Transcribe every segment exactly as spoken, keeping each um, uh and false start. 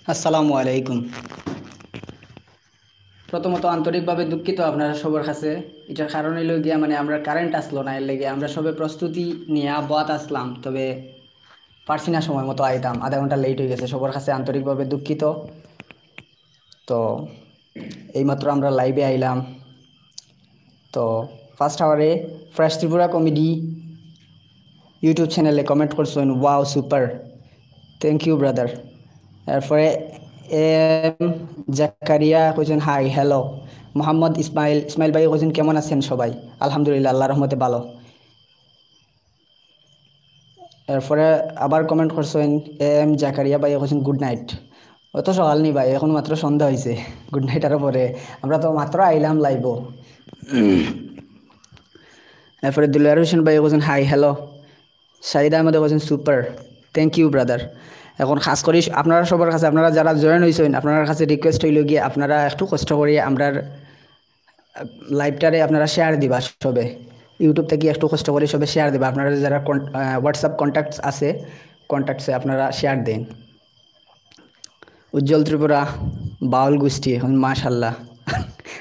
আসসালামু আলাইকুম। প্রথমত আন্তরিকভাবে দুঃখিত আপনারা সবার কাছে। এটার কারণ অইলো গিয়া, মানে, আমরা কারেন্ট আসলো না, এর লাগি আমরা সবে প্রস্তুতি নিয়া বওয়াত আসলাম, তবে পারছি না সময় মতো আইতাম, আধা ঘন্টা লেট অই গেছে। সবার কাছে আন্তরিকভাবে দুঃখিত। তো এইমাত্র আমরা লাইভে আইলাম। তো ফার্স্ট আওয়ারে ফ্রেশ ত্রিপুরা কমেডি YouTube চ্যানেলে কমেন্ট করছইন, "Wow, super, thank you brother।" এরপরে এম জাকারিয়া কইছইন, "হাই, হ্যালো।" মোহাম্মদ ইসমাইল, ইসমাইল ভাই কইছইন, "কেমন আছেন সবাই?" "আলহামদুলিল্লাহ, আল্লাহর রহমতে ভালো।" এরপরে আবার কমেন্ট করছইন এ এম জাকারিয়া ভাই, কইছইন, "গুড নাইট।" অত সকাল নি ভাই, এখন মাত্র সন্ধ্যা অইছে। গুড নাইট আরো পরে, আমরা তো মাত্র আইলাম লাইভও। এরপরে দিলওয়ার হোসেন ভাই কইছইন, "হাই, হ্যালো।" শাহিদ আহমদে কইছইন, "সুপার, থ্যাংক ইউ ব্রাদার।" এখন খাস করি আপনারা সবার কাছে, আপনারা যারা জয়েন অইছইন, আপনারার কাছে রিকোয়েস্ট অইলো গিয়া, আপনারা একটু কষ্ট করি আমরার লাইভটারে আপনারা শেয়ার দিবা সবে। YouTube থাকি একটু কষ্ট করি সবে শেয়ার দিবা। আপনারা যারা কন-, আহ, WhatsApp কন্ট্যাক্টস আছে, কন্ট্যাক্টসে আপনারা শেয়ার দেন। উজ্জ্বল ত্রিপুরা, বাউল গোষ্ঠী, এখন মাশাল্লাহ।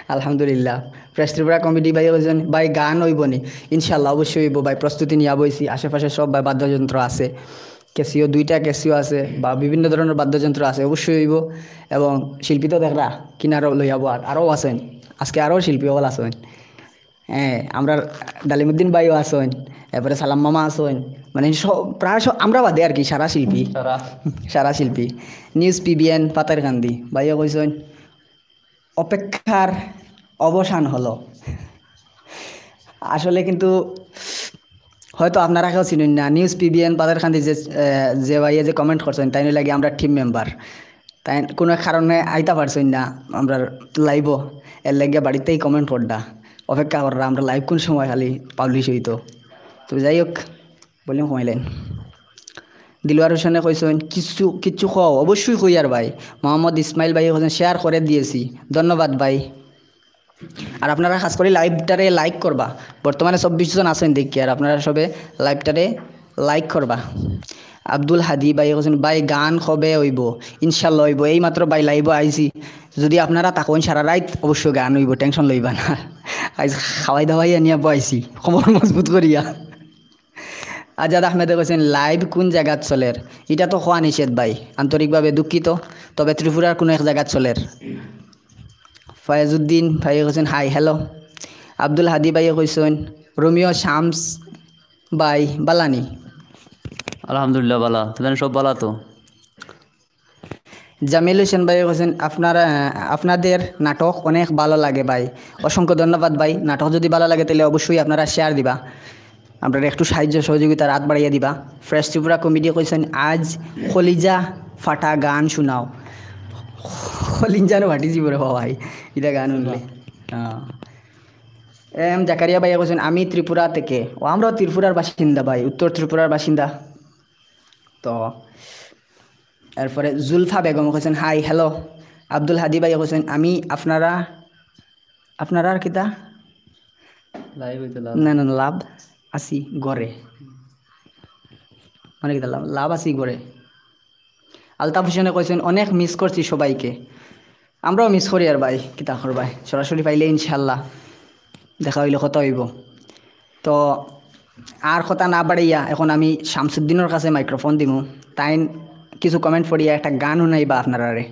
আলহামদুলিল্লাহ। ফ্রেশ ত্রিপুরা কমেডি ভাই কইছইন, "ভাই গান অইবো নি?" ইনশাল্লাহ, অবশ্যই অইবো ভাই, প্রস্তুতি নিয়া বইছি। আশেপাশে সব ভাই বাদ্যযন্ত্র আছে, ক্যাসিও, দুইটা ক্যাসিও আছে বা বিভিন্ন ধরনের বাদ্যযন্ত্র আছে, অবশ্যই অইবো। এবং শিল্পী তো দেখরা কিনারো লইয়া বওয়াত, আরও আছইন, আজকে আরও শিল্পী অকল আছইন। হ্যাঁ, আমরার ডালিমুদ্দিন ভাইও আছইন, এরপরে সালাম মামা আছইন, মানে সব, প্রায় সব আমরা বাদে আর কি, সারা শিল্পী, সারা। সারা শিল্পী। নিউজ পিবিএন পাথারকান্দি ভাইও কইছইন, "অপেক্ষার অবসান হলো।" আসলে কিন্তু হয়তো আপনারা কেউ চিনইন না, নিউজ পিবিএন পাথারকান্দি যে, আহ, যে ভাইয়ে যে কমেন্ট করছইন, তাইন অইলা গিয়া আমরার টিম মেম্বার। তাইন কোনো এক কারণে আইতা পারছইন না আমরার লাইভও, এর লাগিয়া বাড়িতেই কমেন্ট কররা, অপেক্ষা কররা আমরার লাইভ কোন সময় খালি পাবলিশ অইতো। তো যাই হোক, ভলিউম কমাইলাইন। দিলওয়ার হোসেনে কইছইন, "কিচ্ছু, কিচ্ছু কও।" অবশ্যই কইয়ার ভাই। মোহাম্মদ ইসমাইল ভাই কইছইন, "শেয়ার করে দিয়েছি।" ধন্যবাদ ভাই। আর আপনারা খাস করি লাইভটারে লাইক করবা। বর্তমানে চব্বিশ জন আছইন দেখি, আর আপনারা সবে লাইভটারে লাইক করবা। আব্দুল হাদি ভাই কইছইন, "ভাই গান কবে অইবো?" ইনশাল্লাহ অইবো। এইমাত্র ভাই লাইভও আইছি। যদি আপনারা থাকইন সারা রাইত, অবশ্যই গান অইবো, টেনশন লইবা না। আইজ খাওয়াই দাওয়াই আনিয়া বওয়াইছি, কমর মজবুত করিয়া। আজাদ আহমেদে কইছইন, "লাইভ কোন জাগাত চলের?" ইটা তো কওয়া নিষেধ ভাই, আন্তরিকভাবে দুঃখিত, তবে ত্রিপুরার কোনো এক জাগাত চলের। ফয়েজউদ্দিন ভাইয়ে কইছইন, "হাই, হ্যালো।" আব্দুল হাদি ভাইয়ে কইছইন, "রোমিও শামস ভাই, বালা নি?" আলহামদুলিল্লাহ, বালা। তো জানি সব বালা তো। জামিল হোসেন ভাই কইছইন, "আপনারা, আহ, আপনাদের নাটক অনেক ভালো লাগে ভাই।" অসংখ্য ধন্যবাদ ভাই। নাটক যদি ভালো লাগে, তাহলে অবশ্যই আপনারা শেয়ার দিবা, আমরারে একটু সাহায্য সহযোগিতার হাত বাড়াইয়া দিবা। ফ্রেশ ত্রিপুরা কমেডি কইছইন, "আজ কলিজা ফাটা গান শোনাও।" কলিজা নো ফাটি যিবো রে ভাই, ইটা গান হুনলে। হ্যাঁ। এম জাকারিয়া ভাইয়ে কইছইন, "আমি ত্রিপুরা থেকে।" ও, আমরাও ত্রিপুরার বাসিন্দা ভাই, উত্তর ত্রিপুরার বাসিন্দা। তো এরপরে জুলফা বেগম কইছইন, "হাই, হ্যালো।" আব্দুল হাদি ভাইয়ে কইছইন, "আমি আপনারা, আপনারা আর কিতা?" লাইভ অইতে লাভ। না, না, না, লাভ আছি ঘরে। মানে কিতা লাভ, লাভ আছি ঘরে। আলতাফ হোসেনে কইছইন, "অনেক মিস করছি সবাইকে।" আমরাও মিস করি আর ভাই, কিতা করবায়, সরাসরি পাইলে ইনশাল্লাহ দেখা অইলে কথা অইবো। তো আর কথা না বাড়াইয়া এখন আমি শামসুদ্দিনর কাছে মাইক্রোফোন দিমু, তাইন কিছু কমেন্ট পড়িয়া একটা গান হুনাইবা আপনারারে।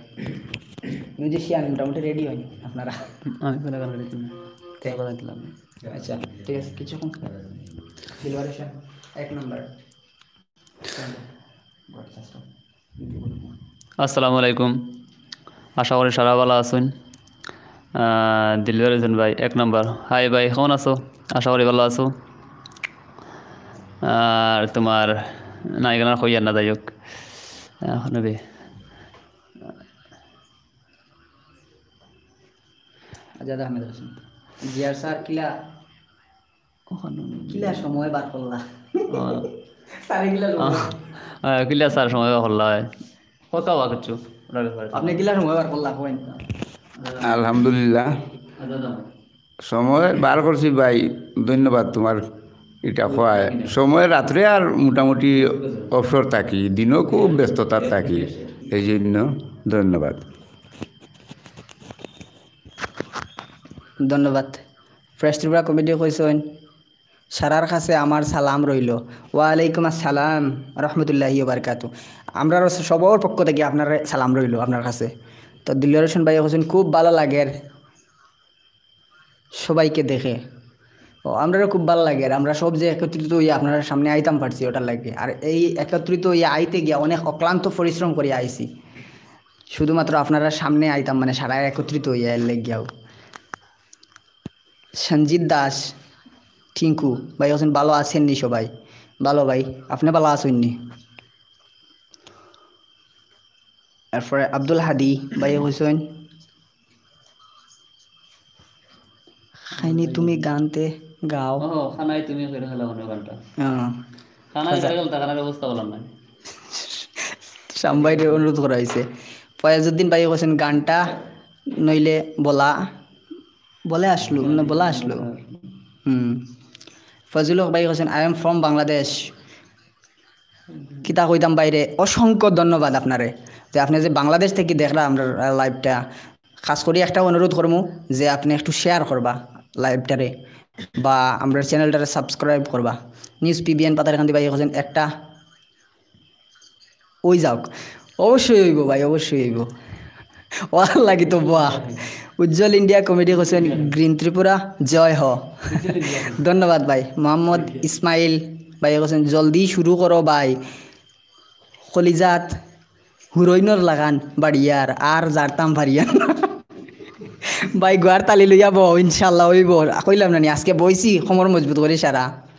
মিউজিশিয়ান মোটামুটি রেডি অইন আপনারা। আমি কোনো গান রেডি না। তে- কোনো গান দিলাম না। আচ্ছা, ঠিক আছে, কিছুক্ষণ। দিলওয়ার হোসেন, এক নম্বর। আসসালামু আলাইকুম, আশা করি সারা বালা আছইন। আহ, দিলদার হোসেন ভাই, এক নম্বর। হাই ভাই, কেমন আছো? আশা করি ভালো আছো। আর তোমার নায়িকার নাম কইয়ার না, যাই হোক। আহ, নবী। আজাদ আহমেদ হোসেন। জিয়ার স্যার কিলা, কিলা সময় বার করলা? আহ। স্যারে কিলা সময়? আহ, আহ, কিলা স্যার সময় বার করলা হয়? কথা বা কিছু ওটার ব্যাপারে। আপনি কিলা সময় বার করলা, কইন? আলহামদুলিল্লাহ। আজাদ আহমেদ। সময় বার করছি ভাই, ধন্যবাদ তোমার। এটা কয় সময় রাত্রে আর মোটামুটি অবসর থাকি, দিনও খুব ব্যস্ততা থাকি, এই জন্য ধন্যবাদ। ধন্যবাদ। ফ্রেশ ত্রিপুরা কমিটি কইছইন, "সারার কাছে আমার সালাম রইল।" ওয়ালাইকুম আসসালাম রহমতুল্লাহি ওয়া বারাকাতু। আমরার সবর পক্ষ থাকি আপনার সালাম রইল আপনার কাছে। তো দিলদার হোসেন ভাই কইছইন, "খুব ভালো লাগের সবাইকে দেখে।" ও, আমরারও খুব ভালো লাগের, আমরা সব যে একত্রিত হইয়া আপনার সামনে আইতাম পারছি ওটার লাগি। আর এই একত্রিত হইয়া আইতে গিয়া অনেক অক্লান্ত পরিশ্রম করিয়া আইছি, শুধুমাত্র আপনার সামনে আইতাম, মানে সারা একত্রিত হইয়া এর লাগিয়াও। সঞ্জিত দাস, টিঙ্কু ভাই কইছইন, "ভালো আছেননি সবাই?" ভালো ভাই, আপনি ভালো আছেননি? এরপরে আব্দুল হাদি ভাই কইছইন, "খাইনি তুমি গানতে গাও।" ও, খানাই তুমি কইরা খেলা মনে গানটা। হ্যাঁ। খানাই আচ্ছা। কইরা খেলতা, খানার অবস্থা বললাম না। সাম্বাইরে অনুরোধ করা হয়েছে। ফয়াজউদ্দিন ভাই কইছইন, "গানটা নইলে বলা।" বলে আসলো, মানে বলে আসলো। হুম। ফজলুল হক ভাই কইছইন, "I am from বাংলাদেশ।" কিতা কইতাম ভাইরে, অসংখ্য ধন্যবাদ আপনারে, যে আপনি যে বাংলাদেশ থাকি দেখরা আমরার, আহ, liveটা। খাস করি একটা অনুরোধ করমু যে আপনি একটু share করবা liveটারে, বা আমরার channelটারে subscribe করবা। নিউজ পিবিএন পাতারকান্দি ভাই কইছইন, একটা ওই যাউক, অবশ্যই অইবো ভাই, অবশ্যই অইবো। ওয়ার লাগি তো বাহ। উজ্জ্বল ইন্ডিয়া কমিটি কইছইন, "গ্রিন ত্রিপুরা জয় হ।" ধন্যবাদ ভাই। মোহাম্মদ ইসমাইল ভাই কইছইন, "জলদি শুরু করো ভাই, কলিজাত হুরইনর লাগান বাড়িয়ার, আর জারতাম পারিয়ার না।" ভাই, গুয়ার তালি লইয়া বও, ইনশাআল্লাহ অইবো। কইলাম না নি, আজকে বইছি, কোমর মজবুত করি সারা।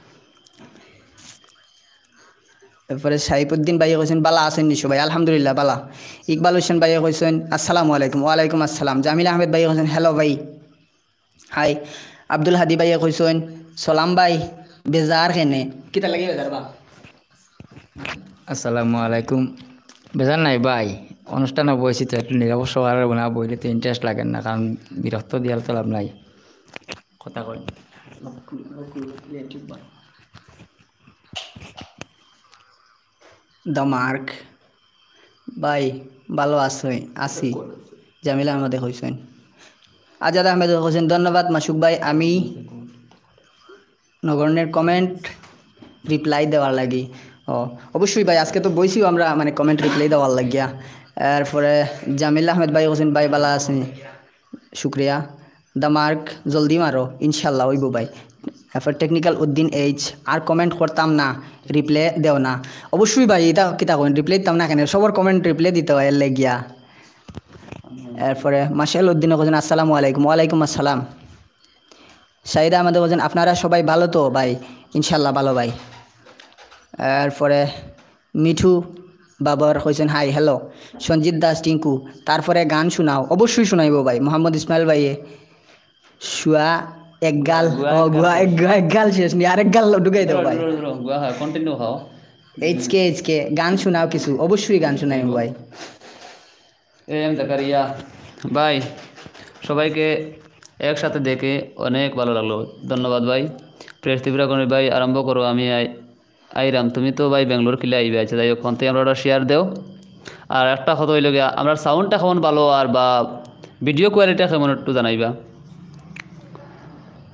এরপরে সাইফুদ্দিন ভাইয়ে কইছইন, "ভালা আছইন নি সবাই?" আলহামদুলিল্লাহ, ভালা। ইকবাল হোসেন ভাইয়ে কইছইন, "আসসালামু আলাইকুম।" ওয়ালাইকুম আসসালাম। জামিল আহমেদ ভাইয়ে কইছইন, "Hello ভাই।" হাই। আব্দুল হাদি ভাইয়ে কইছইন, "সালাম ভাই, বেজার কেনে?" কিতা লাগি বেজার বা? আসসালামু আলাইকুম। বেজার নাই ভাই, অনুষ্ঠানো বইছি তো একটু নিরবসভার না বইলে তো interest লাগে না, কারণ বিরক্ত দিয়ার তো লাভ নাই। কথা কই। The Mark ভাই, ভালো আছইন? আছি। জামিল আহমদে কইছইন। আজাদ আহমেদে কইছইন, "ধন্যবাদ মাসুক ভাই, আমি নগণ্যের comment reply দেওয়ার লাগি।" ও, অবশ্যই ভাই, আজকে তো বইছিও আমরা, মানে, comment reply দেওয়ার লাগিয়া। এরপরে জামিল আহমেদ ভাই কইছইন, "ভাই, ভালা আছইন?" শুক্রিয়া। The Mark, জলদি মারো, ইনশাল্লাহ অইবো ভাই। এরপর টেকনিক্যাল উদ্দিন এইচ, "আর comment করতাম না, reply দেও না।" অবশ্যই ভাই, ইটা কিতা কইন, reply দিতাম না কেনে? সবর comment reply দিতে হয়, এর লাগিয়া। এরপরে মাশাল উদ্দিনে কইছইন, "আসসালামু আলাইকুম।" ওয়ালাইকুম আসসালাম। শাহিদ আহমদে কইছইন, "আপনারা সবাই ভালো তো ভাই?" ইনশাল্লাহ ভালো ভাই। এরপরে মিঠু বাবর কইছইন, "হাই, hello।" সঞ্জিত দাস টিঙ্কু, "তারপরে গান শোনাও।" অবশ্যই শোনাইবো ভাই। মোহাম্মদ ইসমাইল ভাইয়ে, "শুয়া এক গাল।" গুয়া ও, এক গাল গুয়া শেষ। এক, গুয়া এক গাল শেষ নি, আরেক গাল ঢুকাই দেও ভাই। ধরো, ধরো, গুয়া, হ্যাঁ, continue খাও। এইচ কে, এইচ কে, গান শোনাও কিছু। অবশ্যই গান শোনাইবো ভাই। এ এম জাকারিয়া ভাই, সবাইকে একসাথে দেখে অনেক ভালো লাগলো। ধন্যবাদ ভাই। প্রেস ত্রিপুরা কর্মী ভাই, আরম্ভ করো, আমি আই-, আইরাম। তুমি তো ভাই ব্যাঙ্গালোর কিলা আইবে? আচ্ছা, যাই হোক, ফোন থেকে আমরা ওটা share দেও। আর একটা কথা অইলো গিয়া, আমরার soundটা কেমন ভালো আর বা video qualityটা কেমন একটু জানাইবা।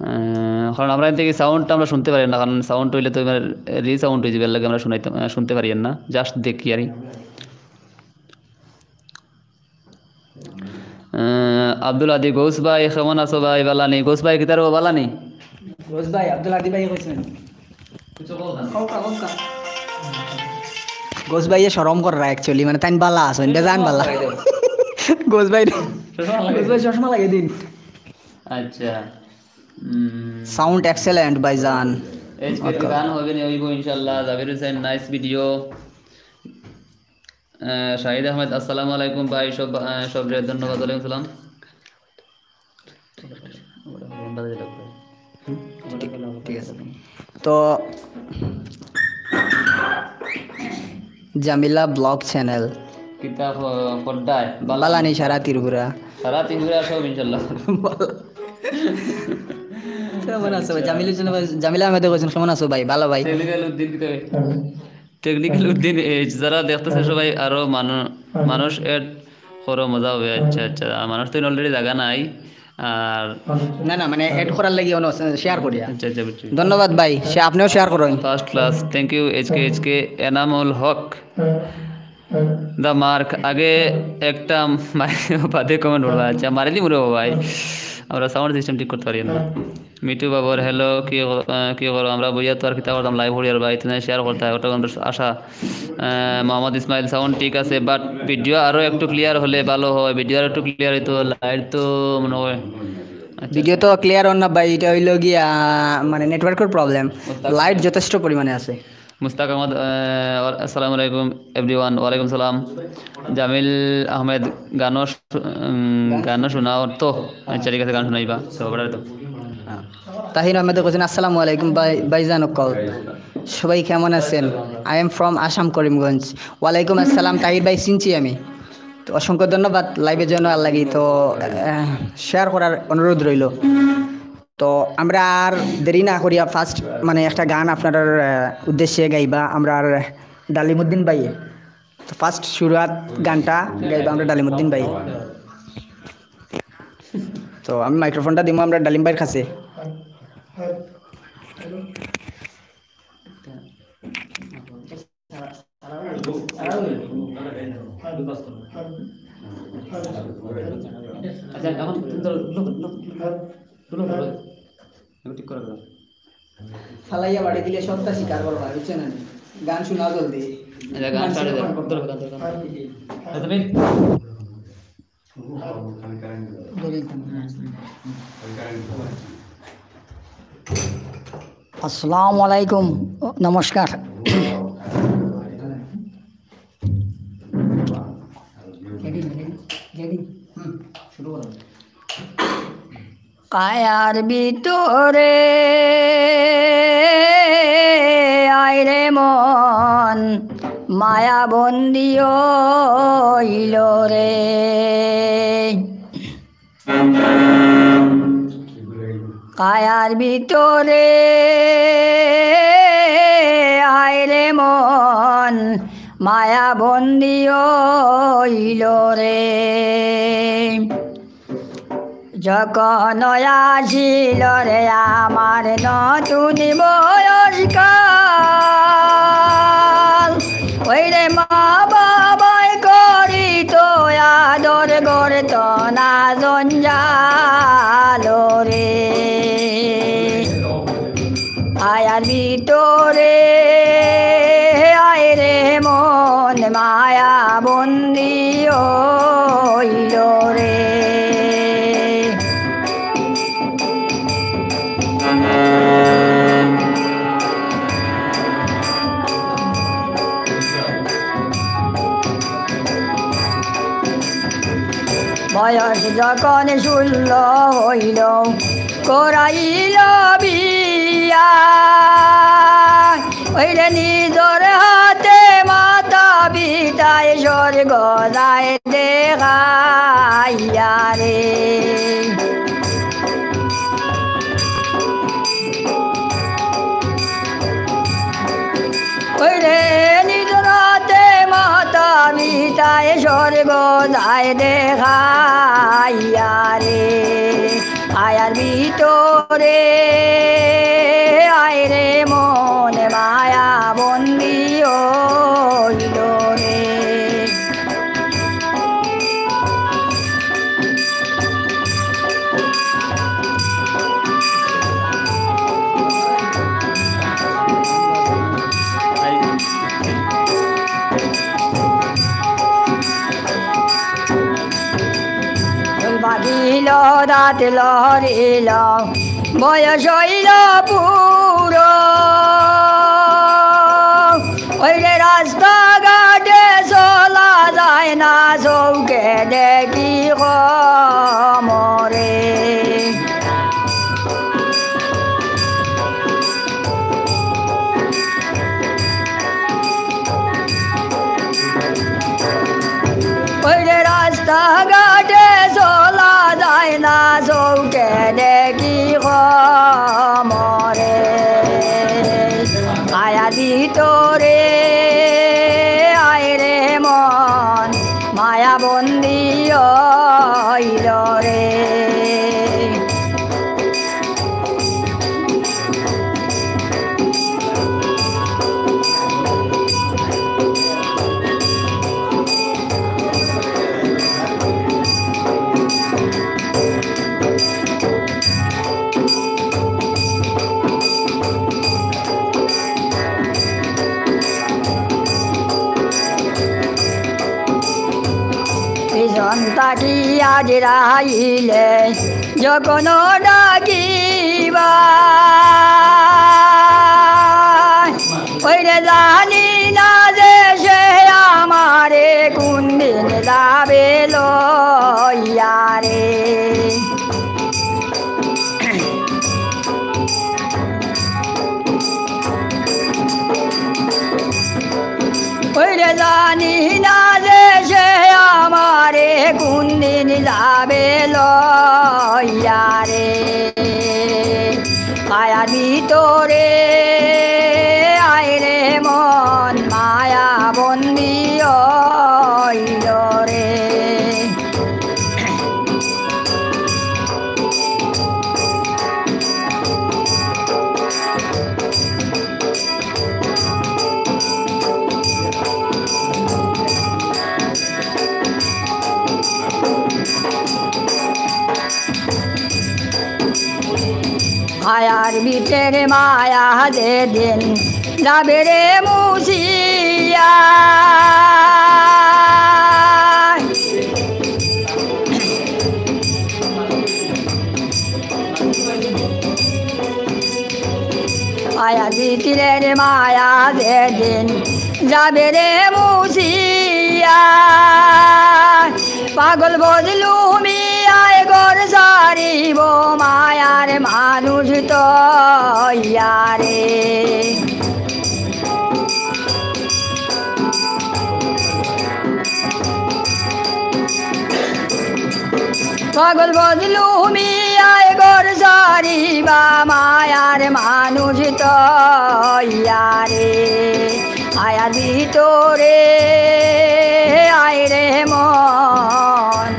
আহ, কারণ আমরা এদিকে soundটা আমরা শুনতে পারি না, কারণ sound অইলে তো এবার resound অই যাইবো, এর লাগি আমরা শুনাইতে, আহ, শুনতে পারি না, just দেখি আর কি। আহ, আব্দুল আদি গৌস ভাই, কেমন আছো ভাই? ভালা নি? গৌস ভাই, কিতার বা ভালা নি? গৌস ভাই, আব্দুল আদি ভাই কইছইন। কও কা, কও কা। গৌস ভাইয়ে শরম কররা actually, মানে, তাইন ভালা আছইন, বেজান ভালা। গৌস ভাই, চশমা লাগাই দেও। গৌস ভাই, চশমা লাগাই দিন। আচ্ছা। উম, Sound excellent ভাইজান। আজকে তো গান হবে না, হইব ইনশাআল্লাহ। জাবির হোসেন, nice video। আহ, শাহিদ আহমেদ, আসসালামু আলাইকুম ভাই, সব, আহ, সবরে ধন্যবাদ। ওয়ালাইকুম সালাম। ঠিক, ঠিক আছে। তো জামিলা ব্লগ চ্যানেল। কিতা হ-, খোদ্দায়? বালা নি সারা ত্রিপুরা। সারা ত্রিপুরা সব ইনশাআল্লাহ। বালা। কেমন আছো ভাই? জামিলুর জন্য ভাই, জামিলা আহমেদে কইছেন, "কেমন আছো ভাই?" ভালো ভাই। টেকনিক্যাল উদ্দিন কিতা ভাই? টেকনিক্যাল উদ্দিন, এই যারা দেখতেছে সবাই, আরো মানু-, মানুষ অ্যাড করো, মজা হবে। আচ্ছা, আচ্ছা, আর মানুষ তো already জায়গা নাই। আর না, না, মানে, অ্যাড করার লাগি অনো শেয়ার করিয়া। আচ্ছা, আচ্ছা, বুঝছি। ধন্যবাদ ভাই, সে আপনিও শেয়ার করুন। First class, thank you, H K, H K, Enamul Haque. The Mark, আগে একটা মারি বাদে কমেন্ট পড়বা। আচ্ছা, মারি দিমু রে ভাই, আমরা সাউন্ড সিস্টেম ঠিক করতে পারি না। মিঠু বাবর, হ্যালো, কি ক-, আহ, কি করো? আমরা বইয়া তো আর কিতা করতাম, লাইভ করি আর ভাই, তুমি শেয়ার করতে হয়, ওটা আমাদের আশা। আহ, মোহাম্মদ ইসমাইল, সাউন্ড ঠিক আছে, but ভিডিও আরো একটু ক্লিয়ার হলে ভালো হয়, ভিডিও আরো একটু ক্লিয়ার হইতো, লাইট তো মনে হয়। আচ্ছা। ভিডিও তো ক্লিয়ার অর না ভাই, এটা হইলো গিয়া, মানে, নেটওয়ার্কের প্রবলেম। মুস্তাক লাইট যথেষ্ট পরিমাণে আছে। মুস্তাক আহমদ, আহ, ওয়া-, আসসালামু আলাইকুম everyone। ওয়ালাইকুম সালাম। জামিল আহমেদ, গানও শু-, উম, গানও শোনাও তো। আচ্ছা, ঠিক আছে, গান শোনাইবা। তো, ওটা তো। হ্যাঁ। তাহির আহমেদে কইছেন, "আসসালামু আলাইকুম ভাই, ভাইজান অকল। সবাই কেমন আছেন? I am from আসাম করিমগঞ্জ।" ওয়ালাইকুম আসসালাম তাহির ভাই, চিনছি আমি। তো অসংখ্য ধন্যবাদ লাইভের জন্য আর লাগি। তো, আহ, শেয়ার করার অনুরোধ রইল। তো আমরা আর দেরি না করিয়া ফার্স্ট, মানে, একটা গান আপনারার, আহ, উদ্দেশ্যে গাইবা আমরা আর ডালিমুদ্দিন ভাই। তো ফার্স্ট শুরুয়াত গানটা গাইবা আমরা ডালিমুদ্দিন ভাই। তো আমি মাইক্রোফোনটা দিমু আমরা ডালিম ভাইর কাছে। আচ্ছা, এখন ধরো, ধরো, ধরো, ধরো, ধরো। এখন ঠিক করে দাও। ফালাইয়া বাড়ি দিলে সত্তা স্বীকার করবা, বুঝছো না? গান শোনা জলদি। আচ্ছা, গান ছাড়ে দাও। ধরো, ধরো, ধরো। আচ্ছা, ভাই। আসসালামু আলাইকুম, নমস্কার। কায়ার ভিতরে আয় রে মন, মায়া বন্দি অইল রে। কায়ার ভিতরে আয় রে মন, মায়া বন্দি অইল রে। যখন আসিল রে আমার নতুন বয়সকাল, ওই রে মা বাবায় করিত আদর, করত না জঞ্জাল রে। আয়ার ভিতরে আয় রে মন, মায়া বন্দি অইল রে। বয়স যখন ষোলো হইল, করাইল বিয়া। ওই রে নিজর হাতে মাতা পিতায় স্বর্গ যায় দেখাইয়া রে। ওই রে নিজর হাতে মাতা পিতায় স্বর্গ যায় দেখাইয়া রে। আয়ার ভিতরে আয় রে মন, মায়া বন্দি অইল রে। বাজিল দা হাত লড়িল, বয়স হইল বুড়ো। ওই রে রাস্তাঘাটে চলা যায় না, চোখে দেখি কমরে। ওই রে রাস্তাঘাটে চলা যায় না, চোখে দেখি কমরে। আয়া ভিতরে আয় রে মন, মায়া বন্দি অইল রে। পিছন তাকিয়া জিরাইলে যখন ডাকিবা, ওই রে জানি না যে সে আমারে কোন দিন যাবে লইয়া রে। ওই রে জানি না যে সে আমারে কোন দিন যাবে লইয়া রে। মায়ার ভিতরে আয় রে মন, মায়া বন্দি অইল রে। মায়ার ভিতরে মায়া যেদিন যাবে রে মুছিয়া। মায়ার ভিতরে মায়া যেদিন যাবে রে মুছিয়া। পাগল বজলু মিয়ায় ঘর সারিব মায়ার মানুষ তো ইয়ারে। পাগল বজলু মিয়ায় ঘর সারিবা মায়ার মানুষ তো ইয়ারে। মায়ার ভিতরে আয় রে মন,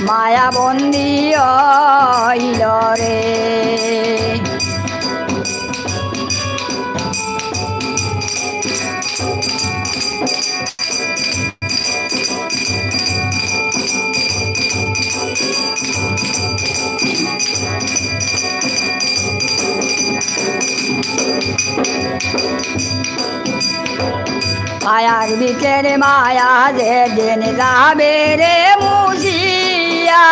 মায়া বন্দি অইল রে। মায়ার ভিতরে মায়া যেদিন যাবে রে মুছিয়া।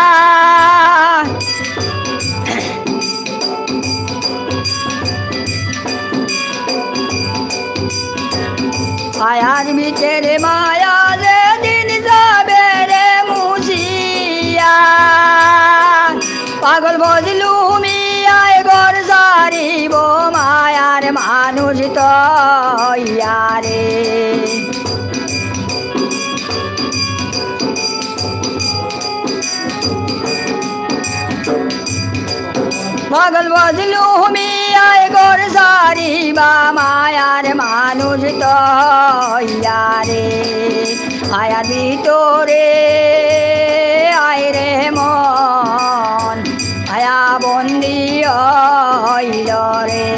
মায়ার ভিতরে মায়া যেদিন যাবে রে মুছিয়া। পাগল বজলু মিয়ায় ঘর সারিব মায়ার মানুষ তো ইয়ারে। পাগল বজলু মিয়ায় ঘর সারিবা মায়ার মানুষ তো ইয়ারে। মায়ার ভিতরে আয় রে মন, মায়া বন্দি অইল রে।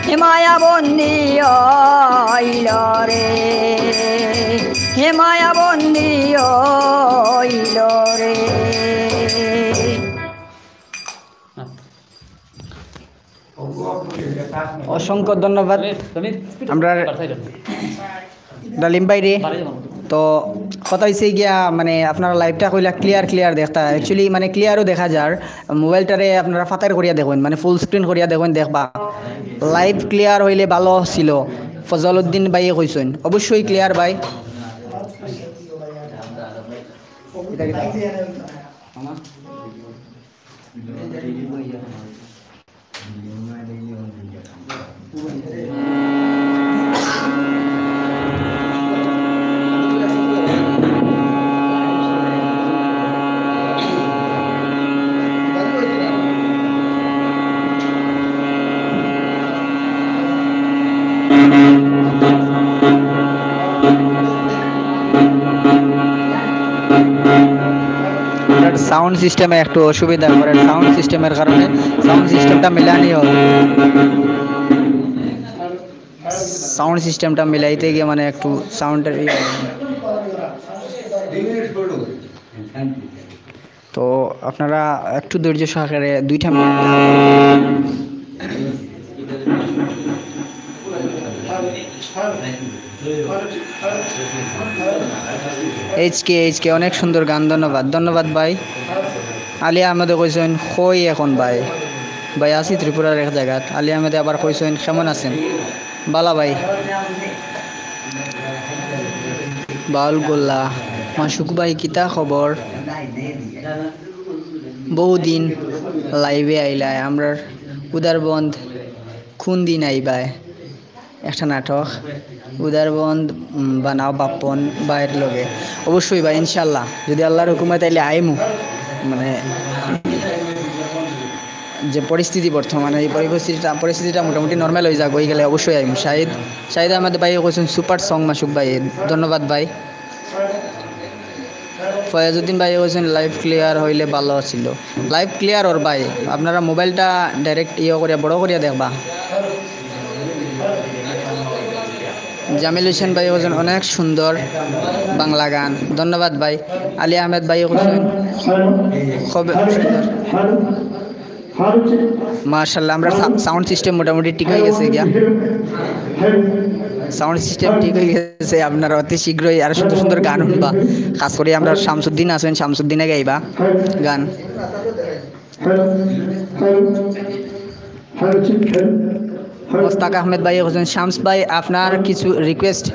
হে মায়া বন্দি অইল রে। হে মায়া বন্দি অইল রে। অসংখ্য ধন্যবাদ। তুমি, তুমি আমরা পারছাই না। ডালিম ভাইরে। তো কথা অইছে গিয়া, মানে, আপনারা live টা কইলা clear clear দেখতা। Actually, মানে, clear ও দেখা যার। মোবাইলটারে আপনারা ফাতাইর করিয়া দেখইন, মানে, full screen করিয়া দেখইন, দেখবা। Live clear অইলে ভালো ছিল, ফজল উদ্দিন ভাইয়ে কইছইন। অবশ্যই clear ভাই। সাউন্ড সিস্টেমে একটু অসুবিধা করে, সাউন্ড সিস্টেমের কারণে সাউন্ড সিস্টেমটা মিলানি হবে। সাউন্ড সিস্টেমটা মিলাইতে গিয়া, মানে, একটু সাউন্ডের ইয়ে। তো আপনারা একটু ধৈর্য সহকারে দুইটা মিনিট। এইচ কে, এইচ কে, অনেক সুন্দর গান, ধন্যবাদ, ধন্যবাদ ভাই। আলী আহমেদে কইছইন, "কই এখন ভাই?" ভাই, আছি ত্রিপুরার এক জাগাত। আলী আহমেদে আবার কইছইন, "কেমন আছেন?" বালা ভাই। বাউল গোল্লা, মাসুক ভাই, কিতা খবর? বহুদিন live এ আইলায়, আমরার উদারবন্দ কোন দিন আইবায়? একটা নাটক, উদারবন্দ, উম, বানাও বাপ্পন ভাইর লগে। অবশ্যই ভাই, ইনশাল্লাহ, যদি আল্লাহর হুকুম অয়, তাইলে আইমু। মানে, যে পরিস্থিতি বর্তমানে, এই পরিস্থিতিটা, পরিস্থিতিটা মোটামুটি normal অই যাক, অই গেলে অবশ্যই আইমু। শাহিদ, শাহিদ আহমেদ ভাই কইছইন, "Super song মাসুক ভাই।" ধন্যবাদ ভাই। ফয়াজউদ্দিন ভাই কইছইন, "Live clear অইলে ভালো আছিল।" Live clear অর ভাই, আপনারা মোবাইলটা direct ইয়ে করিয়া, বড় করিয়া দেখবা। জামিল হোসেন ভাই কইছইন, "অনেক সুন্দর বাংলা গান।" ধন্যবাদ ভাই। আলী আহমেদ ভাই কইছইন, "খুব সুন্দর।" মাশাআল্লাহ, আমরার সা-, সাউন্ড সিস্টেম মোটামুটি ঠিক অই গেছে গিয়া। সাউন্ড সিস্টেম ঠিক অই গেছে, আপনারা অতি শীঘ্রই আরো সুন্দর সুন্দর গান হুনবা। খাস করি আমরার শামসুদ্দিন আছইন, শামসুদ্দিনে গাইবা গান। মোস্তাক আহমেদ ভাই কইছইন, "শামস ভাই, আপনার কিছু request।"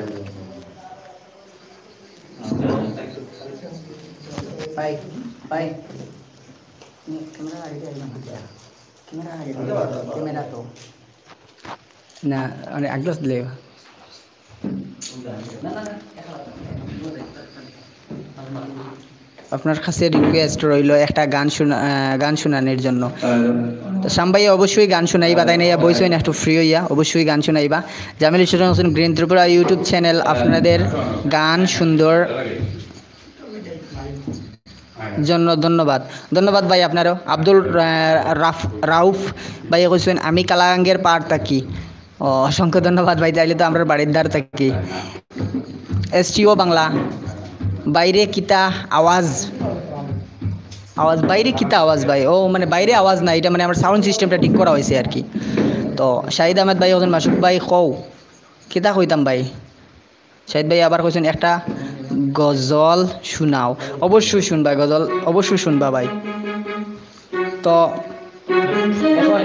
ভাই, ভাই। ক্যামেরা আগে দিয়ে আইলাম। ক্যামেরা আগে দিয়ে আইলাম। ক্যামেরা তো। না, মানে, এক গ্লাস দিলে। আপনার কাছে request রইলো একটা গান শুনা-, আহ, গান শুনানির জন্য। তো শাম ভাই অবশ্যই গান শুনাইবা, তাইন আইয়া বইছইন একটু free অইয়া, অবশ্যই গান শুনাইবা। জামিল হোসেন Hossain Green Tripura YouTube channel আপনাদের গান সুন্দর জন্য ধন্যবাদ। ধন্যবাদ ভাই আপনারও। আব্দুল, আহ, রাফ-, রাউফ ভাইয়ে কইছইন, "আমি কালাগাঙ্গের পাড় থাকি।" ও, অসংখ্য ধন্যবাদ ভাই, তাইলে তো আমরার বাড়ির ধার থাকি। এসটিও বাংলা, বাইরে কিতা আওয়াজ? আওয়াজ, বাইরে কিতা আওয়াজ ভাই? ও, মানে, বাইরে আওয়াজ নাই, ইটা, মানে, আমরার সাউন্ড সিস্টেমটা ঠিক করা অইছে আর কি। তো শাহিদ আহমেদ ভাই কইছইন, "মাসুক ভাই কও।" কিতা কইতাম ভাই? শাহিদ ভাই আবার কইছইন, "একটা গজল শুনাও।" অবশ্যই শুনবা গজল, অবশ্যই শুনবা ভাই। তো এখন,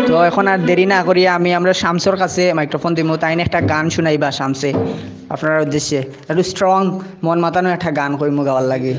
তো এখন আর দেরি না করিয়া আমি আমরার শামসর কাছে মাইক্রোফোন দিমু, তাইন একটা গান শুনাইবা শামসে আপনারার উদ্দেশ্যে। একটু strong, মন মাতানো একটা গান কইমু গাওয়ার লাগি।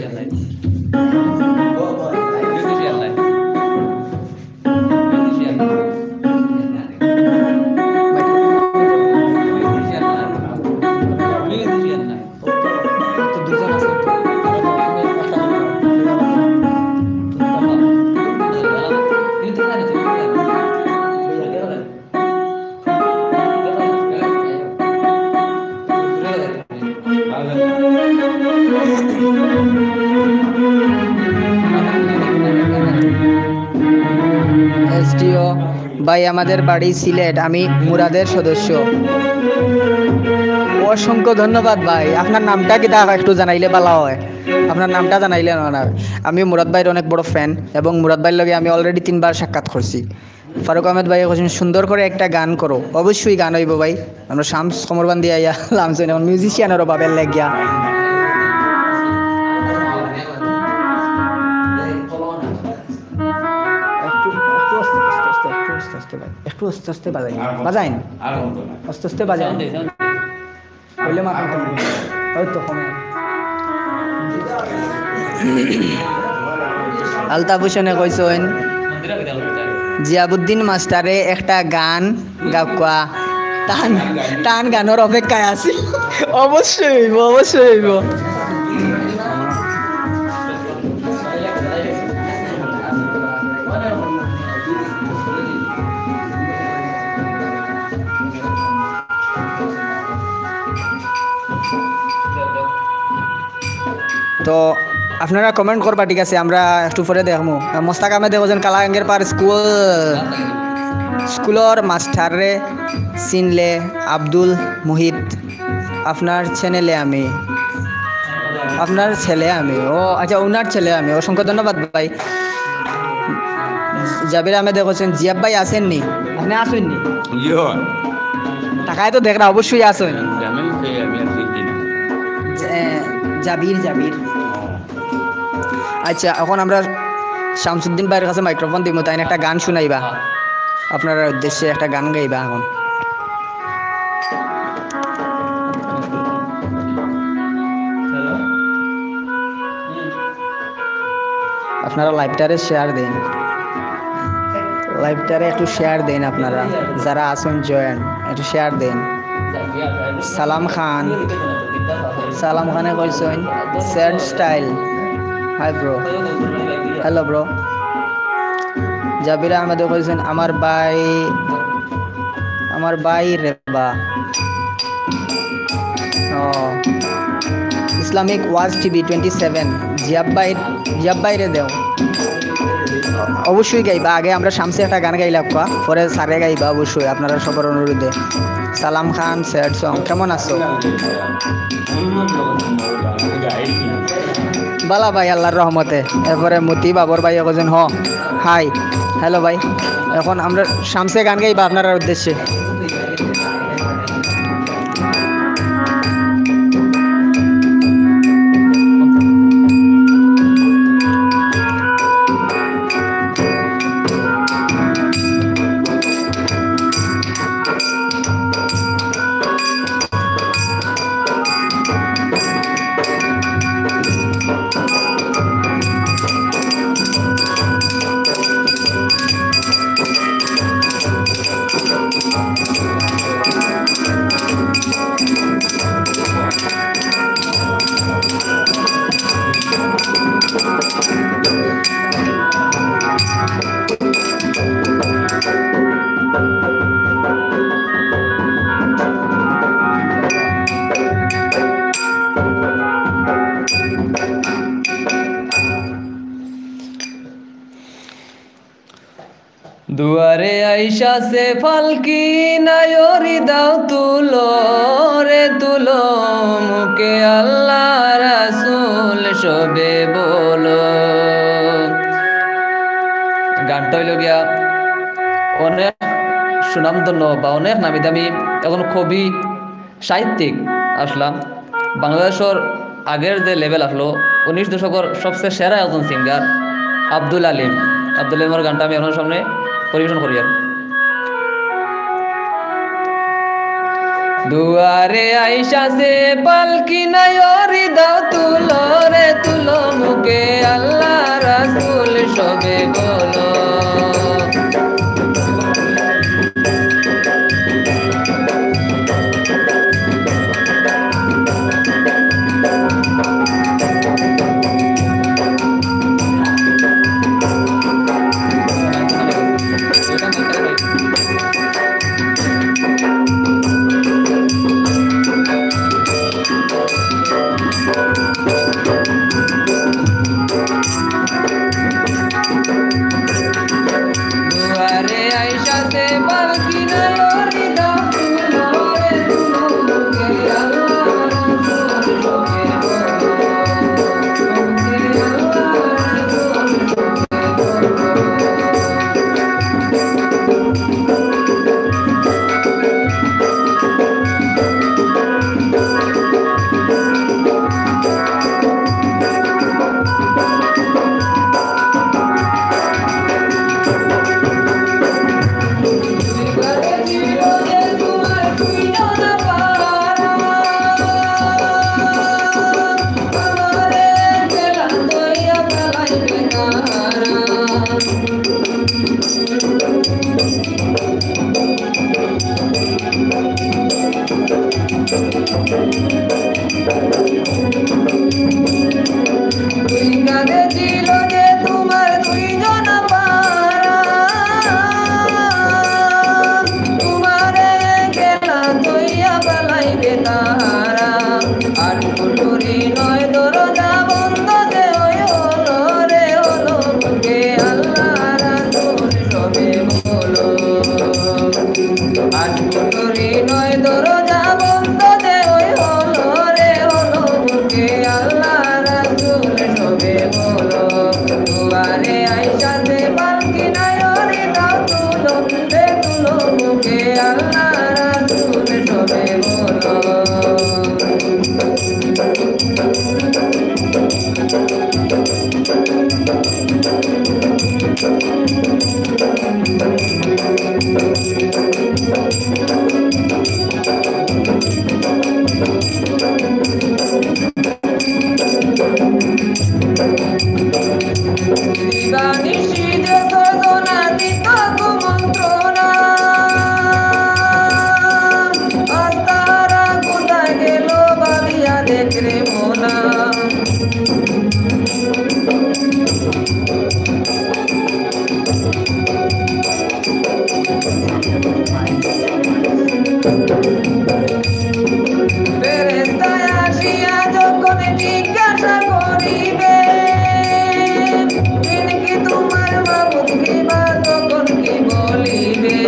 এসটিও ভাই, আমাদের বাড়ি সিলেট, আমি মুরাদের সদস্য। অসংখ্য ধন্যবাদ ভাই। আপনার নামটা কিতা একটু জানাইলে ভালা অয়, আপনার নামটা জানাইলে না, না। আমি মুরাদ ভাইর অনেক বড় fan এবং মুরাদ ভাইর লগে আমি already তিনবার সাক্ষাৎ করছি। ফারুক আহমেদ ভাই কইছইন, "সুন্দর করে একটা গান করো।" অবশ্যই গান অইবো ভাই। আমরা শামস কোমরবন্দি আইয়া লামছইন, এখন মিউজিশিয়ানর অভাবে লাগিয়া। একটু, একটু আস্তে, আস্তে, আস্তে, একটু আস্তে, আস্তে বাজাইন। বাজাইন। আস্তে আস্তে বাজাইন। কইলে মাথা কমে। ওই তো কমে। আলতাফ হোসেনে কইছইন, "জিয়াবুদ্দিন মাস্টারে একটা গান গাউক্কা।" তান, তান গানর অপেক্ষায় আছি। অবশ্যই অইবো, অবশ্যই অইবো। তো আপনারা কমেন্ট করবা, ঠিক আছে, আমরা একটু পরে দেখমু। আর মোস্তাক আহমেদে কইছইন, "কালাগাঙ্গের পার স্কুল, স্কুলর মাস্টাররে চিনলে আব্দুল মুহিত, আপনার চ্যানেলে আমি, আপনার ছেলে আমি।" ও আচ্ছা, ওনার ছেলে আমি। অসংখ্য ধন্যবাদ ভাই। জাবির আহমেদে কইছইন, "জিয়াব ভাই আছইন নি?" আপনি আছইন নি? ইয়ো। তাকায় তো দেখরা, অবশ্যই আছইন। জামিল কে আমি আর চিনি না। জ-, এ, জাবির, জাবির। আচ্ছা, এখন আমরা শামসুদ্দিন ভাইর কাছে মাইক্রোফোন দিমু, তাইন একটা গান শুনাইবা। আপনারার উদ্দেশ্যে একটা গান গাইবা এখন। আপনারা লাইভটারে শেয়ার দেইন, লাইভটারে একটু শেয়ার দেইন আপনারা, যারা আছইন জয়েন, একটু শেয়ার দেইন। সালাম খান, সালাম খানে কইছইন, "Sad style." Hi bro, hello bro। জাবির আহমেদে কইছইন, "আমার ভাই, আমার ভাই রে বা।" ও, ইসলামিক ওয়াজ টিভি টোয়েন্টি সেভেন, জিয়াব ভাই, জিয়াব ভাইরে দেও। অবশ্যই গাইবা, আগে আমরা শামসে একটা গান গাইলাম, পরে স্যারে গাইবা অবশ্যই, আপনারা সবার অনুরোধে। সালাম খান, স্যাড সং, কেমন আছো? বালা ভাই, আল্লাহর রহমতে। এরপরে মতি বাবর ভাই একজন, হ, হাই, হ্যালো ভাই। এখন আমরা শামসে গান গাইবা আপনারার উদ্দেশ্যে। দুয়ারে আইসাছে পালকি, নায়রি দাও তুলো রে তুলো, মুখে আল্লাহ রাসূল সবে বলো। গানটা অইলো গিয়া অনেক সুনামধন্য বা অনেক নামি দামি একজন কবি, সাহিত্যিক আসলাম। বাংলাদেশর আগের যে লেভেল আসলো, উনিশ দশকর সবচেয়ে সেরা একজন সিঙ্গার আব্দুল আলিম। আব্দুল আলিমর গানটা আমি আপনার সামনে পরিবেশন করি আর। দুয়ারে আইসাছে পালকি, নায়রি দাও তুলো রে তুলো, মুখে আল্লাহ রাসূল সবে বলো। দুই কাঁধে ছিল যে তোমার দুইজন পারা, তোমারে গেলা থইয়া পালাইবে তারা। আট কুঠুরি নয় দরজা বন্ধ যে ওই হলো রে হলো, মুখে আল্লাহ রাসূল সবে বলো। আট কুঠুরি নয় দরজা বন্ধ যে ওই হলো রে হলো, মুখে আল্লাহ রাসূল সবে বলো। দুয়ারে আইসা যে পালকি নায়রি দাও তুলো, রে তুলো, মুখে আল্লাহ রাসূল সবে বলো। দিবানিশি যে ছলনা দিত কুমন্ত্রণা, আজ তারা কোথায় গেল ভাবিয়া দেখ রে মনা। ফেরেশতা আসিয়া যখন জিজ্ঞাসা করিবে, "কে কি তোমার মাবুদ, কিবা তখন কি বলিবে?"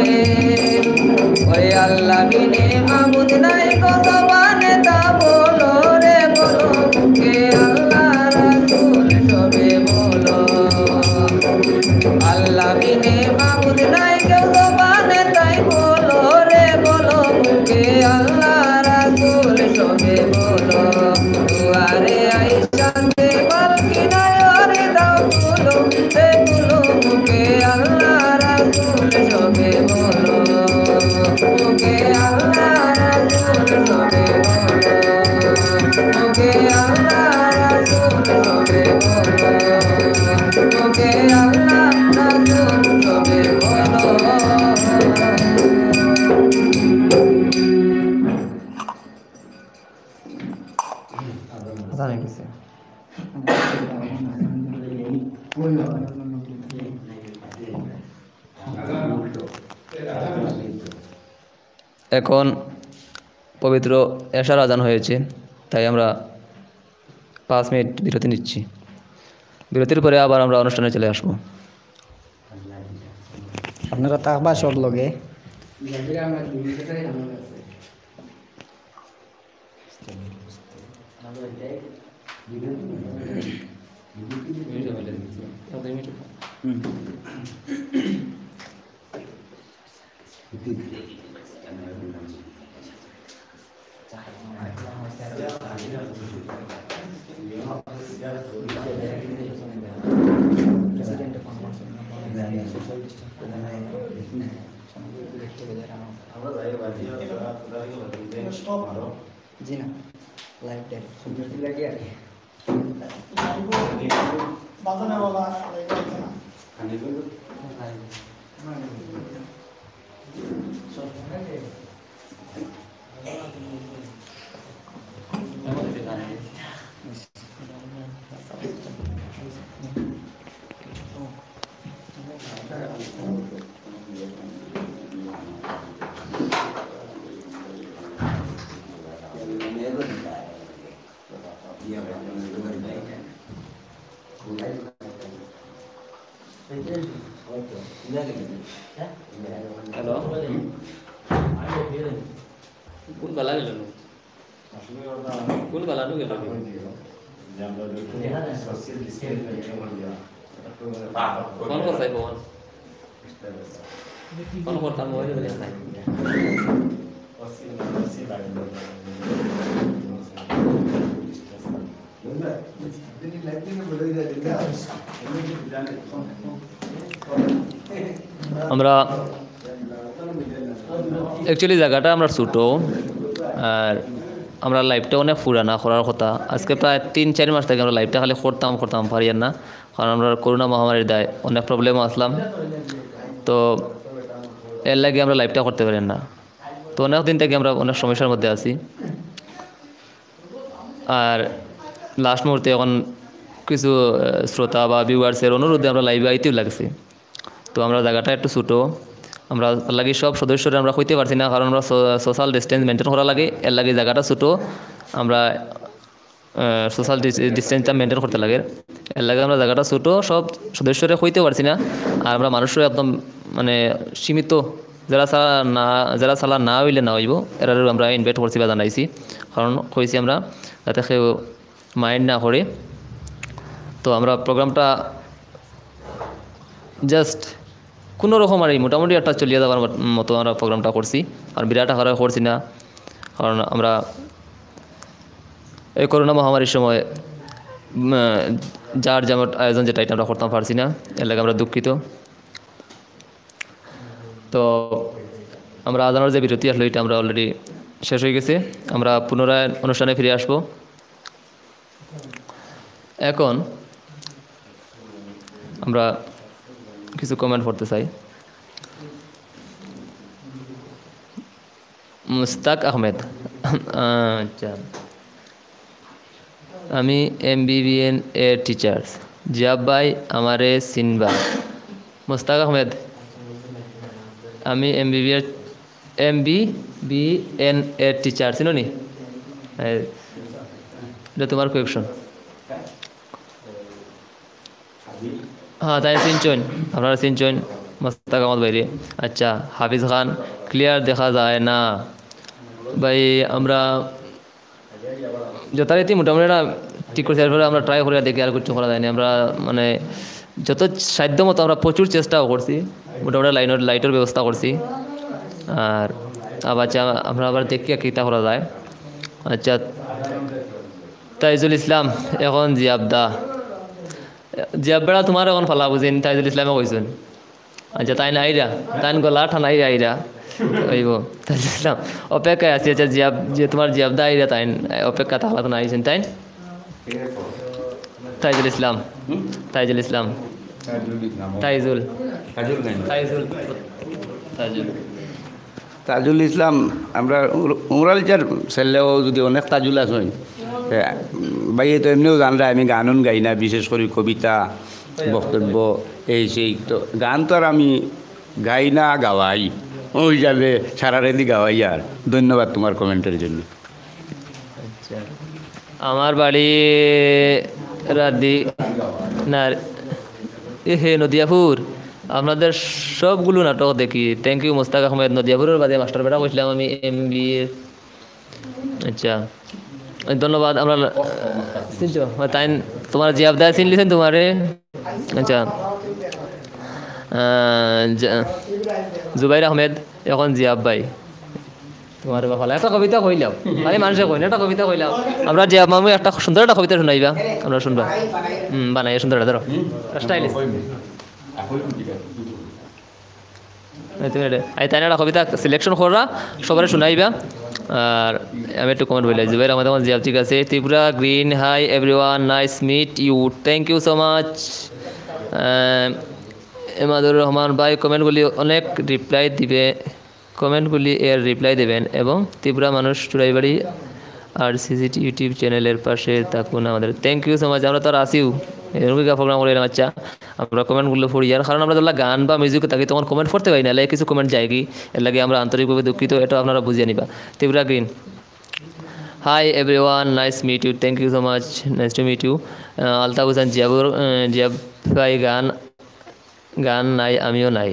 ওই আল্লাহ বিনে মাবুদ নাই গো জবানে তা বলো রে বলো, মুখে আল্লাহ রাসূল সবে বলো। আল্লাহ বিনে মাবুদ নাই কেউ জবানে তাই বলো রে বলো, মুখে আল্লাহ রাসূল সবে বলো। দুয়ারে আইসা যে পালকি নায়রি দাও তুলো, রে তুলো, মুখে আল্লাহ রাসূল সবে বলো। মুখে আল্লাহ রাসূল সবে বলো। মুখে আল্লাহ রাসূল সবে বলো। মুখে আল্লাহ রাসূল সবে বলো। আজান হয়ে গেছে। এখন পবিত্র এশার আজান হয়েছে, তাই আমরা পাঁচ মিনিট বিরতি নিচ্ছি। বিরতির পরে আবার আমরা অনুষ্ঠানে চলে আসবো। আপনারা থাকবা সব লগে। জি না, লাইভ ডাইরেক্ট। বাজানোওয়ালা। হ্যালো। কোন বালা গেল নু? কোন বালা নু গেল নু? ফোন কর চাই, ফোন। ফোন করতাম, মোবাইল ধরে নাই। আমরা actually জাগাটা আমরা ছোট, আর আমরা লাইভটা অনেক পুরানা করার কথা। আজকে প্রায় তিন চাইর মাস থাকি আমরা লাইভটা খালি করতাম, করতাম, পারিয়ার না, কারণ আমরা করোনা মহামারীর দায় অনেক problem আছলাম, তো এরলাগি আমরা লাইভটা করতে পারিয়ার না। তো অনেক দিন থাকি আমরা অনেক সমস্যার মধ্যে আছি। আর লাস্ট মুহূর্তে এখন কিছু, আহ, শ্রোতা বা ভিউয়ার্সের অনুরোধে আমরা লাইভে আইতেও লাগছি। তো আমরা জাগাটা একটু ছোটো, আমরা লাগি সব সদস্যরে আমরা কইতে পারছি না, কারণ আমরা সো-, সোশ্যাল ডিস্টেন্স মেইনটেইন করা লাগে, এর লাগি জাগাটা ছোটো। আমরা, আহ, সোশ্যাল ডিস-, ডিস্টেন্সটা মেইনটেইন করতে লাগে, এর লাগি আমরা জাগাটা ছোটো, সব সদস্যরে কইতেও পারছি না। আর আমরা মানুষও একদম মানে সীমিত, যারা ছাড়া না, যারা ছাড়া না অইলে না অইবো, এরারে আমরা ইনভাইট করছি বা জানাইছি, কারণ কইছি আমরা যাতে কেউ মাইন্ড না করে। তো আমরা প্রোগ্রামটা জাস্ট কোনো রকম আর এই মোটামুটি একটা চলিয়া যাওয়ার মত-, মতো আমরা প্রোগ্রামটা করছি, আর বিরাট আকারে করছি না, কারণ আমরা এই করোনা মহামারীর সময়, উম, যার যেমন আয়োজন যেটা, এটা আমরা করতাম পারছি না, এর লাগি আমরা দুঃখিত। তো আমরা আজানোর যে বিরতি আসলে, এটা আমরা অলরেডি শেষ হয়ে গেছে। আমরা পুনরায় অনুষ্ঠানে ফিরে আসবো। এখন আমরা কিছু কমেন্ট পড়তে চাই। মুস্তাক আহমেদ, আচ্ছা, আমি এমবিবিএন এর টিচার। জিয়াব ভাই, আমারে চিনবা? মুস্তাক আহমেদ, আমি এমবিবিএন, এমবিবিএন এর টিচার, চিনো নি? এই, এটা তোমার কোয়েকশন। হ্যাঁ, তাই চিনছইন, আপনারা চিনছইন মুস্তাক আহমদ ভাইরে। আচ্ছা, হাফিজ খান, ক্লিয়ার দেখা যায় না ভাই। আমরা যথারীতি মোটামুটি একটা ঠিক করছি, এরপরে আমরা ট্রাই করিয়া দেখি, আর কিছু করা যায়নি। আমরা মানে যত সাধ্য মতো আমরা প্রচুর চেষ্টাও করছি, মোটামুটি লাইনের, লাইটের ব্যবস্থা করছি। আর আবার চা-, আমরা আবার দেখি কিতা করা যায়। আচ্ছা, তাইজুল ইসলাম, এখন জিয়াবদা, জিয়াব বেড়া তোমার এখন ফালা বুঝিন, তাইজুল ইসলামে কইছেন। আচ্ছা, তাইন আইরা, তাইন গলা টানাইরা আইরা। অইবো, তাইজুল ইসলাম, অপেক্ষায় আছি। আচ্ছা, জিয়াব, যে তোমার জিয়াবদা আইরা, তাইন অপেক্ষা থাকলা তো না আইছেন, তাইন? তাইজুল ইসলাম, তাইজুল ইসলাম, তাইজুল, তাইজুল, তাইজুল। তাজুল ইসলাম, আমরা উমরালিচার সেলেও যদি অনেক তাজুল আছে, ভাই তো এমনিও জানরা আমি গান উন গাই না, বিশেষ করি কবিতা, বক্তব্য, এই সেই। তো গান তো আর আমি গাই না, গাওয়াই, ওই হিসাবে সারা রেদি গাওয়াই। আর ধন্যবাদ তোমার কমেন্টের জন্য। আচ্ছা, আমার বাড়ি রাদি না, এ হে, নদিয়াপুর। আপনাদের সবগুলো নাটক দেখি। থ্যাংক ইউ মোস্তাক আহমেদ। নদিয়াপুরের বাদে মাস্টার বেটা কইছিলাম আমি এমবিএ। আচ্ছা, ধন্যবাদ। আমরা চিনছো? তাইন তোমার জিয়াবদা চিনলিছেন তোমারে? আচ্ছা, আহ, জা-, জুবাইর আহমেদ, এখন জিয়াব ভাই। তোমার বাবা, একটা কবিতা কইলাম, মানে মানুষে কইন, একটা কবিতা কইলাম। আমরা জিয়াব মামু একটা সুন্দর একটা কবিতা শুনাইবা, আমরা শুনবা। হুম, বানাই সুন্দর একটা, ধরো। স্টাইলিশ। এই তুমি এটা, এই তাই না একটা কবিতা সিলেকশন করা, সবারে শুনাইবা। আর আমি একটু কমেন্ট বলি, জুবাইর আহমেদ, এখন জিয়াব, ঠিক আছে। Tripura green, hi everyone, nice meet you, thank you so much। আহ, এমাদুর রহমান ভাই, কমেন্টগুলি অনেক রিপ্লাই দিবে, কমেন্টগুলি এর রিপ্লাই দেবেন এবং ত্রিপুরা মানুষ চুড়াইবাড়ি আরসিসি ইউটিউব চ্যানেলের পাশে থাকুন আমাদের। Thank you so much. আমরা তো আর আসিও, এরকম প্রোগ্রাম করে এলাম। আচ্ছা, আমরা কমেন্টগুলো পড়ি, আর কারণ আমরা যখন গান বা মিউজিকে থাকি তখন কমেন্ট পড়তে পারি না, লাগে কিছু কমেন্ট যায় কি, এর লাগে আমরা আন্তরিকভাবে দুঃখিত, এটা আপনারা বুঝিয়ে নিবা। Tripura green, hi everyone, nice meet you, thank you so much, nice to meet you। আহ, আলতাফ হোসেন জিয়াবুর, আহ, জিয়াব ভাই গান, গান নাই, আমিও নাই।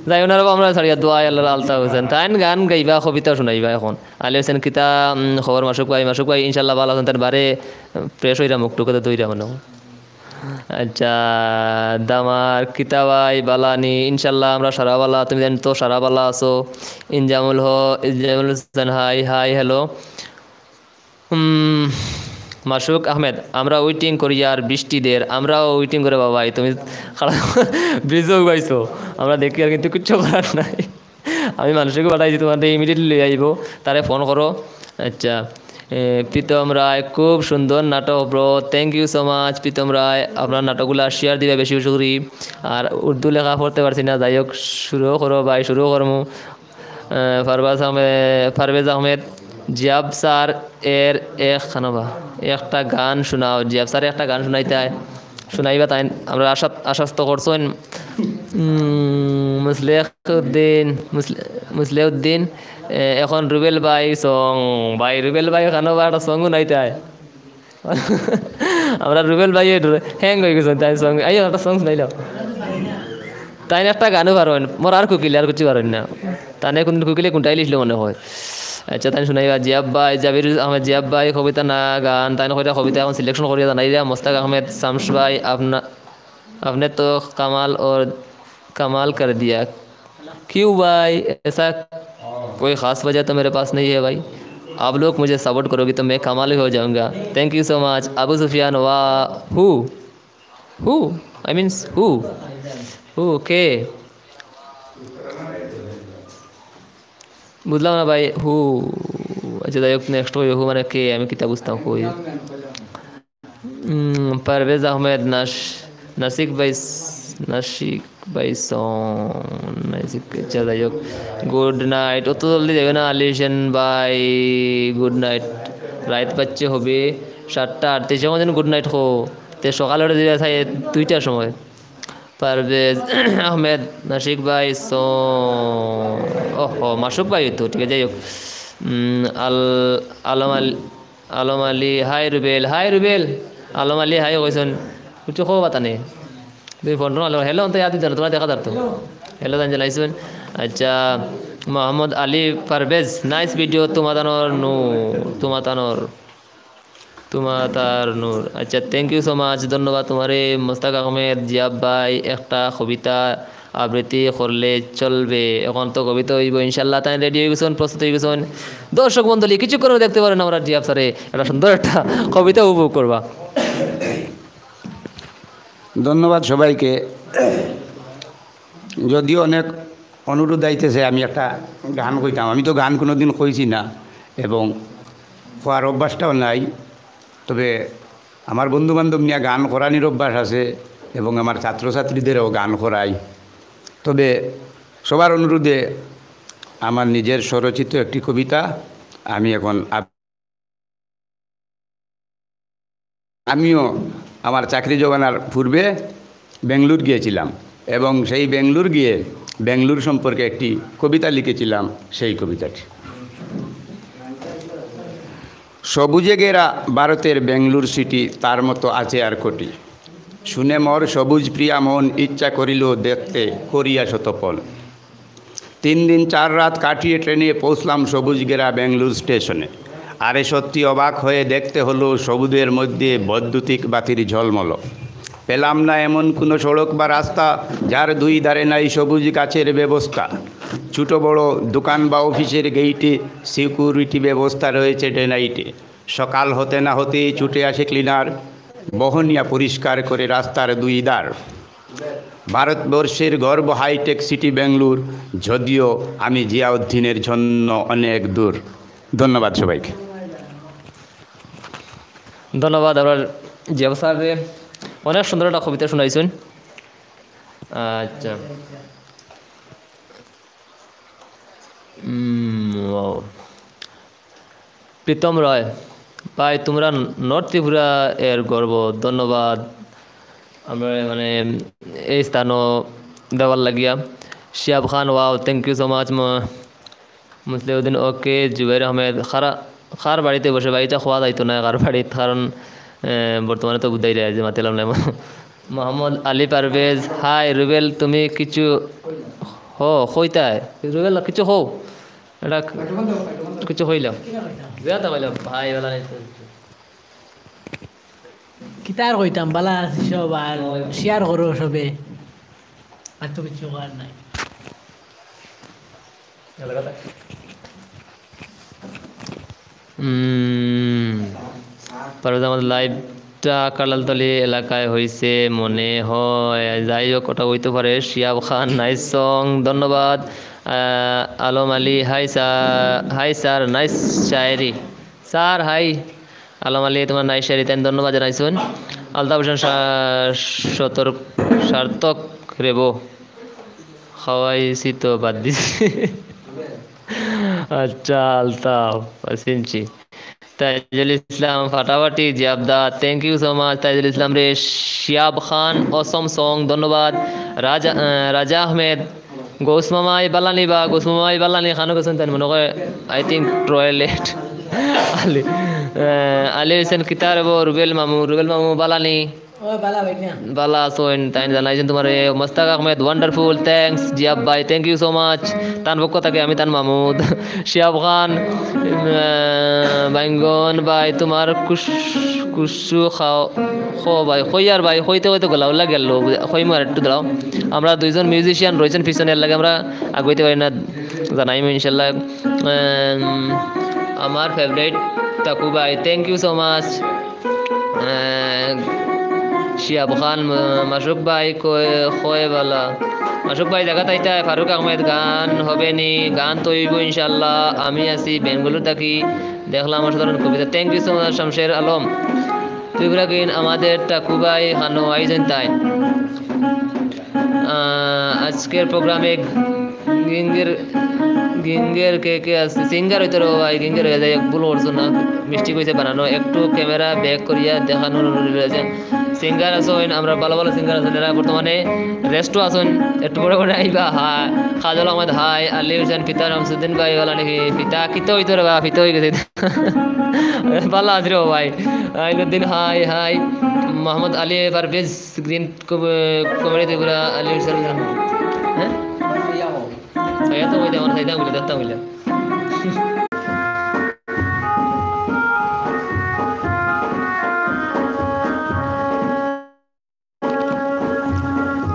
যাই, ওনারা আমরা ছাড়িয়া দোয়া আল্লাহ আলতাফ হোসেন। তাইন গান গাইবা, কবিতা শুনাইবা এখন। আলী হোসেন কিতা, উম, খবর মাসুক ভাই? মাসুক ভাই ইনশাল্লাহ ভালো আছেন, তার বারে, উম, ফ্রেশ হইরা মুখ টুকে তো ধইরা মনে হয়। আচ্ছা, দামার কিতা ভাই বালানি, ইনশাল্লাহ আমরা সারা বালা, তুমি জানি তো সারা বালা আছো। ইনজামুল হ-, ইনজামুল হোসেন, hi, hi, hello। হুম, মাসুক আহমেদ, আমরা ওয়েটিং করি আর বৃষ্টি দের, আমরাও ওয়েটিং করে বাবাই, তুমি খারাপ ব্রিজও গাইছো, আমরা দেখি আর কিন্তু কিচ্ছু করার নাই। আমি মানুষকে পাঠাইছি তোমাদের ইমিডিয়েটলি লই আইবো, তারে ফোন করো। আচ্ছা, এ, প্রীতম রায়, খুব সুন্দর নাটক bro, thank you so much. Pritam Roy, আপনার নাটকগুলা শেয়ার দিবা বেশি বেশি করি। আর উর্দু লেখা পড়তে পারছি না, যাই হোক, শুরু করো ভাই, শুরু করমু। আহ, পারভেজ আহমেদ, পারভেজ আহমেদ, জিয়াব স্যার এর এক খানবা, একটা গান শোনাও। জিয়াব স্যার একটা গান শোনাইতায়, শোনাইবা তাইন। আমরা আশা, আশ্বস্ত করছইন। উম, মুসলেহুদ্দিন, মুসলে-, মুসলেহুদ্দিন, এ, এখন রুবেল ভাই সং, ভাই রুবেল ভাই খানবা একটা সং শোনাইতায়। আমরা রুবেল ভাই একটু হ্যাং অই গেছইন, তাইন সং, আইও একটা সং শোনাইলাও। তাইন একটা গানও পারইন, মোর আর কুকিলে আর কিছু পারইন না। তাইন কোন কুকিলে কোনটাই লিখলো মনে হয়। আচ্ছা, তাইন শোনাইবা। জিয়াব ভাই, জাবির আহমেদ জিয়াব ভাই, কবিতা না গান, তাইন কইরা কবিতা এখন selection করিয়া জানাইরা। মোস্তাক আহমেদ শামস ভাই, আপনা-, আপনে তো কামাল অর কামাল কর দিয়া। क्यों भाई, ऐसा कोई ख़ास वजह तो मेरे पास नहीं है भाई। आप लोग मुझे support करोगे तो मैं कमाल ही हो जाऊंगा। Thank you so much। Abu সুফিয়ান, ওয়া-, who? Who? I mean, who? Who? কে? বুঝলাম না ভাই, who? আচ্ছা, যাই হোক, next কই, who মানে কে? আমি কিতা বুঝতাম কই? উম, পারভেজ আহমেদ, নাস-, নাসিক ভাই স-, নাসিক ভাই সন, নাসিক, আচ্ছা, যাই হোক। Good night। অত জলদি যাইও না, আলী হোসেন ভাই, good night। রাইত বাজছে হবে সাতটা আটত্রিশ, এখন যেন good night কও। তে সকালে উঠে দিলে চাই দুইটার সময়। পারভেজ আহমেদ, নাসিক ভাই সন, ওহো, মাসুক ভাই তো, ঠিক আছে, যাই হোক। উম, আল-, আলম আলী, আলম আলী, হাই রুবেল, হাই রুবেল। আলম আলী, হাই কইছইন। কিছু খবর বাতা নেই। দুই ফোন টোন আলো, hello, অন্ত ইয়াদ দিতে না, তোমরা দেখা যার তো। Hello, তান জানাইছইন। আচ্ছা, মোহাম্মদ আলী পারভেজ, nice video, তোমাতানোর নূর, তোমাতানোর, তোমাতার নূর। আচ্ছা, thank you so much, ধন্যবাদ তোমারে। মোস্তাক আহমেদ, জিয়াব ভাই, একটা কবিতা আবৃত্তি করলে চলবে। এখন তো কবিতা হইব ইনশাল্লাহ। তাইন ready হয়ে গেছইন, প্রস্তুত হয়ে গেছইন। দর্শক মণ্ডলী, কিছুক্ষণ দেখতে পারেন আমরা জিয়াব স্যারে একটা সুন্দর একটা কবিতা উপভোগ করবা। ধন্যবাদ সবাইকে। যদিও অনেক অনুরোধ আইতেছে, আমি একটা গান কইতাম। আমি তো গান কোনোদিন কইছি না এবং কওয়ার অভ্যাসটাও নাই। তবে আমার বন্ধু-বান্ধব নিয়া গান করানির অভ্যাস আছে এবং আমার ছাত্রছাত্রীদেরও গান করাই। তবে সবার অনুরোধে আমার নিজের স্বরচিত একটি কবিতা আমি এখন আপ-, আমিও আমার চাকরি জমানার পূর্বে বেঙ্গালুর গিয়েছিলাম এবং সেই বেঙ্গালুর গিয়ে বেঙ্গালুর সম্পর্কে একটি কবিতা লিখেছিলাম, সেই কবিতাটি। সবুজে ঘেরা ভারতের বেঙ্গালুর সিটি, তার মতো আছে আর কোটি। শুনে মোর সবুজ প্রিয়া মন, ইচ্ছা করিল দেখতে করিয়া শতপল। তিন দিন চার রাত কাটিয়ে ট্রেনে পৌঁছলাম সবুজ ঘেরা বেঙ্গালুর স্টেশনে। আরে সত্যি অবাক হয়ে দেখতে হলো সবুজের মধ্যে বৈদ্যুতিক বাতির ঝলমল। পেলাম না এমন কোনো সড়ক বা রাস্তা যার দুই ধারে নাই সবুজ গাছের ব্যবস্থা। ছোট বড় দোকান বা অফিসের গেইটে সিকিউরিটি ব্যবস্থা রয়েছে ডে নাইটে। সকাল হতে না হতেই ছুটে আসে ক্লিনার, বহনিয়া পরিষ্কার করে রাস্তার দুই ধার। ভারতবর্ষের গর্ব হাইটেক সিটি বেঙ্গালুর, যদিও আমি জিয়াউদ্দিনের জন্য অনেক দূর। ধন্যবাদ সবাইকে। ধন্যবাদ আমরা জিয়াব স্যাররে, অনেক সুন্দর একটা কবিতা শুনাইছইন। আচ্ছা। উম, wow। প্রীতম রয়, ভাই, তোমরা নর্থ ত্রিপুরা এর গর্ব, ধন্যবাদ। আমরা মানে এই স্থানও দেওয়ার লাগিয়া। শিহাব খান, wow, thank you so much। ম-, মুসলিউদ্দিন, ওকে। জুবাইর আহমেদ, খারা-, কার বাড়িতে বসে, বাড়িটা খোয়া যাইতো না কার বাড়িত, কারণ, এ, বর্তমানে তো বুঝাই যায় যে মাতিলাম না। মোহাম্মদ আলী পারভেজ, হাই রুবেল, তুমি কিছু হো, কইতায়? রুবেল, কিছু হো। এটা কিছু কইলাম। বেয়াটা কইলাম, ভাই, বেলা নাই তো। কিতার কইতাম, বালা আছি সব, আর share করো সবে। আর তো কিছু করার নাই। উম, পারভেজ আহমদ, live টা কালালতলি এলাকায় হইছে মনে হয়। যাই হোক, ওটা হইতে পারে। শিহাব খান, nice song, ধন্যবাদ। আহ, আলম Ali, hi sir, hi sir, nice shayari. Sir, hi। Alam আলী, তোমার nice শায়েরি, তাইন ধন্যবাদ জানাইছইন। আলতাফ হোসেন সা-, সতর্ক, সার্থক রেবো। খাওয়াইছি তো বাদ দিছি। আচ্ছা, আলতাফ, চিনছি। তাইজুল ইসলাম ফাটাফাটি জিয়াবদা, thank you so much। Taijul ইসলাম রে, শিয়াব খান, awesome song, ধন্যবাদ। রাজা, আহ, রাজা আহমেদ, গৌস মামাই বালানি বা, গৌস মামাই বালানি খানো গেছেন তাই মনে হয়, I think toilet। আলী, আহ, আলী হোসেন কিতার বো, রুবেল মামু, রুবেল মামু বালানি। ও, বালা ভাই না। বালা আছইন, তাইন জানাইছেন তোমারে। মোস্তাক আহমেদ, wonderful, thanks। জিয়াব ভাই, thank you so much। তান পক্ষ থাকি আমি তান মামুদ। শিয়াব খান, আহ, বাইঙ্গন ভাই, তোমার কুস-, কুসু খাও, খো ভাই, খইয়ার ভাই, খইতে খইতে গলা উলা গেল, খই মার একটু দাঁড়াও। আমরা দুইজন musician রয়েছেন পিছনে, এর লাগি আমরা আগুইতে পারি না, জানাইমু ইনশাল্লাহ। আম, আমার favourite টাকু ভাই, thank you so much। আহ, শিয়াব খান, আহ, মাসুক ভাই কয়, কয় বালা। মাসুক ভাই জাগাত আইতায়, ফারুক আহমেদ গান হবে নি, গান তো অইবো ইনশাল্লাহ। আমি আছি বেঙ্গালুরু থাকি, দেখলাম অসাধারণ কবিতা। Thank you so much, শামশের আলম। ত্রিপুরা গিন আমাদের টাকু ভাই হানো আইজেন তাই। আহ, আজকের প্রোগ্রামে গিঙ্গের, গিঙ্গের কে কে আছে? সিঙ্গার হইতো রে ভাই, গিঙ্গের হয়ে যায়, ভুল করছো না, মিষ্টি কইছে বানানো। একটু ক্যামেরা ব্যাক করিয়া দেখানোর অনুরোধ রয়েছে। সিঙ্গার আছইন, আমরা ভালো ভালো সিঙ্গার আছইন, এরা বর্তমানে রেস্টও আছইন, একটু পরে পরে আইবা। হ্যাঁ, কাজল আহমেদ, হাই, আলী হোসেন, পিতা শামসুদ্দিন ভাই, ভালা নাকি? পিতা কিতা হইতো রে বা, পিতা হয়ে গেছে। ভালা আছি রে ভাই। Ainuddin, hi, hi. Mohammad Ali Parvez, green com-, comedy Tripura, Ali Hossain. হ্যাঁ? সাইয়া তো ওই দেখো, সাইয়া বলে, দেখতা বলে।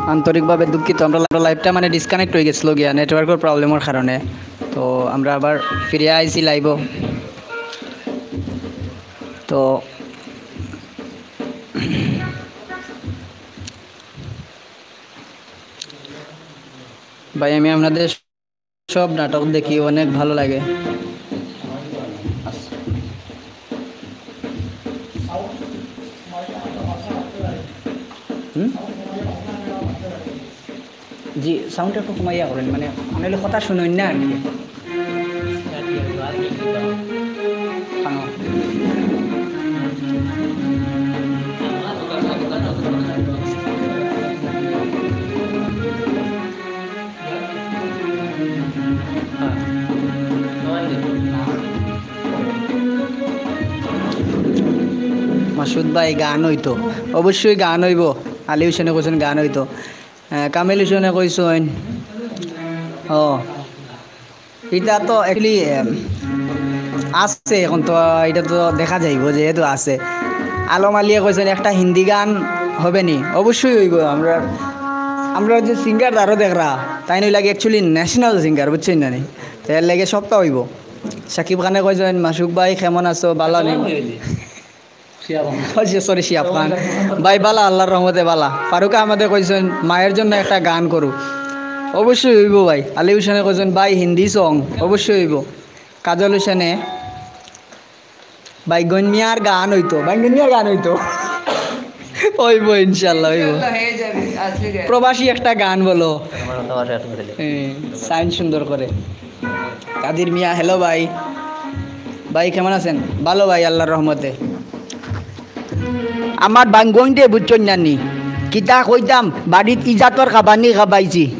আন্তরিকভাবে দুঃখিত, আমরা লাইভটা মানে ডিসকানেক্ট হয়ে গেছিল গিয়া নেটওয়ার্কের প্রবলেমের কারণে। তো আমরা আবার ফিরে আইছি লাইভও। তো ভাই, আমি আপনাদের সব নাটক দেখি, অনেক ভালো লাগে। হুম? জি, সাউন্ড একটু কমাইয়া করেন, মানে, নাহলে কথা শুনইন না আর কি। হ্যাঁ। মাসুদ ভাই, গান হইতো, অবশ্যই গান হইবো। আলী হোসেনে কইছেন গান হইতো। আহ, কামিল হোসেনে কইছেন, ও, এটা তো actually, আম, আছে এখন তো, এটা তো দেখা যাইবো যেহেতু আছে। আলম আলিয়ে কইছেন একটা হিন্দি গান হবে নি? অবশ্যই হইবো। আমরা, আমরা যে সিঙ্গার আরো দেখরা, তাইন অইলা গি actually ন্যাশনাল সিঙ্গার, বুঝছইন না নি? তো এর লাগি সবটা হইবো। সাকিব খানে কইছেন, "মাসুক ভাই কেমন আছো? ভালা নি?" শিয়াব আহমদ। ও, সরি, শিয়াব খান। ভাই, ভালা, আল্লাহর রহমতে ভালা। ফারুক আহমদে কইছেন, "মায়ের জন্য একটা গান করু।" অবশ্যই হইবো ভাই। আলী হোসেনে কইছেন, "ভাই, হিন্দি সং।" অবশ্যই হইবো। কাজল হোসেনে, "বাইগন মিয়ার গান হইতো, বাইগন মিয়ার গান হইতো।" হইবো, ইনশাল্লাহ, হইবো। ইনশাল্লাহ হয়ে যাবে, আসলে গান। প্রবাসী একটা গান বলো। আমার তো ভাষা একটু বদলে। হ্যাঁ, সাইন সুন্দর করে। কাদির মিয়া, হ্যালো ভাই। ভাই, কেমন আছেন? ভালো ভাই, আল্লাহর রহমতে। আমার বাঙ্গইনরে বুঝছইন না নি? কিতা কইতাম, বাড়িত ইজাতর খাবানি খাবাইছি।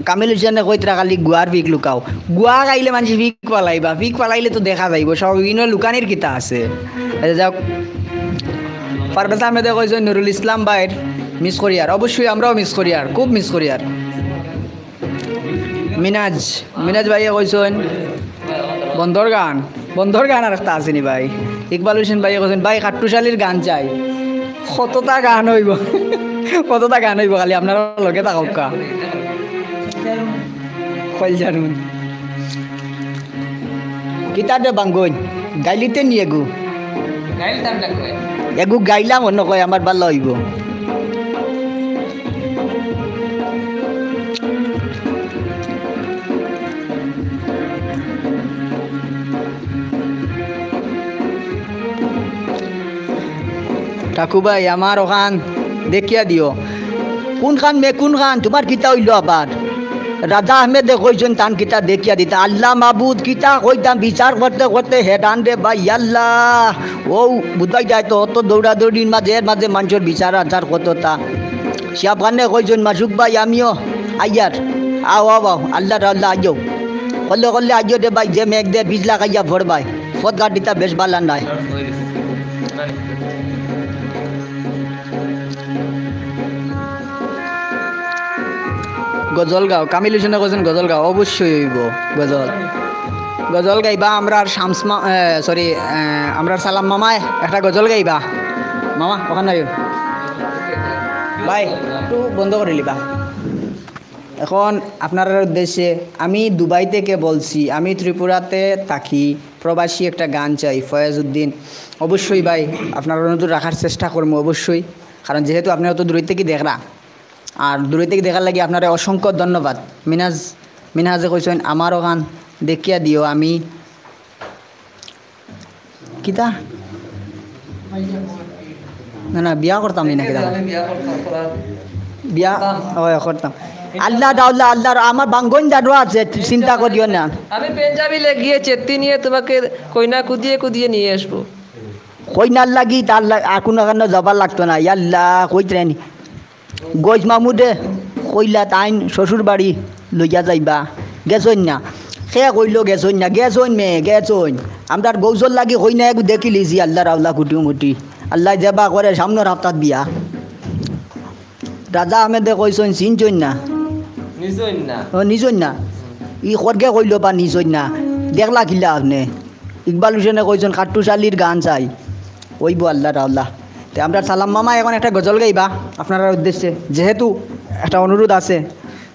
কামিল হোসেনে কইতরা খালি গুয়ার ফিক লুকাও। গুয়া খাইলে মানুষ ফিক ফালাইবা, ফিক ফালাইলে তো দেখা যাইবো। সব ইনো লুকানির কিতা আছে? আচ্ছা, যাক। পারভেজ আহমেদে কইছে নুরুল ইসলাম ভাইর মিস করিয়ার। অবশ্যই আমরাও মিস করিয়ার, খুব মিস করিয়ার। মিনাজ, মিনাজ ভাইয়ে কইছইন বন্দর গান, বন্দর গান আর একটা আছে নি ভাই। ইকবাল হোসেন ভাইয়ে কইছইন, "ভাই, খাট্টুশালীর গান চাই।" কতটা গান হইবো, কতটা গান হইবো, খালি আপনারা লগে থাকউক্কা। কইল জানুন। কিতা দে বাঙ্গইন, গাইলিতে নি এগু? গাইল তাম না কয়। এগু গাইলাম অন্য কয়, আমার ভালা হইবো। ঠাকু ভাই, আমার ওখান দেখিয়া দিও। কোন খান মে, কোন খান? তোমার কিতা হইলো আবার? রাজা আহমেদে কইছইন তান কিতা দেখিয়া দিতা। আল্লাহ মাবুদ, কিতা কইতাম, বিচার করতে করতে হেরান রে ভাই, আল্লাহ। ও বুঝাই যায় তো, অত দৌড়াদৌড়ির মাঝে, এর মাঝে মানষর বিচার আচার কততা। শিহাব খানে কইছইন, "মাসুক ভাই, আমিও আইয়ার, আও, আও, আও, আল্লাহ, আল্লাহ, আইও।" করলে করলে আইও রে ভাই, যে মেঘ দে বিজলা খাইয়া পড়বায়, পথ ঘাট ইতা বেশ বালা নাই। গজল গাও, কামিল হোসেনে কইছইন গজল গাও, অবশ্যই অইবো গজল। গজল গাইবা আমরার শামস মা-, এ, sorry, এ, আমরার সালাম মামায় একটা গজল গাইবা। মামা, ওখানে আইও। ভাই, একটু বন্ধ করি লিবা। এখন আপনারার উদ্দেশ্যে আমি দুবাই থেকে বলছি, আমি ত্রিপুরাতে থাকি, প্রবাসী একটা গান চাই, ফয়েজ উদ্দিন। অবশ্যই ভাই, আপনারার অনুরোধ রাখার চেষ্টা করমু অবশ্যই, কারণ যেহেতু আপনারা অত দূরই থেকে দেখরা, আর দূরই থেকে দেখার লাগি আপনারে অসংখ্য ধন্যবাদ। মিনাজ, মিনহাজে কইছইন, "আমারও গান দেখিয়া দিও, আমি" কিতা? না, না, বিয়া করতাম নি না কিতা? আমি বিয়া করতাম, করার বিয়া, করতাম। অয়, করতাম। আল্লাহ, আল্লাহ, আল্লাহ, আমার বাঙ্গন দাদু আছে, চিন্তা করিও না। আমি পাঞ্জাবি লেগিয়ে চেত্তি নিয়ে তোমাকে কইনা কুদিয়ে কুদিয়ে নিয়ে আসবো। কইনার লাগি তার লা-, আর কোনো কারণে যাবার লাগতো না। ইয়াল্লা, কইতরা নি। গইজ মামুদে কইলা তাইন শ্বশুর বাড়ি লইয়া যাইবা। গেছইন না। কে কইলো গেছইন না? গেছইন মে, গেছইন। আমরার গৌজর লাগি কইনা এগু দেখিলিছি আল্লাহর আওলা কুটি মুটি। আল্লায় যেবা করে সামনর হাপ্তাত বিয়া। রাজা আহমেদে কইছইন চিনছইন না? নিছইন না। ও, নিছইন না। ই খরগে কইলো বা নিছইন না। দেখলা কিলা আপনে? ইকবাল হোসেনে কইছইন কাট্টুশ আলীর গান চাই। অইবো আল্লাহর আওলা। তে আমরার সালাম মামা এখন একটা গজল গাইবা আপনারার উদ্দেশ্যে, যেহেতু একটা অনুরোধ আছে,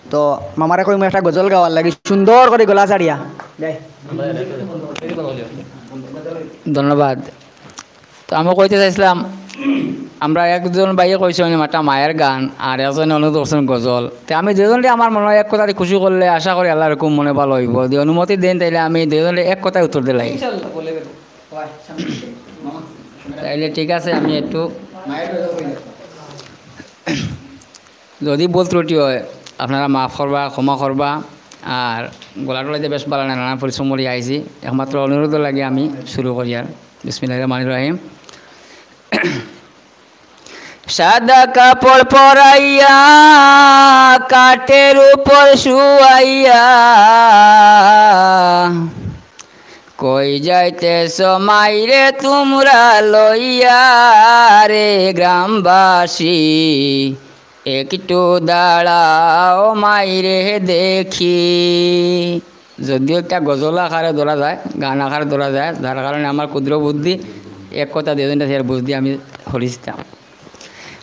তো মামারে কইমু একটা গজল গাওয়ার লাগি সুন্দর করি গলা ছাড়িয়া। গাই। ধন্যবাদ। তো আমি কইতে চাইছিলাম, আমরা একজন ভাইয়ে কইছইন একটা মায়ের গান, আর একজনে অনুরোধ করছইন গজল। তে আমি দুইজনরে আমার মনে হয় এক কথায় খুশি করলে আশা করি আল্লাহর হুকুম মনে ভালা অইবো। যদি অনুমতি দেন, তাইলে আমি দুইজনরে এক কথায় উত্তর দিলাই। ইনশাআল্লাহ, বলে দেব। তাইলে ঠিক আছে, আমি একটু, যদি ভুল ত্রুটি হয়, আপনারা মাফ করবা, ক্ষমা করবা। আর গলা টলা যে বেশ ভালা না, নানা পরিশ্রম করি আইছি, একমাত্র অনুরোধ লাগে আমি শুরু করি। আর বিসমিল্লাহির রহমানির রহিম। সাদা কাপড় পরাইয়া, কাঠের উপর শুয়াইয়া, কই যাইতেছ মাইরে তুমরা লইয়া রে গ্রামবাসী, একটু দাঁড়াও মাইরে দেখি। যদিও একটা গজল আকারে ধরা যায়, গান আকারে ধরা যায়, যার কারণে আমার ক্ষুদ্র বুদ্ধি এক কথা দুইজনটা শেয়ার বুঝ দিয়ে আমি হরিস্তাম।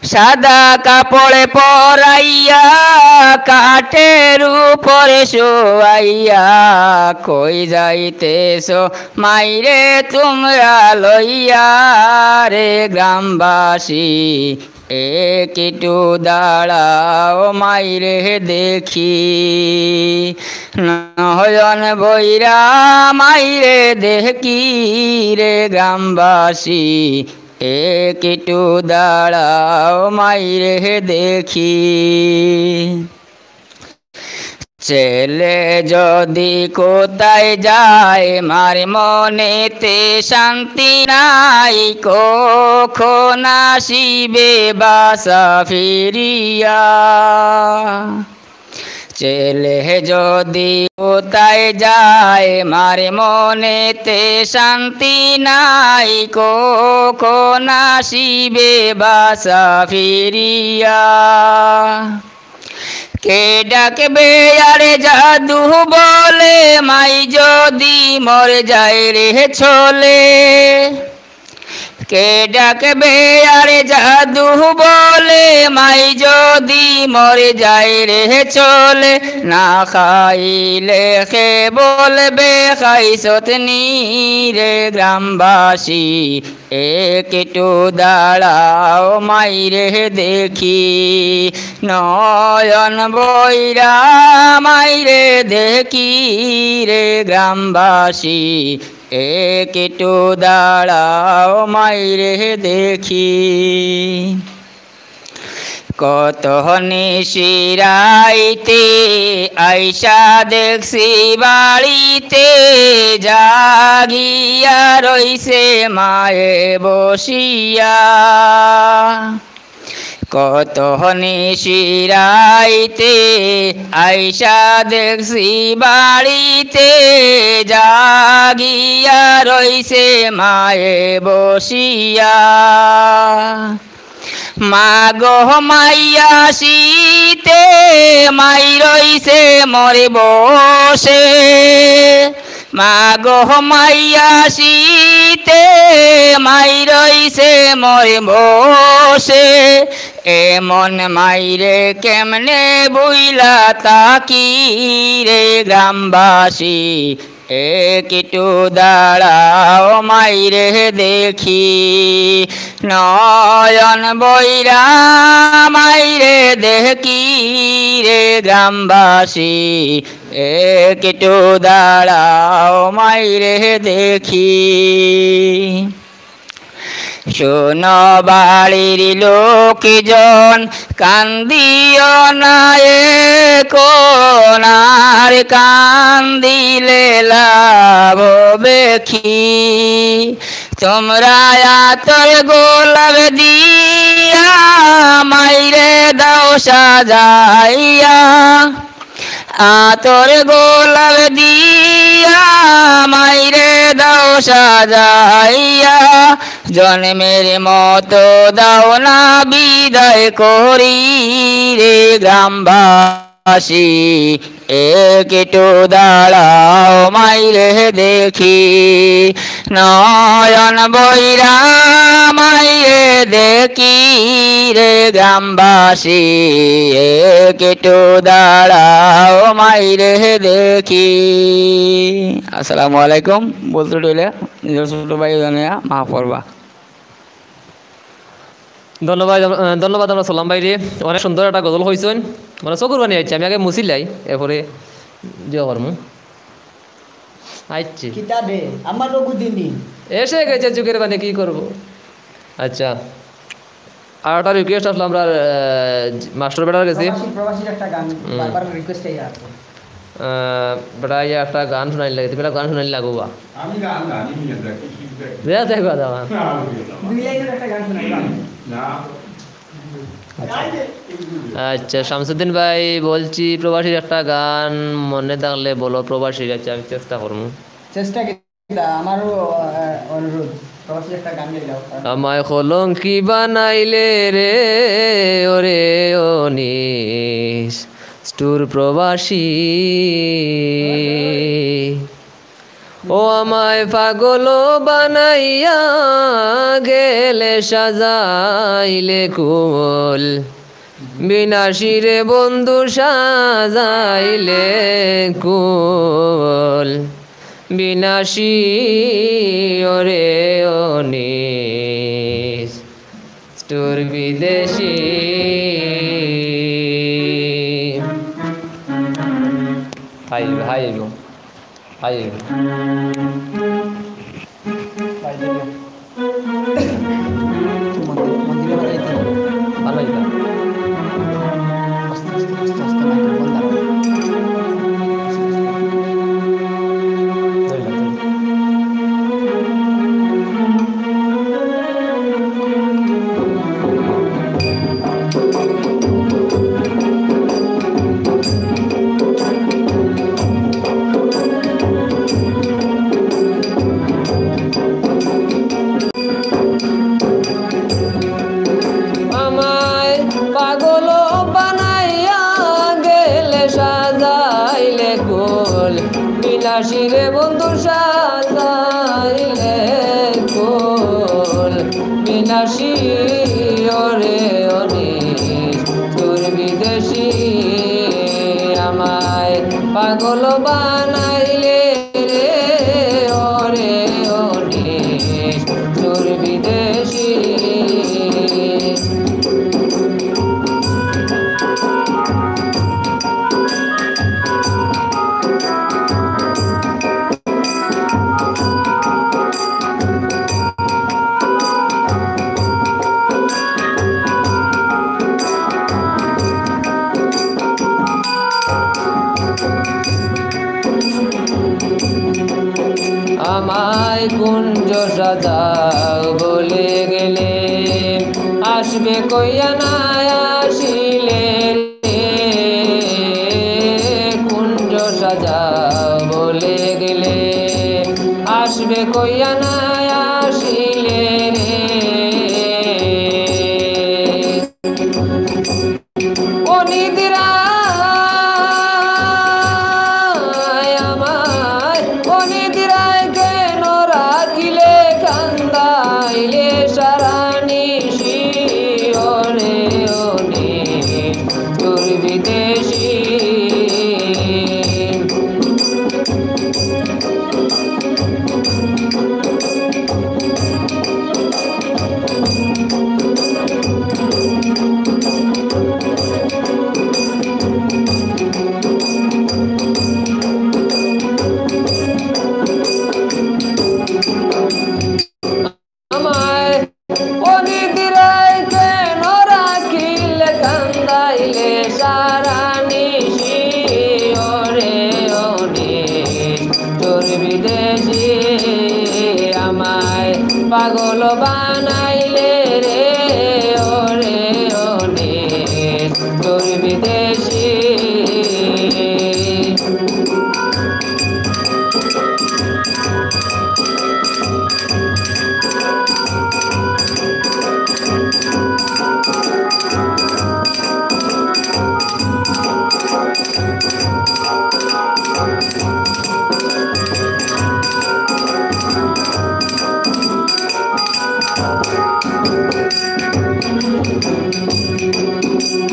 সাদা কাপড় পরাইয়া, কাঠের উপরে শোয়াইয়া, কই যাইতেছ মাইরে তুমরা লইয়া রে গ্রামবাসী, একটু দাঁড়াও মাইরে দেখি। নয়ন বইরা মাইরে দেখি রে গ্রামবাসী, একটু দাঁড়াও মাইরে দেখি। ছেলে যদি কোথায় যায়, মার মনেতে শান্তি নাই, কখন আসিবে বাসা ফিরিয়া। ছেলে যদি কোথায় যায়, মার মনেতে শান্তি নাই, কখন আসিবে বাসা ফিরিয়া। কে ডাকবে আরে যাদু বলে, মাই যদি মর যায় রে ছলে। কে ডাকবে আরে যাদু বলে, মাই যদি মর যায় রে ছলে। না খাইলে কে বলবে খাইছত নি রে গ্রামবাসী। একটু দাঁড়াও মাইরে দেখি, নয়ন বইরা মাইরে দেখি রে গ্রামবাসী, একটু দাঁড়াও মাইরে দেখি। কত নিশি রাইতে আইসা দেখছি বাড়িতে জাগিয়া রইছে মায়ে বসিয়া। কত নিশি রাইতে আইসা দেখছি বাড়িতে জাগিয়া রইছে মায়ে বসিয়া। মা গো মাইয়া শীতে মাই রইছে মোর বসে। মা গো মাইয়া শীতে মাই রইছে মোর বসে। এমন মাইরে কেমনে বুইলা তাকি রে গ্রামবাসী। একটু দাঁড়াও মাইরে দেখি, নয়ন বইরা মাইরে দেখি রে গ্রামবাসী। একটু দাঁড়াও মাইরে দেখি। শোনো বাড়ির লোকজন, কান্দিও না এখন আর, কান্দিলে লাভ হবে কি? তোমরা আতর গোলাপ দিয়া মাইরে দাও সাজাইয়া, আতর গোলাপ দিয়া মাইরে দাও সাজাইয়া, জন্মের মতো দাও না বিদায় করি রে গ্রামবাসী। একটু দাঁড়াও মাইরে দেখি, নয়ন বইরা মাইরে দেখি রে গ্রামবাসী। একটু দাঁড়াও মাইরে দেখি। আসসালামু আলাইকুম। ভুল ত্রুটি অইলে নিজর ছোট ভাই জানিয়া মাফ করবা। ধন্যবাদ, আহ, ধন্যবাদ আমরা সালাম ভাইরে। অনেক সুন্দর একটা গজল কইছইন। মানে চকুর পানি আইছে, আমি আগে মুছিলাই, এরপরে জিও করমু। আইছে। কিতা দে, আমার লোক দিনি। এসে গেছে চোখের পানি, কি করব? আচ্ছা। আর একটা রিকোয়েস্ট আসলো আমরা, আহ, মাস্টার বেটার গেছে। প্রবাসী, প্রবাসীর একটা গান, হুম। বারবার রিকোয়েস্ট আইয়া আছে। আহ, বেটা, ইয়া একটা গান শুনাইল লাগে, তুমি একটা গান শুনাইল লাগো বা। আমি গান জানি না, দেখি কি দেখি। দে, দে, গো, দাও। না, আমি দিলাম না। দুই লাইনের একটা গান শুনাই, গান। না। আচ্ছা। আচ্ছা, শামসুদ্দিন ভাই, বলছি প্রবাসীর একটা গান মনে থাকলে বলো, প্রবাসীর। আচ্ছা, আমি চেষ্টা করমু। চেষ্টা কি? আমারও, আহ, অনুরোধ, প্রবাসীর একটা গান গেয়ে দাও। আমায় কলঙ্কি বানাইলে রে, ওরে অনিশ, টুর প্রবাসী। ও আমায় পাগল বানাইয়া গেলে সাজাইলে কুল, বিনাশী রে বন্ধু সাজাইলে কুল, বিনাশী ওরে অনিশ, টুর বিদেশী। Hi, hi. আই। মন্দির, মন্দিরে বাজাইতে হবে। ভালো হইল। আস্তে, আস্তে, আস্তে, আস্তে মাইক্রোফোন ধরো। আমায় পাগল বানাইয়া গেলে সাজাইলে কুল, বিলাসী রে বন্ধু সাজাইলে কুল, বিলাসী ওরে অনিশ, টুর বিদেশী। আমায় পাগল বানাইলে রে ওরে অনিশ, টুর বিদেশী। আমায় কুঞ্জ সাজাও বলে গেলে, আসবে কইয়া না আসিলে রে। কুঞ্জ সাজাও বলে গেলে, আসবে কইয়া না আসিলে রে। ও নিদিরায় আমায়, ও নিদিরায় কেন রাখিলে কান্দাইলে সারা নিশি? ওরে ও নিষ্ঠুর বিদেশি। আমায় ও নিদিরায় কেন রাখিলে কান্দাইলে সারা নিশি? ওরে ও নিষ্ঠুর বিদেশি, আমায় পাগল বানাইলে রে। ওরে ও নিষ্ঠুর বিদেশি।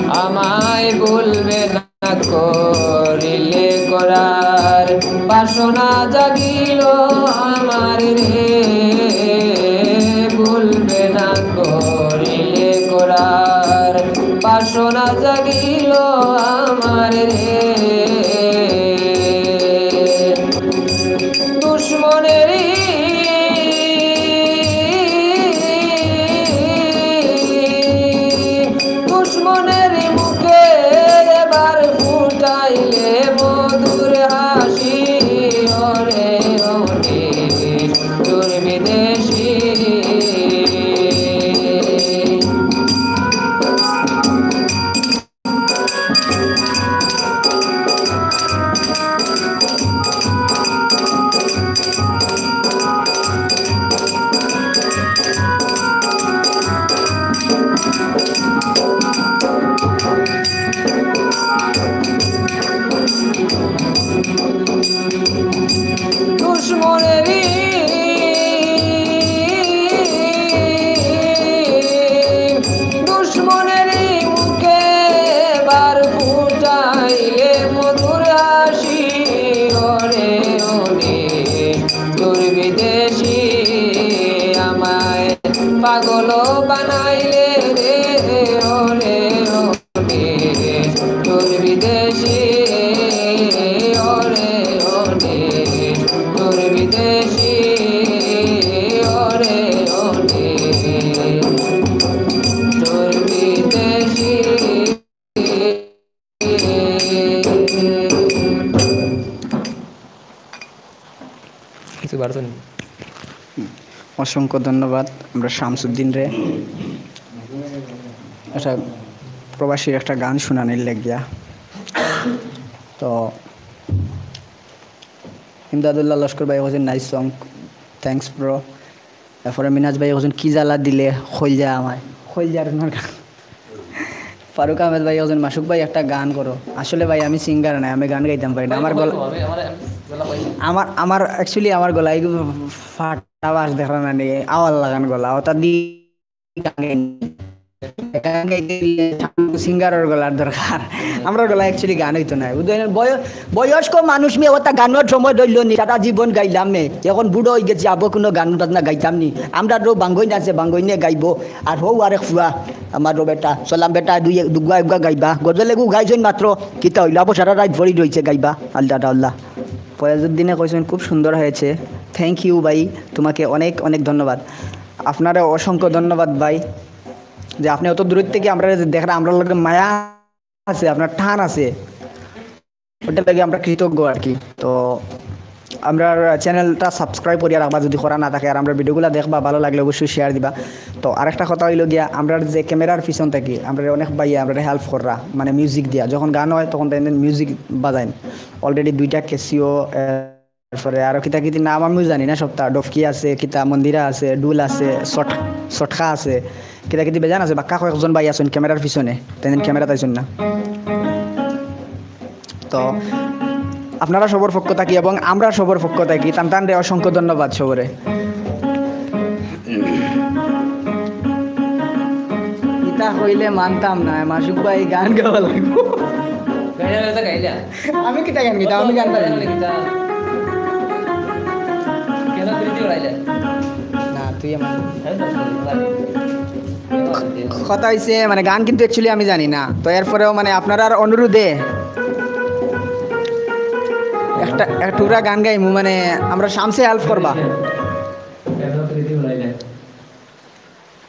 আমায় ভুলবে না করিলে করার, বাসনা জাগিল আমার রে। ভুলবে না করিলে করার, বাসনা জাগিল আমার রে। দুশ্মনেরই, দুশ্মনেরই মুখে এবার ফুটাইলে মধুর হাসি। ওরে ও নিষ্ঠুর বিদেশি। দুশ্মনেরই, দুশ্মনেরই মুখে এবার ফুটাইলে মধুর হাসি। ওরে ও নিষ্ঠুর বিদেশি, আমায় পাগল বানাইলে রে। ওরে ও নিষ্ঠুর বিদেশি, ওরে ও নিষ্ঠুর বিদেশি, ওরে ও নিষ্ঠুর বিদেশি। কিছু বাড়তো নি। অসংখ্য ধন্যবাদ আমরা শামসুদ্দিনরে। একটা প্রবাসীর একটা গান শুনানির লাগিয়া। তো ইমদাদুল্লাহ লস্কর ভাই কইছইন, "Nice song, thanks bro।" এরপরে মিনাজ ভাই কইছইন, "কি জ্বালা দিলে খইলজা আমায়।" খইলজার আমার গান। ফারুক আহমেদ ভাই কইছইন, "মাসুক ভাই একটা গান করো।" আসলে ভাই আমি সিঙ্গার নায়, আমি গান গাইতাম পারি না। আমার গলা, আমার, আমার actually আমার গলা এই ফাটা বাস দেখরা না নি, আওয়াজ লাগান গলা, ওটা দি গান গাইনি। গান গাইতে গেলে সিঙ্গারর গলার দরকার। আমরার গলা actually গান অইতো নায়। বুঝলেন? বয়-, বয়স্ক মানুষ মি, ওটা গানর সময় রইল নি, সারা জীবন গাইলাম মি। এখন বুড়ো অই গেছি, আবো কুনু গান বাজনা গাইতাম নি। আমরার রো বাঙ্গইন আছে, বাঙ্গইনে গাইবো। আর হউ আরেক ফুয়া, আমার রো বেটা, সালাম বেটা, দুই, দুগুয়া এগুয়া গাইবা। গজল এগু গাইছইন মাত্র, কিতা অইল? আবো সারা রাইত ভরি রইছে গাইবা। আল্লাহ আল্লাহ। ফয়াজুদ্দিনে কইছইন, "খুব সুন্দর হয়েছে।" Thank you ভাই, তোমাকে অনেক অনেক ধন্যবাদ। আপনারে অসংখ্য ধন্যবাদ ভাই, যে আপনে অত দূর থাকি আমরারে দেখরা, আমরার লগে মায়া আছে, আপনার টান আছে, ওটার লাগি আমরা কৃতজ্ঞ আর কি। তো আমরার channelটা subscribe করিয়া রাখবা যদি করা না থাকে, আর আমরার videoগুলা দেখবা, ভালা লাগলে অবশ্যই share দিবা। তো আরেকটা কথা অইলো গিয়া, আমরার যে cameraর পিছন থাকি আমরারে অনেক ভাইয়ে আমরারে help কররা, মানে music দিয়া, যখন গান অয় তখন তাইন music বাজাইন। Already দুইটা Casio, এরপরে আরো কিতা কিতি নাম আমিও জানি না সবটা, ডফকি আছে, কিতা মন্দিরা আছে, ডুল আছে, সট-, সটকা আছে, কিতা কিতি বেজান আছে, বাক্কা কয়েকজন ভাই আছইন cameraর পিছনে, তাইন cameraত আইছইন না। তো আপনারা সবর পক্ষ থাকি এবং আমরা সবর পক্ষ থাকি তান তানরে অসংখ্য ধন্যবাদ সবরে। ইতা কইলে মানতাম না, মাসুক ভাই গান গাওয়া লাগবো। গাইলা, গাইলা, গাইলা। আমি কিতা গান গাইতাম? আমি গান পারি না। গাইলা, গাইলা। কেন প্রীতি বাড়াইলে? না, তুই আমার কথা অইছে, মানে, গান কিন্তু actually আমি জানি না, তো এরপরেও, মানে, আপনারার অনুরোধে একটা, এক টুকরা গান গাইমু, মানে, আমরা শামসে help করবা।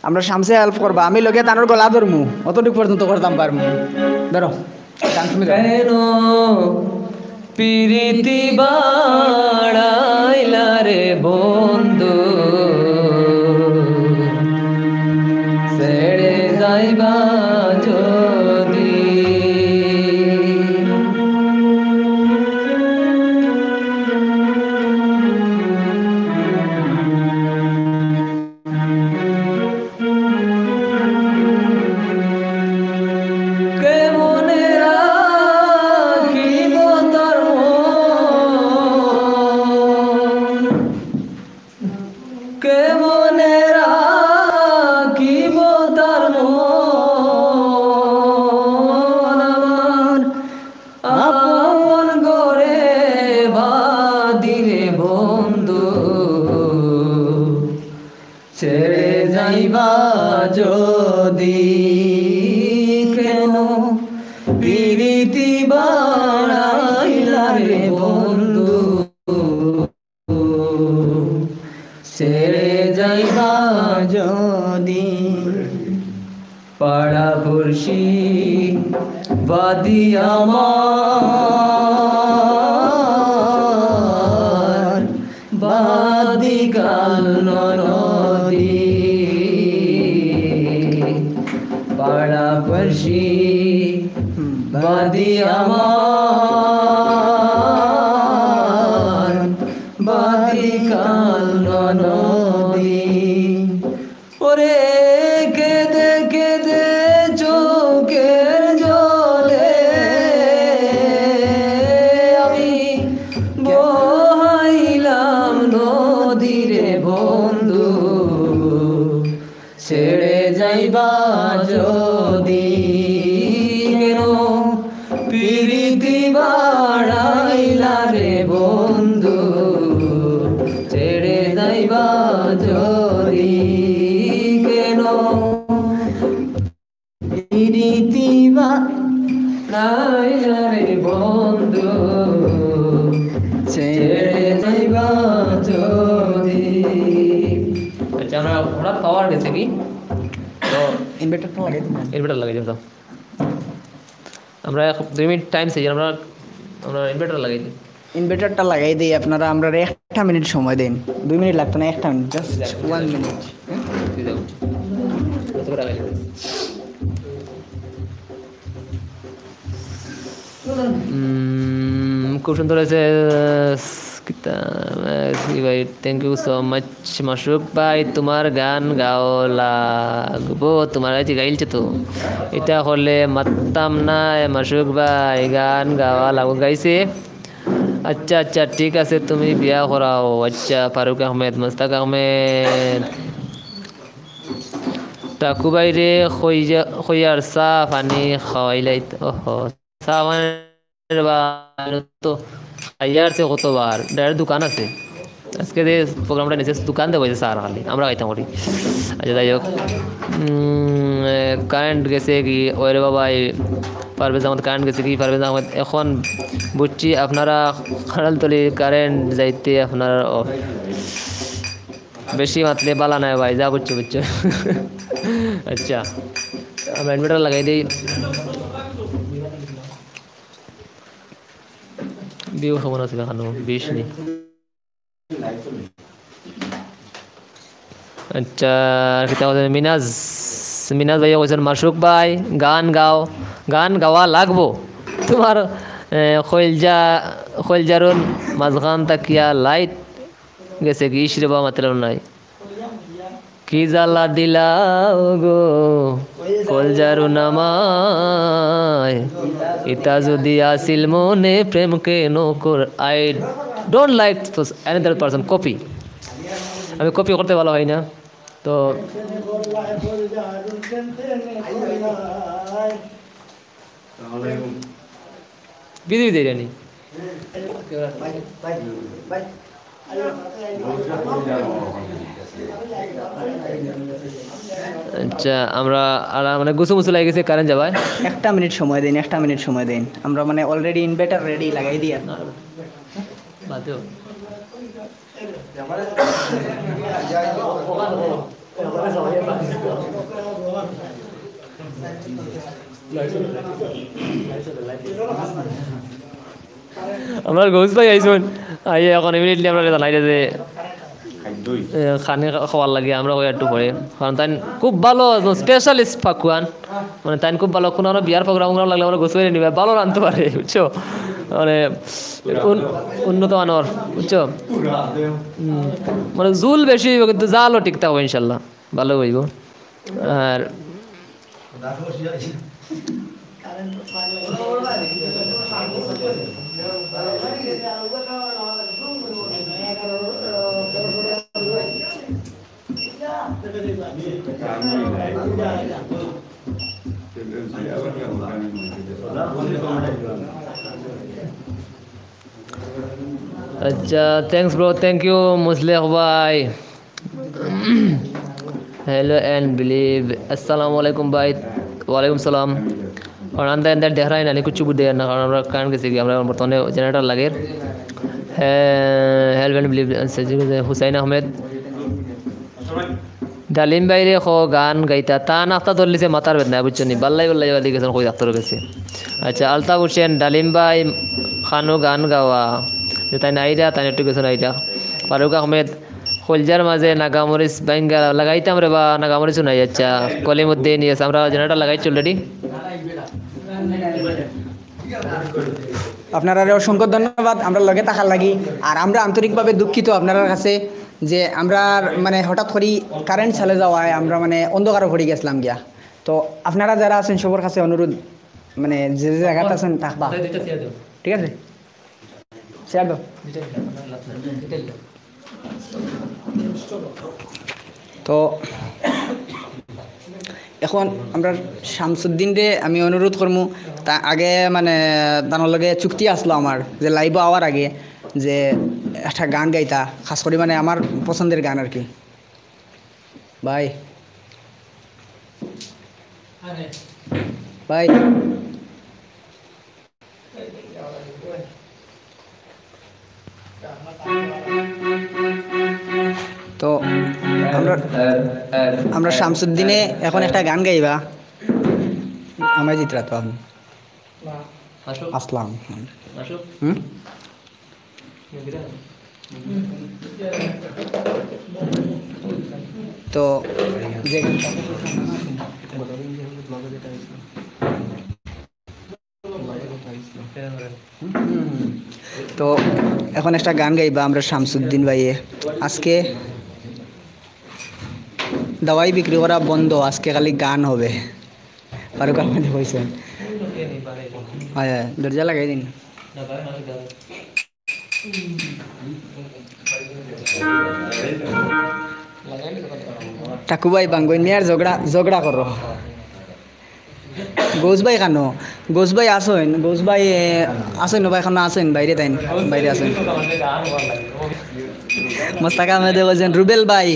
আমরা শামসে help করবা, আমি লগে তানর গলা ধরমু, অতটুক পর্যন্ত করতাম পারমু। ধরো, গান তুমি ধরো। কেন পিরিতি বাড়াইলা রে বন্ধু, ছেড়ে যাইবা যদি। কেমনে রাখিব তার মন, কেমনে রাখিব তার মন, আমার আপন ঘরে বাঁধিলে বন্ধু। ছেড়ে যাইবা যদি কেন পিরিতি বাড়াইলা রে বন্ধু, ছেড়ে যাইবা যদি। পাড়া পড়শি বাদি আমার, বাদি কাল ননদি। পাড়া পড়শি বাদি আমার, বাদি কাল ননদি। ওরে কেঁদে কেঁদে চোখের জলে আমি বহাইলাম নদীরে বন্ধু, ছেড়ে যাইবা যদি কেন পিরিতি বাড়াইলা রে বন্ধু, ছেড়ে যাইবা যদি কেন পিরিতি বাড়াইলা রে বন্ধু, ছেড়ে যাইবা যদি। আচ্ছা, আমরা হঠাৎ পাওয়ার গেছে কি? তো ইনভার্টারটা লাগাই দিন। ইনভার্টার লাগাই দিন তো। আমরা এক, দুই মিনিট টাইম চাই, আমরা, আমরা ইনভার্টার লাগাই দিই। ইনভার্টারটা লাগাই দিই আপনারা, আমরা একটা মিনিট সময় দিন, দুই মিনিট লাগতো না, একটা মিনিট, just one minute। উম, খুব সুন্দর হয়েছে। কিতা, আহ, কি ভাই, thank you so much। মাসুক ভাই, তোমার গান গাওয়া লাগবো, তোমার আইতে গাইলছে তো। এটা করলে মাততাম না, এ মাসুক ভাই, গান গাওয়া লাগবো, গাইছে। আচ্ছা, আচ্ছা, ঠিক আছে, তুমি বিয়া করাও। আচ্ছা, ফারুক আহমেদ, মোস্তাক আহমেদ। টাকু ভাই রে, খইয়া-, খইয়ার চা পানি খাওয়াইলাইত। ওহো, চা পানি রে বা, তো খাইয়ার সে কতবার, ডাইরেক্ট দোকান আছে। আজকে যে প্রোগ্রামটা নিছে, দোকান দেবো যে স্যার খালি, আমরা খাইতাম করি। আচ্ছা, যাই হোক, উম, এ, কারেন্ট গেছে কি? ওরে বাবা, এই পারভেজ আহমেদ কারেন্ট গেছে কি? পারভেজ আহমেদ, এখন বুঝছি আপনারা খানালতলি কারেন্ট যাইতে আপনারা, ও, বেশি মাতলে বালা নাই ভাই, যা বুঝছো বুঝছো। আচ্ছা, আমরা ইনভার্টার লাগাই দিই। ভিউ কেমন আছে দেখানো? বিশ নি। আচ্ছা, আর কিতা কইছইন? মিনাজ, মিনাজ ভাইয়ে কইছইন, "মাসুক ভাই, গান গাও, গান গাওয়া লাগবো। তুমার, এ, কইলজা, কইলজারুন মাঝখান থাকিয়া light গেছে কি, ইশরে বা মাতলাম নাই।" কি জ্বালা দিলাও গো, কইলজারুন আমায়, ইতা যদি আসিল মনে প্রেম কেন কর-, I don't like to another person copy। আমি copy করতে ভালো হয় না। তো বিধি বিধি জানি। আচ্ছা, আমরা আর মানে গুছু মুছু লাগি গেছে, কারেন্ট যাবায়। একটা মিনিট সময় দিন, একটা মিনিট সময় দিন। আমরা মানে already inverter ready লাগাই দিয়া। বাদ দেও। আমরার গৌস ভাই আইছইন, আইয়া এখন immediately আমরারে জানাইরা যে, এ, খানি খা-, খাওয়ার লাগি আমরা কই একটু পরে। কারণ তাইন খুব ভালো একজন specialist পাকুয়ান, মানে তাইন খুব ভালো, কুনু বিয়ার program উগ্রাম লাগলে আমরা গৌস ভাইরে নিবা, ভালো রানতে পারে, বুঝছো? মানে উন-, উন্নত মানর, বুঝছো? হুম, মানে ঝুল বেশি অইবো কিন্তু জালও ঠিক থাকবো ইনশাল্লাহ, ভালো অইবো। আর আচ্ছা, thanks bro, thank you Musleh ভাই। Hello and believe। আসসালামু আলাইকুম ভাই। ওয়ালাইকুম সালাম। কারণ আমরা এনদের দেহরাই না, কুচ্ছু বুঝতে না, কারণ আমরা কারেন্ট গেছে কি, আমরা বর্তমানে generator লাগের। হ্যাঁ, hello and believe। আচ্ছা, ঠিক আছে, হুসাইন আহমেদ। ডালিম ভাইরে কও গান গাইতা, তা নাস্তা ধরলিছে মাথার বেদনা, বুঝছো নি? বাল্লাই বাল্লাই বাদি গেছইন কই ডাক্তারর গেছে। আচ্ছা, আলতাফ হোসেন, ডালিম ভাই, খানু গান গাওয়া। যে তাইন আইরা, তাইন একটু গেছইন আইরা। ফারুক আহমেদ, কইলজার মাঝে নাগামরিচ বাইঙ্গা লাগাইতাম রে বা, নাগামরিচ নাই। আচ্ছা, কলিমুদ্দিন, yes, আমরা generator লাগাইছি already। আপনারারে অসংখ্য ধন্যবাদ, আমরা লগে থাকার লাগি। আর আমরা আন্তরিকভাবে দুঃখিত আপনারার কাছে যে আমরার মানে হঠাৎ করি কারেন্ট চলে যাওয়ায় আমরা মানে অন্ধকারো পড়ি গেছিলাম গিয়া। তো আপনারা যারা আছেন সবার কাছে অনুরোধ, মানে যে যে জাগাত আছেন থাকবা, ঠিক আছে? শেয়ার দাও। তো এখন আমরা শামসুদ্দিনরে আমি অনুরোধ করমু, তা আগে মানে তার লগে চুক্তি আসলো আমার যে live-ও আওয়ার আগে যে একটা গান গাইতা, খাস করি মানে আমার পছন্দের গান আর কি। ভাই, ভাই। তো আমরা, আমরা শামসুদ্দিনে এখন একটা গান গাইবা। আমায় জিতরা তো আমি। আসলাম। হুম? তো যে তো এখন একটা গান গাইবা আমরা শামসুদ্দিন ভাইয়ে। আজকে দাওয়াই বিক্রি করা বন্ধ, আজকে খালি গান হবে। ফারুক আহমেদে কইছেন। হয়, হয়, দরজা লাগাই দিন। টাকু ভাই, বাঙ্গুইন মিয়ার ঝগড়া, ঝগড়া করো। গৌস ভাই কানো? গৌস ভাই আছইন, গৌস ভাই, এ, আছইন, ভাই কানো আছইন, বাইরে তাইন, বাইরে আছইন। মোস্তাক আহমেদে কইছেন, রুবেল ভাই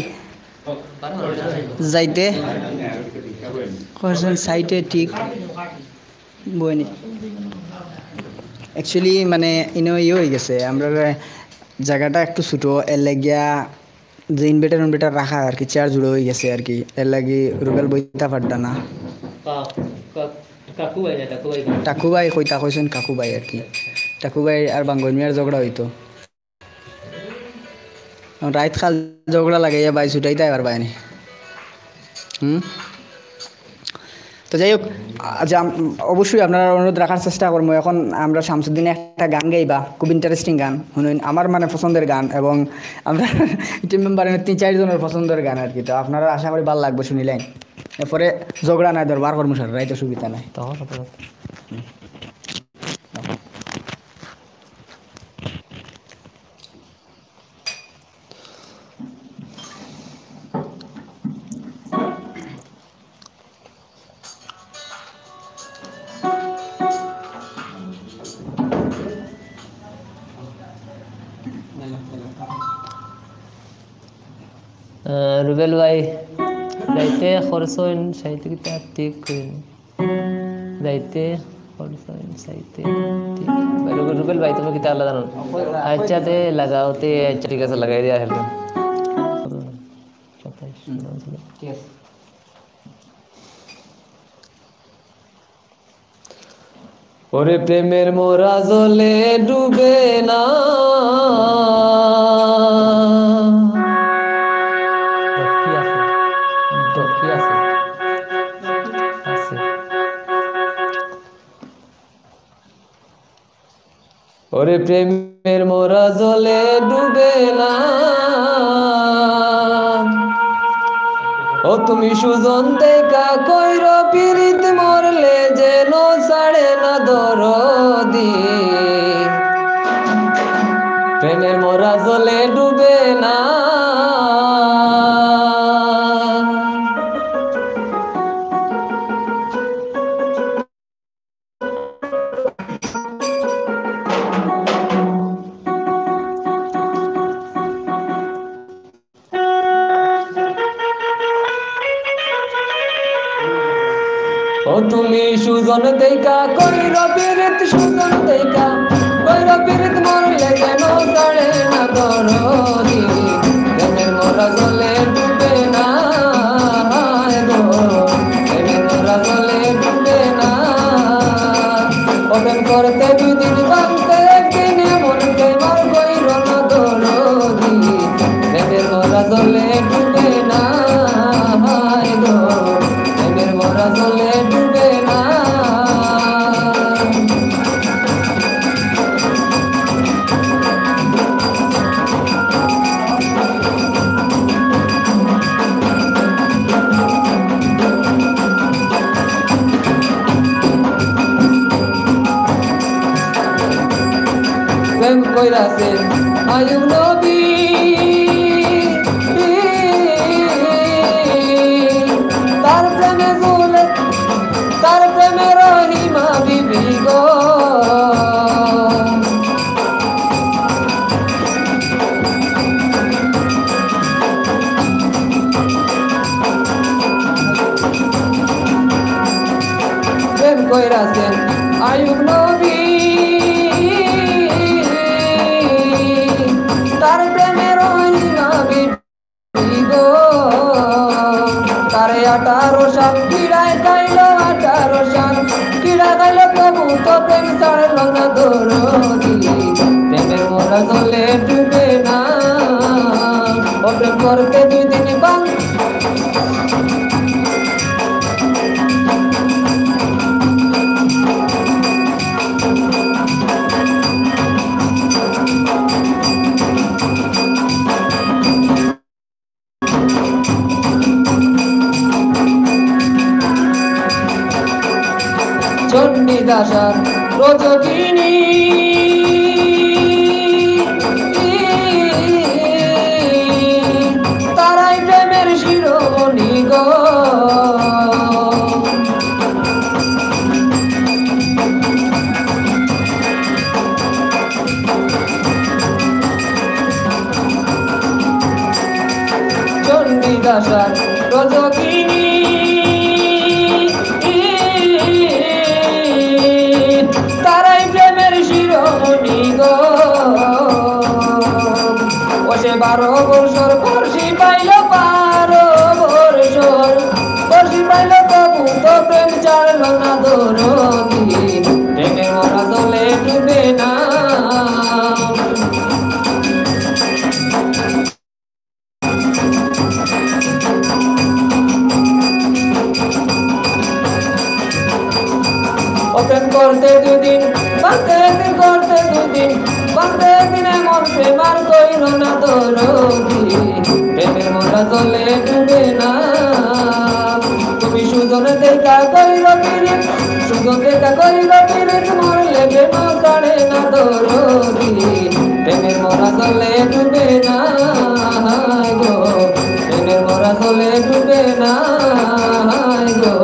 যাইতে কইছেন সাইটে ঠিক বইনি। Actually, মানে, ইনো ইয়ে হয়ে গেছে, আমরা জায়গাটা একটু ছোট, এর লাগিয়া যে ইনভার্টার ইনভার্টার রাখা আর কি, চেয়ার জুড়ে হয়ে গেছে আর কি, এর লাগি রুবেল বইতা পারতা না। কা-, কা-, কাকু ভাই না, টাকু ভাই। টাকু ভাই কইতা কইছেন কাকু ভাই আর কি, টাকু ভাই আর বাঙ্গুইন মিয়ার ঝগড়া হইতো। রাইত কাল ঝগড়া লাগাইয়া ভাই ছুটাইতায় পারবায় নি। হুম? তো যাই হোক, আ-, যা-, অবশ্যই আপনারার অনুরোধ রাখার চেষ্টা করমু। এখন আমরা শামসুদ্দিনে একটা গান গাইবা, খুব interesting গান। হুনইন, আমার মানে পছন্দের গান এবং আমরা team member এর তিন চাইর জনর পছন্দের গান আর কি। তো আপনারার আশা করি ভালা লাগবো শুনিলাইন। এরপরে ঝগড়া নাই, দরবার করমু সারা রাইত, অসুবিধা নাই। তখন সাথে সাথে। আহ, রুবেল ভাই, যাইতে খরচইন সাহিত্য কিতা ঠিক করিন। যাইতে খরচইন সাহিত্য ঠিক। রুবেল, রুবেল ভাই, তুমি কিতা আলাদা জানো? আচ্ছা, তে লাগাও, তে আচ্ছা, ঠিক আছে, লাগাই দিয়া হেলবো। সাতাইশ, ঠিক আছে। ওরে প্রেমের মরা জলে ডুবে না। ডকি আছে, ডকি আছে, আছে। ওরে প্রেমের মরা জলে ডুবে না। ও তুমি সুজন দেখা কইরো পিরিত, মরলে যেন ছাড়ে না দরদি। প্রেমের মরা জলে ডুবে না। ও তুমি সুজন দেখা কইরো পিরিত, সুজন দেখা কইরো পিরিত, মরলে যেন ছাড়ে না দরদি। প্রেমের মরা জলে ডুবে না, হায় গো, প্রেমের মরা জলে ডুবে না। ও প্রেম করতে দুই দিন ভাঙতে একদিনে, মন প্রেম আর কইরো না দরদি। প্রেমের মরা জলে ডুবে না, হায় গো, প্রেমের মরা জলে ডুবে না। প্রেম কইরাছে আইয়ুব নবী, তার প্রেমে জুলে, তার প্রেমে রহিমা বিবি গো। প্রেম কইরাছেন আইয়ুব নবী, তার প্রেমে রহিমা বিবি গো। তারে আঠারো সাল কিড়ায় খাইলো, আঠারো সাল কিড়ায় খাইলো, তবু তো প্রেম ছাড়লো না দরদি। প্রেমের মরা জলে ডুবে না, ও প্রেম করতে দুই দিন ভাঙ চণ্ডীদাস আর রজকিনী, তারাই প্রেমের শিরোমণি গো। চণ্ডীদাস আর রজকিনী, তারাই প্রেমের শিরোমণি গো। ও সে বারো বছর বর্ষি পাইল, বারো বছর বর্ষি পাইল, তবু তো প্রেম ছাড়ল না দরদি। প্রেমে মরা জলে ডুবে না। ও প্রেম করতে দুদিন, বাঁচতে একদিন, করতে দুদিন, বাঁচতে একদিন এমন প্রেম আর কইরো না দরদি। প্রেমের মরা জলে ডুবে না। তুমি সুজনে দেখা কইরো পিরিত, সুজন দেখা কইরো পিরিত, মরলে প্রেম ছাড়ে না দরদি। প্রেমের মরা জলে ডুবে না গো, প্রেমের মরা জলে ডুবে না গো,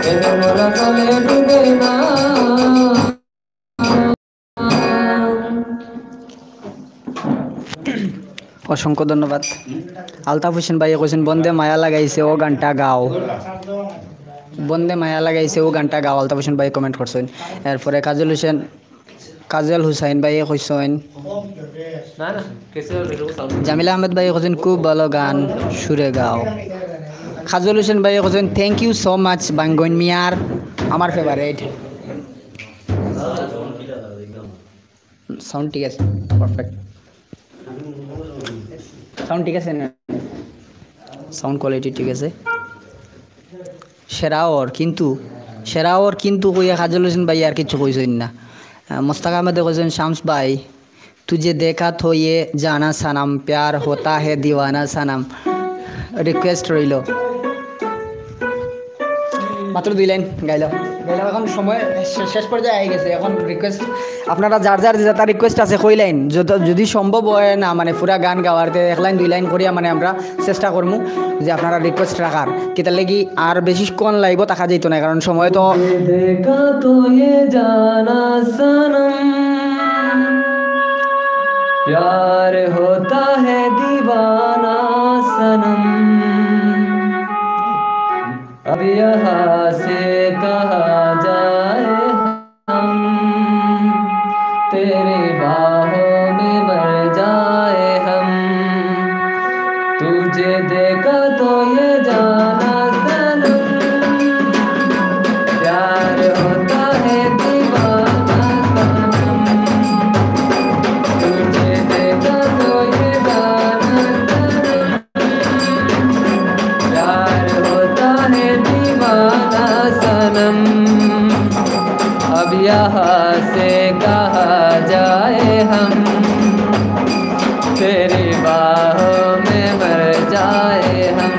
প্রেমের মরা জলে ডুবে না। অসংখ্য ধন্যবাদ। আলতাফ হোসেন ভাইয়ে কইছইন, "বন্দে মায়া লাগাইছে ও গানটা গাও।" বন্দে মায়া লাগাইছে ও গানটা গাও, আলতাফ হোসেন ভাইয়ে comment করছইন। এরপরে কাজল হোসেন, কাজল হুসাইন ভাইয়ে কইছইন। না, না, কেসে হবে, এরকম sound। জামিল আহমেদ ভাইয়ে কইছইন, "খুব ভালো গান, সুরে গাও।" কাজল হোসেন ভাইয়ে কইছইন, "Thank you so much, বাঙ্গন মিয়ার, আমার favourite।" Sound ঠিক আছে, perfect। Sound ঠিক আছে না? Sound quality ঠিক আছে। সেরা অর কিন্তু, সেরা অর কিন্তু কইয়া কাজল হোসেন ভাই আর কিছু কইছইন না। আহ, মোস্তাক আহমেদে কইছইন, "শামস ভাই, তুঝে দেখা তো ইয়ে জানা সনম, প্যার হোতা হে দিওয়ানা সনম।" Request রইল। মাত্র দুই লাইন গাইলাম, গাইলাম। এখন সময় শে-, শেষ পর্যায়ে আই গেছে। এখন request, আপনারা যার যার যেটা request আছে কইলাইন, যত, যদি সম্ভব হয় না, মানে, পুরা গান গাওয়ার, তে এক লাইন দুই লাইন করিয়া, মানে, আমরা চেষ্টা করমু যে আপনারা request রাখার। কিতার লাগি আর বেশিক্ষণ live-ও থাকা যাইতো না, কারণ সময় তো। देखा तो ये जाना सनम, प्यार होता है दीवाना सनम। अब यहाँ से कहाँ जाए हम, तेरी बाहों में मर जाए हम। तुझे देखा तो ये जाना सनम, प्यार होता है दीवाना सनम। तुझे देखा तो ये जाना सनम, प्यार होता है दीवाना सनम। अब यहाँ से कहाँ जाए हम, तेरी बाहों में मर जाए हम।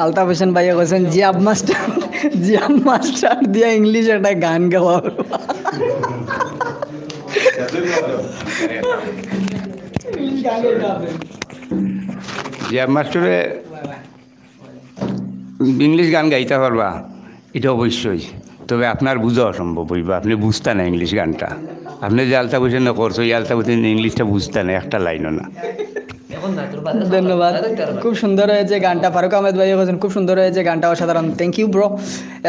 আলতাফ হোসেন ভাইয়ে কইছইন, "জিয়াব মাস্টার, জিয়াব মাস্টার দিয়া English একটা গান গাওয়া।" জিয়াব মাস্টারে English গান গাইতা পারবা, ইটা অবশ্যই। তবে আপনার বুঝা অসম্ভব অইবো, আপনে বুঝতা না English গানটা। আপনে যে আলতাফ হোসেনে করছো, ই আলতাফ হোসেন English-টা বুঝতা না, একটা লাইনও না। ধন্যবাদ। খুব সুন্দর হয়েছে গানটা। ফারুক আহমেদ ভাইয়ে কইছইন, "খুব সুন্দর হয়েছে গানটা, অসাধারণ।" Thank you, bro।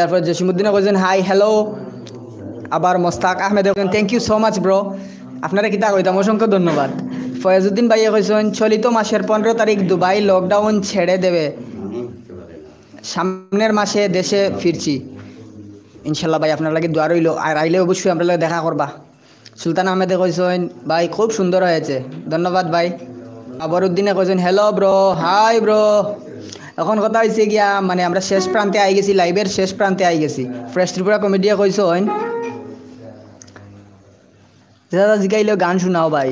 এরপর জসিমউদ্দিনে কইছইন, "Hi, hello।" আবার মোস্তাক আহমেদে কইছইন, "Thank you so much, bro।" আপনারে কিতা কইতাম, অসংখ্য ধন্যবাদ। ফয়েজউদ্দিন ভাইয়ে কইছইন, "চলিত মাসের পনেরো তারিখ দুবাই lockdown ছেড়ে দেবে, সামনের মাসে দেশে ফিরছি। ইনশাল্লাহ ভাই, আপনার লাগি দোয়া রইল, আর আইলে অবশ্যই আমরার লগে দেখা করবা।" সুলতান আহমেদে কইছইন, "ভাই, খুব সুন্দর হয়েছে।" ধন্যবাদ ভাই। বাবরউদ্দিনে কইছইন, "Hello bro, hi bro।" এখন কথা হইছে গিয়া, মানে, আমরা শেষ প্রান্তে আই গেছি, live-এর শেষ প্রান্তে আই গেছি। Fresh Tripura Comedy-য়ে কইছইন, "দাদা, জিগাইলেও গান শোনাও ভাই।"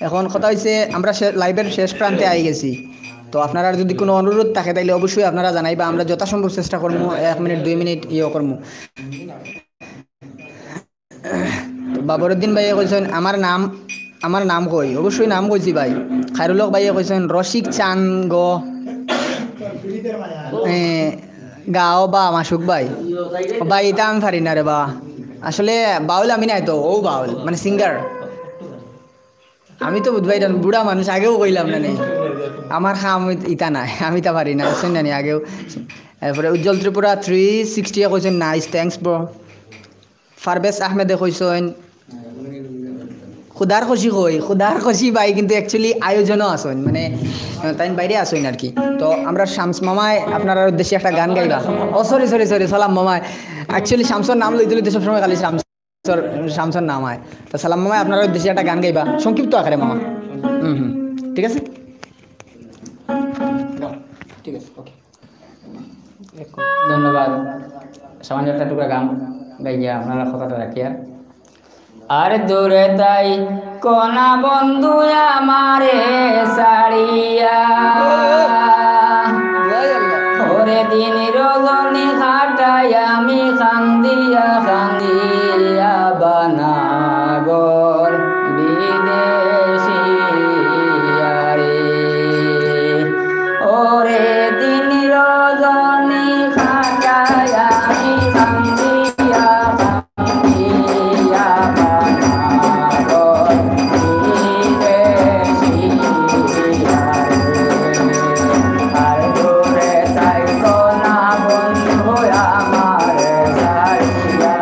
এখন কথা হইছে, আমরা শে-, live-এর শেষ প্রান্তে আই গেছি। তো আপনারার যদি কোনো অনুরোধ থাকে, তাইলে অবশ্যই আপনারা জানাইবা, আমরা যথাসম্ভব চেষ্টা করমু, এক মিনিট, দুই মিনিট ইয়ে করমু। তো বাবরউদ্দিন ভাইয়ে কইছইন, "আমার নাম, আমার নাম কই?" অবশ্যই নাম কইছি ভাই। খায়রুল হক ভাইয়ে কইছইন, "রসিক চান গো।" এ, গাও বা মাসুক ভাই। ও ভাই, ইতা আমি পারি না রে বা। আসলে বাউল আমি নায় তো, ও বাউল, মানে singer। আমি তো বুঝবাই না, বুড়া মানুষ, আগেও কইলাম না নি। আমার কাম ইতা নায়, আমি তা পারি না, বুঝছইন না নি, আগেও। এরপরে উজ্জ্বল ত্রিপুরা three sixty-এ কইছইন, "Nice, thanks bro।" পারভেজ আহমেদে কইছইন, খুদার খুশি কই, খুদার খুশি ভাই, কিন্তু actually আয়োজনও আছইন, মানে, তাইন বাইরে আছইন আর কি। তো আমরা শামস মামায় আপনারার উদ্দেশ্যে একটা গান গাইবা। ও, সরি, সরি, সরি, সালাম মামায়। Actually শামসর নাম লইতে লইতে সবসময় খালি শামসর, শামসর নাম হয়। তো সালাম মামায় আপনারার উদ্দেশ্যে একটা গান গাইবা, সংক্ষিপ্ত আকারে মামা। হুম, হুম, ঠিক আছে। ঠিক আছে, ওকে। ধন্যবাদ। সামান্য একটা টুকরা গান গাইয়া আপনারার কথাটা রাখিয়া। আর দূরে তাই কোনা বন্ধু আমারে ছাড়িয়া, ওরে দিন রজনী কাটাই আমি কান্দিয়া কান্দিয়া বানাগর বিদেশিয়া রে। ওরে দিন রজনী কাটাই আমি কান্দিয়া কান্দিয়া বানাগর বিদেশিয়া রে। আর দূরে তাই কোনা বন্ধু আমারে ছাড়িয়া।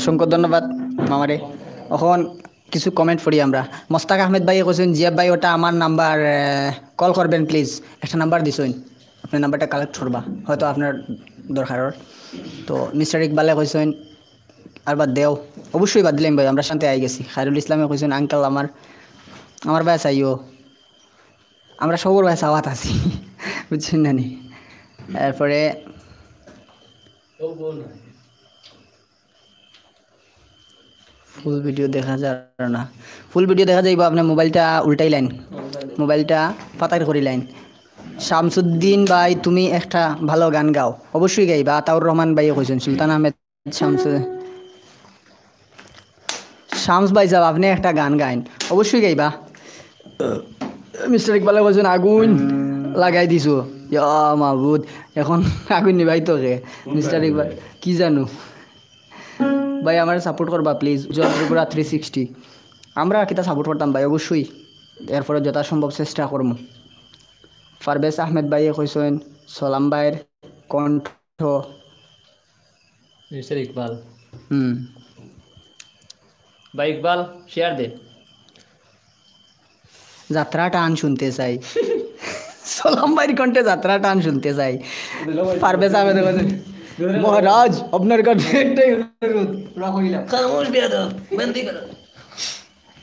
অসংখ্য ধন্যবাদ মামারে। এখন কিছু comment পড়ি আমরা। মোস্তাক আহমেদ ভাইয়ে কইছইন, "জিয়াব ভাই, ওটা আমার নাম্বার, এ, কল করবেন প্লিজ।" একটা নাম্বার দিছইন, আপনার নাম্বারটা কালেক্ট করবা, হয়তো আপনার দরকার অর। তো মিস্টার ইকবালে কইছইন, "আর বাদ দেও।" অবশ্যই বাদ দিলাম ভাই, আমরা শান্তি আই গেছি। খায়রুল ইসলামে কইছইন, "আঙ্কেল, আমার, আমার ভাই চাইও।" আমরা সবর ভাই চাওয়াত আছি, বুঝছইন না নি? এরপরে ফুল ভিডিও দেখা যার না। ফুল ভিডিও দেখা যাইব, আপনি মোবাইলটা উল্টাইলাইন, মোবাইলটা পাতার করিলাইন। শামসুদ্দিন ভাই, তুমি একটা ভালো গান গাও। অবশ্যই গাইবা। আতাউর রহমান ভাই কইছইন, সুলতান আহমেদ শামসু-, শামস ভাই সাহেব, আপনি একটা গান গাইন। অবশ্যই গাইবা। মিস্টার ইকবালে কইছইন, "আগুন লাগাই দিছো।" ইয়া মাবুদ, এখন আগুন নিবাই তো কে? মিস্টার ইকবাল, কি জানো? ভাই, আমারে সাপোর্ট করবা প্লিজ, উজ্জ্বল ত্রিপুরা থ্রি সিক্সটি। আমরা কিতা সাপোর্ট করতাম ভাই, অবশ্যই। এরপরে যথাসম্ভব চেষ্টা করমু। পারভেজ আহমেদ ভাইয়ে কইছইন, "সালাম ভাইর কণ্ঠ।" মিস্টার ইকবাল। হুম। ভাই ইকবাল, শেয়ার দে। যাত্রা টান শুনতে চাই। সালাম ভাইর কণ্ঠে যাত্রা টান শুনতে চাই। পারভেজ আহমেদ কইছইন, "মহারাজ, আপনার কাছে একটাই অনুরোধ।" পুরা কইলাম। খামোশ বেয়াদব, বন্দি করো।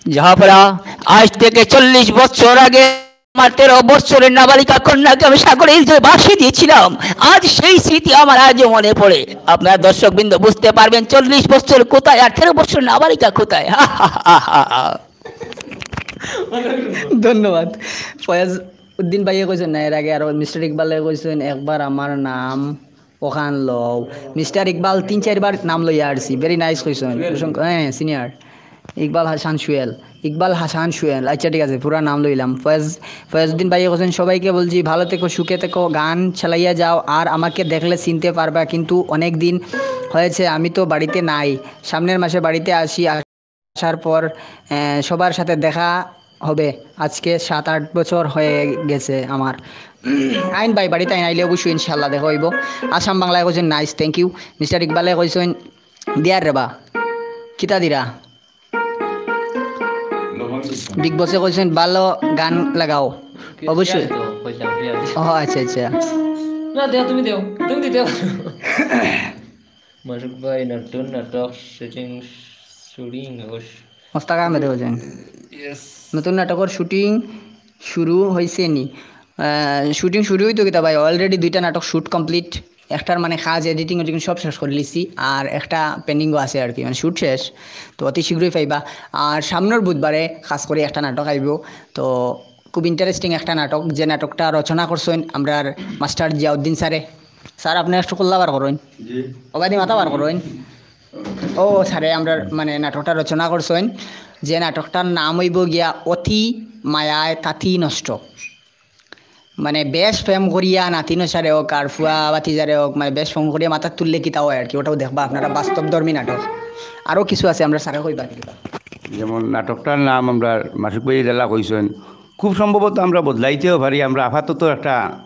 যাহাপরা, আজ থেকে চল্লিশ বছর আগে আমার তেরো বছরের নাবালিকা কন্যাকে আমি সাগরে ইলজে ভাসিয়ে দিয়েছিলাম। আজ সেই স্মৃতি আমার আজও মনে পড়ে। আপনারা দর্শকবৃন্দ বুঝতে পারবেন চল্লিশ বছর কোথায় আর তেরো বছর নাবালিকা কোথায়। ধন্যবাদ। ফয়েজ উদ্দিন ভাইয়ে কইছইন না, এর আগে আরো মিস্টার ইকবালে কইছইন, "একবার আমার নাম ওখান লও।" মিস্টার ইকবাল তিন চারবার নাম লইয়া আসছি, ভেরি নাইস কইছইন। প্রশংসা, হ্যাঁ, সিনিয়র। ইকবাল হাসান সুয়েল, ইকবাল হাসান সুয়েল, আচ্ছা ঠিক আছে, পুরা নাম লইলাম। ফয়েজ, ফয়েজউদ্দিন ভাইয়ে কইছইন, "সবাইকে বলছি ভালো থেকো, সুখে থেকো, গান চালাইয়া যাও, আর আমাকে দেখলে চিনতে পারবা, কিন্তু অনেক দিন হয়েছে, আমি তো বাড়িতে নাই, সামনের মাসে বাড়িতে আসি।" আসার পর, আহ, সবার সাথে দেখা হবে। আজকে সাত আট বছর হয়ে গেছে আমার। আইন ভাই, বাড়িত আইন, আইলে অবশ্যই ইনশাল্লাহ দেখা অইবো। আসাম বাংলায় কইছইন, "নাইস, থ্যাংক ইউ।" মিস্টার ইকবালে কইছইন, "দিয়ার রেবা, কিতা দিরা?" বিগ বসে কইছইন, "ভালো গান লাগাও।" অবশ্যই। ও আচ্ছা, আচ্ছা। না, দেও, তুমি দেও, তুমি দিতে পারো। মাসুক ভাই, নতুন নাটক শুটিং, শুটিং অবশ্য। মোস্তাক আহমেদে কইছইন। ইয়েস। নতুন নাটকর শুটিং শুরু হইছে নি? আহ, শুটিং শুরু অইতো কিতা ভাই, already দুইটা নাটক শুট কমপ্লিট, একটার মানে কাজ, এডিটিং উডিটিং সব শেষ করিলিছি, আর একটা পেন্ডিংও আছে আর কি, মানে শুট শেষ, তো অতি শীঘ্রই পাইবা। আর সামনের বুধবারে খাস করি একটা নাটক আইবো, তো খুব ইন্টারেস্টিং একটা নাটক, যে নাটকটা রচনা করছইন আমরার মাস্টার জিয়াউদ্দিন স্যারে। স্যার, আপনে একটু কল্লা বার করইন। জি। অবাদি মাথা বার করইন। ও স্যারে, আমরার মানে নাটকটা রচনা করছইন, যে নাটকটার নাম অইবো গিয়া অতি মায়ায় তাঁতি নষ্ট। মানে বেশ প্রেম করিয়া নাতিন স্যারে হোক আর ফুয়া ভাতিজারে হোক, মানে বেশ প্রেম করিয়া মাথাত তুললে কিতা অয় আর কি, ওটাও দেখবা আপনারা, বাস্তবধর্মী নাটক। আরও কিছু আছে, আমরার স্যারে কইবা। যেমন নাটকটার নাম আমরার মাসুক ভাই যেলা কইছইন, খুব সম্ভবত আমরা বদলাইতেও পারি, আমরা আপাতত একটা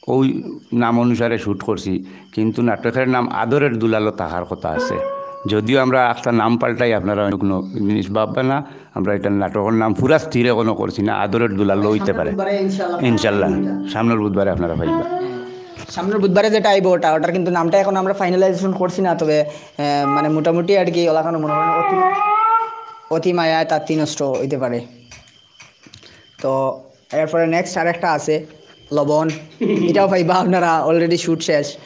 ওই নাম অনুসারে শুট করছি, কিন্তু নাটকর নাম আদরের দুলালো থাকার কথা আছে। যদিও আমরা একটা নাম পাল্টাই, আপনারা অন্য কোনো জিনিস ভাববা না, আমরা ইটা নাটকর নাম পুরা স্থির এখনো করছি না, আদরের দুলালো অইতে পারে। সামনের বুধবারে ইনশাআল্লাহ। ইনশাআল্লাহ, সামনের বুধবারে আপনারা পাইবা। সামনের বুধবারে যেটা আইবো ওটা, ওটার কিন্তু নামটা এখন আমরা ফাইনালাইজেশন করছি না, তবে, আহ, মানে মোটামুটি আর কি, ওলাখানো মনে হয় অতি, অতি মায়ায় তাঁতি নষ্ট অইতে পারে। তো এরপরে নেক্সট আরেকটা আছে লবণ, এটাও পাইবা আপনারা, already শুট শেষ।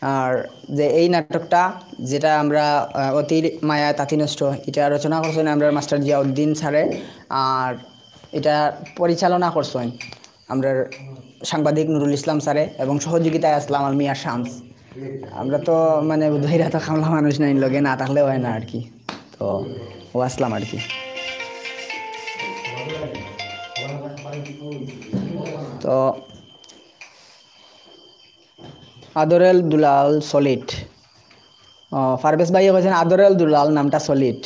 আর যে এই নাটকটা, যেটা আমরা, আহ, অতি মায়ায় তাঁতি নষ্ট, এটা রচনা করছইন আমরার মাস্টার জিয়াউদ্দিন স্যারে, আর এটা পরিচালনা করছইন আমরার সাংবাদিক নুরুল ইসলাম স্যারে এবং সহযোগিতায় আসলাম আমি আর শামস। আমরা তো মানে বুধ ভাইরা তো খামলা মানুষ নাই, লগে না থাকলে হয় না আর কি। তো ও আসলাম আর কি। তো আদরেল দুলাল সলিড। ও, পারভেজ ভাইয়ে কইছইন আদরেল দুলাল নামটা সলিড।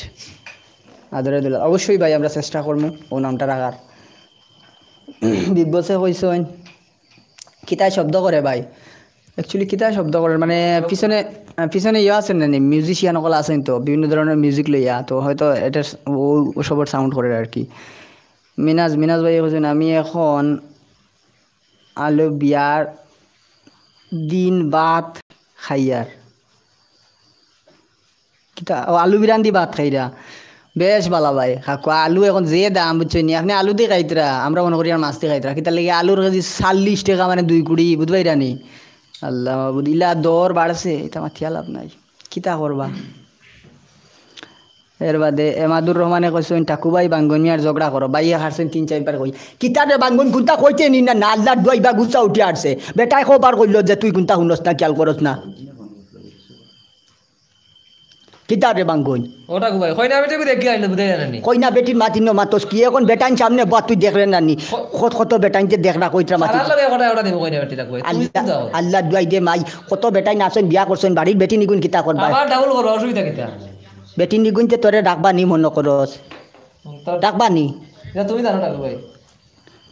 আদরেল দুলাল। অবশ্যই ভাই, আমরা চেষ্টা করমু ও নামটা রাখার। বিগ বসে কইছইন, "কিতায় শব্দ করে ভাই?" অ্যাকচুয়ালি কিতা শব্দ করের, মানে, পিছনে, আহ, পিছনে ইয়ে আছে না নি, মিউজিশিয়ান অকল আছইন তো, বিভিন্ন ধরনের মিউজিক লইয়া, তো হয়তো এটা স-, ও, ও সবর সাউন্ড করের আর কি। মিনাজ, মিনাজ ভাই কইছইন, "আমি এখন আলু বিয়ার দিন ভাত খাইয়ার।" কিতা, ও, আলু বিরান দি ভাত খাইরা। বেশ বালা ভাই, খাকু, আলু এখন যে দাম, বুঝছইন নি? আপনে আলু দি খাইতরা, আমরা মনে করি আর মাছ দি খাইতরা। কিতার লাগি আলুর কেজি চাল্লিশ টেকা, মানে দুই কুড়ি, বুঝবায়রা নি? আল্লাহ মাবুদ, ইলা দর বাড়ছে, ইতা মাতিয়া লাভ নাই। কিতা করবা? এর বাদে এমাদুর রহমানে কইছইন, "টাকু ভাই, বাঙ্গন মিয়ার ঝগড়া করো।" ভাইয়ে হারছইন তিন চাইরবার কই। কিতা রে বাঙ্গন, কুনটা কইতে নি না, না, আল্লাহর দুয়াই বা গুছা উঠি আসছে। বেটায় খবর কইলো যে তুই কুনটা হুনস না, খেয়াল করস না। কিতা রে বাঙ্গন? ওটা গো ভাই, কইনা বেটি কো দেখি আইলো, বুঝে জানে নি। কইনা বেটির মাতি ন মাতস কি? এখন বেটাইন সামনে বত তুই দেখরে না নি? ক-, কত, কত বেটাইনতে দেখরা কইতরা মাতি। সারার লগে ওটা, ওটা দিব কইনা বেটি রাখবো। তুই আল্লাহ, চিন্তা কর। আল্লাহর দুয়াই দে মাই, কত বেটাইন আছইন, বিয়া করছইন, বাড়ির বেটি নিগুন কিতা করবা? আবার ডাবল করো, অসুবিধা কিতা? বেটি নিগুনতে তোরে ডাকবা নি মনে করস? তো ডাকবা নি? এটা তুমি জানো না গো ভাই।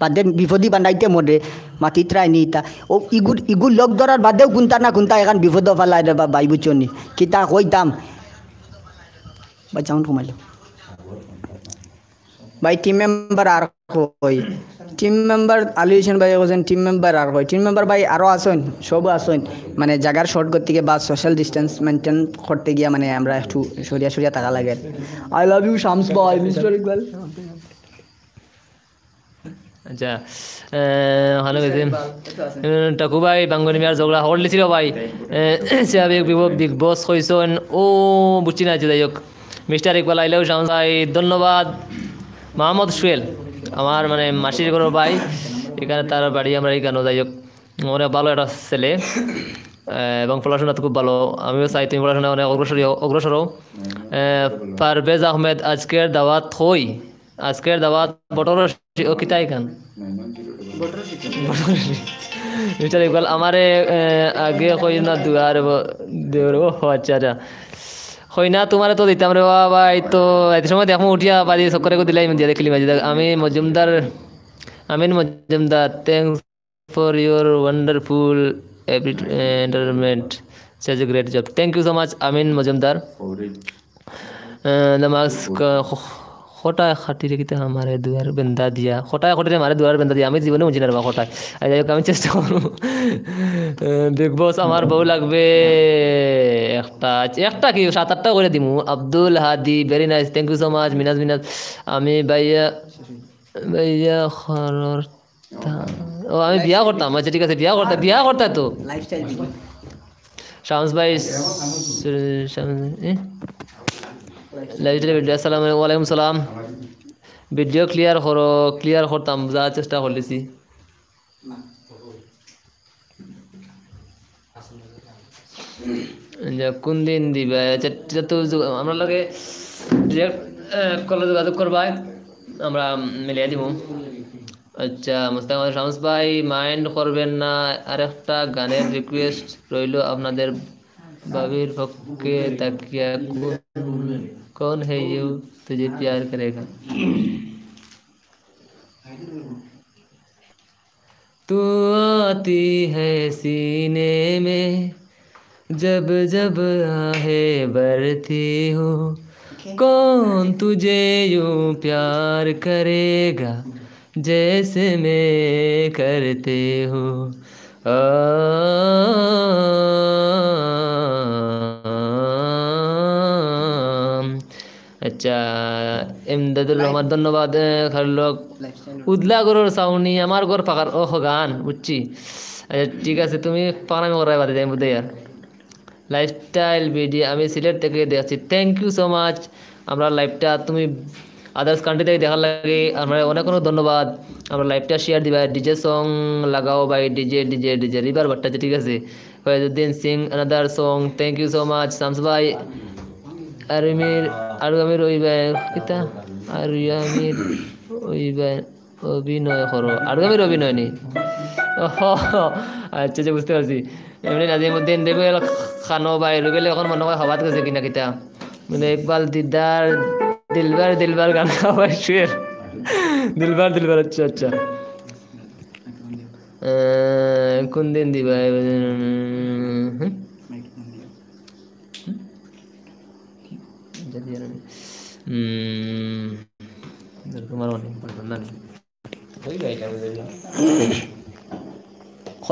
বাদে বিপদি বানাইতে মরে, মাতিতরায় নি ইতা। ও ইগুর, ইগুর লগ ধরার বাদেও কুনটা না কুনটা এখান বিপদ ফালায় রে বা-, ভাই বুঝছো নি? কিতা কইতাম? ভাই সাউন্ড কমাইলো। ভাই টিম মেম্বার আর কই? টিম মেম্বার আলী হোসেন ভাই কইছইন টিম মেম্বার আর কই? টিম মেম্বার ভাই আরো আছইন, সব আছইন। মানে জাগার শর্ট করতে গিয়া বা সোশ্যাল ডিস্টেন্স মেইনটেইন করতে গিয়া মানে আমরা একটু সরিয়া সরিয়া থাকা লাগে। I love you শামস ভাই, মিস্টার ইকবাল। আচ্ছা, এ, ওখানে গেছি। এ, টাকু ভাই, বাঙ্গনি মিয়ার ঝগড়া হল দিছিল ভাই। এ, সে আবে বিগ ব-, বিগ বস কইছইন, ও, বুঝছি না, আচ্ছা, যাই হোক। মিস্টার ইকবাল আইলেও শামস ভাই, ধন্যবাদ। মোহাম্মদ সুয়েল, আমার মানে মাসির ঘরর ভাই, এখানে তার বাড়ি, আমরা এখানে, যাই হোক। অনেক ভালো একটা ছেলে, এ, এবং পড়াশোনাতে খুব ভালো। আমিও চাই তুমি পড়াশোনায় অনেক অগ্রসর হও, অগ্রসর হও। এ, পারভেজ আহমেদ, আজকের দাওয়াত কই? আজকের দাওয়াত বটর রশি, ও কিতা ইখান? বটর রশি। মিস্টার ইকবাল, আমারে, এ, আগে কই না দুয়ার ব-, দেওর, ও, আচ্ছা, আচ্ছা। কই না, তোমারে তো দিতাম রে বাবা, এই তো এত সময় দেখমু উঠিয়া বাড়ি চক্করে করে দিলাই, দিয়া দেখলি মাঝে। আমি মজুমদার, আমিন Majumdar, thanks for your wonderful every, A, entertainment, such a great job, thank you so much, আমিন মজুমদার। এ, নমাজ ক-, খ-, খটায় খাটিরে কিতা আমারে দুয়ার বেন্দা দিয়া, খটায় খটিরে আমারে দুয়ার বেন্দা দিয়া, আমি জীবনে বুঝি না রে বা খটায়। আর যাই হোক, আমি চেষ্টা করমু। এ, বিগ বস আমার বউ লাগবে একটা, একটা কি সাত আটটা করে দিমু। আব্দুল হাদি, very nice, thank you so much। মিনাজ, মিনাজ, আমি ভাইয়া, ভাইয়া খরর তা-, ও, আমি বিয়া করতাম। আচ্ছা, ঠিক আছে, বিয়া করতা, বিয়া করতা তো। Lifestyle video. শামস ভাই, শামস, এ? লাইফস্টাইল ভিডিও, আসসালামু আলাইকুম, ওয়ালাইকুম সালাম। ভিডিও ক্লিয়ার করো, ক্লিয়ার করতাম, যা চেষ্টা করলিছি। যে কোন দিন দিবা? আচ্ছা, এটা তো যু-, আমরা লগে ডিরেক্ট, এ, কলে যোগাযোগ করবা, আমরা মিলিয়ে দিব। আচ্ছা, মুস্তাক আহমদ শামস ভাই, মাইন্ড করবেন না, আরেকটা গানের রিকোয়েস্ট রইল আপনাদের। ভাবির পক্ষে তাকিয়া কোন, কোন হে ইউ তুঝে প্যার করেগা। तू आती है सीने में, जब जब आहे भरती हूँ। कौन तुझे यूं प्यार करेगा, जैसे मैं करती हूँ। आ, আচ্ছা, এমদাদুর রহমান, ধন্যবাদ। এ, খালক উদলা গরুর ছাউনি, আমার ঘর পাকার, ওহ, গান, বুঝছি। আচ্ছা, ঠিক আছে, তুমি পাকানামি করাই বাদে যাই, বুঝতে আর। লাইফস্টাইল ভিডিও, আমি সিলেট থেকে দেখছি, thank you so much। আমরা লাইভটা তুমি আদার্স কান্ট্রি থেকে দেখার লাগি আমরা অনেক অনেক ধন্যবাদ। আমরা লাইভটা শেয়ার দিবা, ডিজে সং লাগাও ভাই, ডিজে, ডিজে, ডিজে, রিভার বাট্টা, ঠিক আছে। ফয়জুদ্দিন Singh, another song, thank you so much। Shams ভাই, আরুমির, আরুমির ওই ভাই, কিতা? আরুমির ওই ভাই, অভিনয় করো। আরুমির অভিনয় নি? ওহ, আচ্ছা, আচ্ছা, বুঝতে পারছি। এমনি নাজিমুদ্দিন, রুবেল খানো ভাই, রুবেল এখন মনে হয় হবাত গেছে কিনা কিতা। মানে, একবার দিদার, দিলবার, দিলবার গান গাওয়ার সুর। দিলবার, দিলবার, আচ্ছা, আচ্ছা। আহ, কোন দিন দিবা?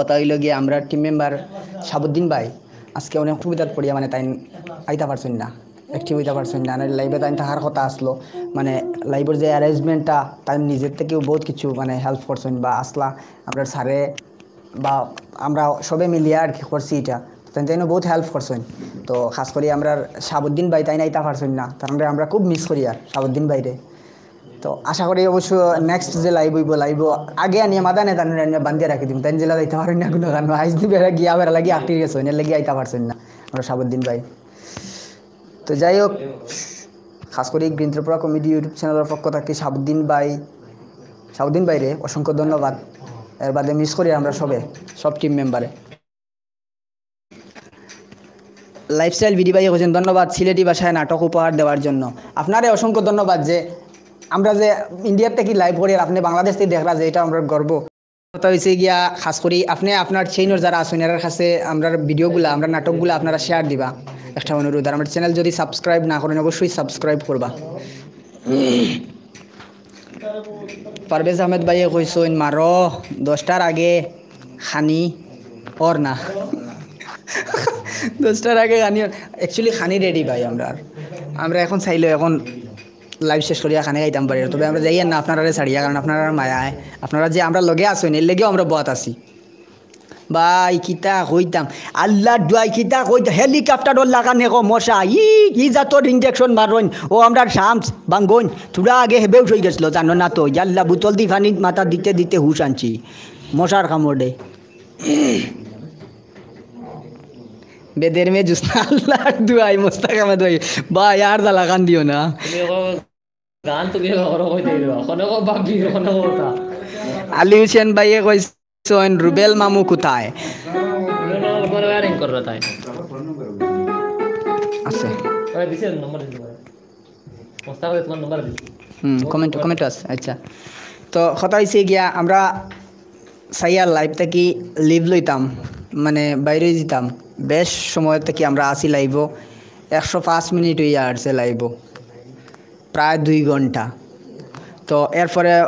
কথা অইলো গিয়া, আমরা টিম মেম্বার শাহাবুদ্দিন ভাই আজকে অনেক অসুবিধাত পড়িয়া, মানে, তাইন আইতা পারছইন না, অ্যাক্টিভ অইতা পারছইন না। লাইভে তাইন থাকার কথা আছলো, মানে, লাইভর যে অ্যারেঞ্জমেন্টটা, তাইন নিজের থাকিও বহুত কিছু, মানে, হেল্প করছইন বা আছলা, আমরা স্যারে বা আমরা সবে মিলিয়া আর কি করছি ইটা। তাইন, তাইনও বহুত হেল্প করছইন। তো খাস করি আমরা শাহাবুদ্দিন ভাই, তাইন আইতা পারছইন না, তাইনরে আমরা খুব মিস করি আর শাহাবুদ্দিন ভাইরে। তো আশা করি অবশ্য নেক্সট যে লাইভ অইবো, লাইভও আগে আনিয়া মাদানে তানরে আনিয়া বান্ধিয়া রাখি দিমু। তাইন যেলা যাইতা পারইন না কুনু কারণে, আইজ দি বেড়া গিয়া বেড়া লাগি আটকি গেছইন, এরলাগি আইতা পারছইন না আমরা শাহাবুদ্দিন ভাই। তো যাই হোক, খাস করি গ্রিন ত্রিপুরা কমেডি YouTube চ্যানেলর পক্ষ থাকি শাহাবুদ্দিন ভাই, শাহাবুদ্দিন ভাইরে অসংখ্য ধন্যবাদ। এর বাদে মিস করি আমরা সবে, সব টিম মেম্বারে। লাইফস্টাইল ভিডি ভাইয়ে কইছইন, "ধন্যবাদ সিলেটি ভাষায় নাটক উপহার দেওয়ার জন্য।" আপনারে অসংখ্য ধন্যবাদ যে আমরা যে ইন্ডিয়ার থাকি লাইভ করি আর আপনে বাংলাদেশ থাকি দেখরা যে, এটা আমরার গর্ব। কথা অইছে গিয়া, খাস করি আপনে আপনার চেইনর যারা আছইন, এরার কাছে আমরার ভিডিওগুলা, আমরার নাটকগুলা আপনারা শেয়ার দিবা, একটা অনুরোধ। আর আমার চ্যানেল যদি সাবস্ক্রাইব না করইন, অবশ্যই সাবস্ক্রাইব করবা। পারভেজ আহমেদ ভাইয়ে কইছইন, "মারো, দশটার আগে খানি অর না।" দশটার আগে খানি অর, actually খানি রেডি ভাই আমরার। আমরা এখন চাইলেও এখন লাইভ শেষ করিয়া খানি খাইতাম পারি, তবে আমরা যাইয়ার না আপনারারে ছাড়িয়া, কারণ আপনারার মায়ায়, আপনারা যে আমরার লগে আছইন, এরলাগিও আমরা বওয়াত আছি। ভাই, কিতা কইতাম, আল্লার দোয়াই কিতা কইতাম, হেলিকপ্টারর লাখান এগু মশা, ই, ই জাতর ইঞ্জেকশন মারইন, ও আমরার শামস ভাঙ্গইন, থুড়া আগে হে বেহুশ অইগেছলো, জানো না তো, ইয়াল্লা, বোতল দি পানি মাথাত দিতে দিতে হুশ আনছি, মশার কামড়ে। বেদের মেয়ে জুসনা, আল্লার দোয়াই, মোস্তাক আহমেদ ভাই, ভাই, আর জ্বালাখান দিও না। তুমি অখন গান তুমি অখন করো কইতে দিবা। অখন অখন ভাবি, অখন অখন কথা। আলী হোসেন ভাইয়ে কইছইন, "রুবেল মামু কোথায়?" রুবেল মামু তোমার ওয়ারিং করবে তাই। আছে। ওই দিছে নম্বর দিছে। মোস্তাক ভাই তোমার নম্বর দিছে। হুম, কমেন্ট, কমেন্ট আছে। আচ্ছা। তো কথা অইছে গিয়া, আমরা চাইয়ার লাইভ থাকি লিভ লইতাম, মানে, বাইরে দিতাম। বেশ সময় থাকি আমরা আছি লাইভও, একশো পাঁচ মিনিট অইয়া আসছে লাইভও। প্রায় দুই ঘন্টা। তো এরপরে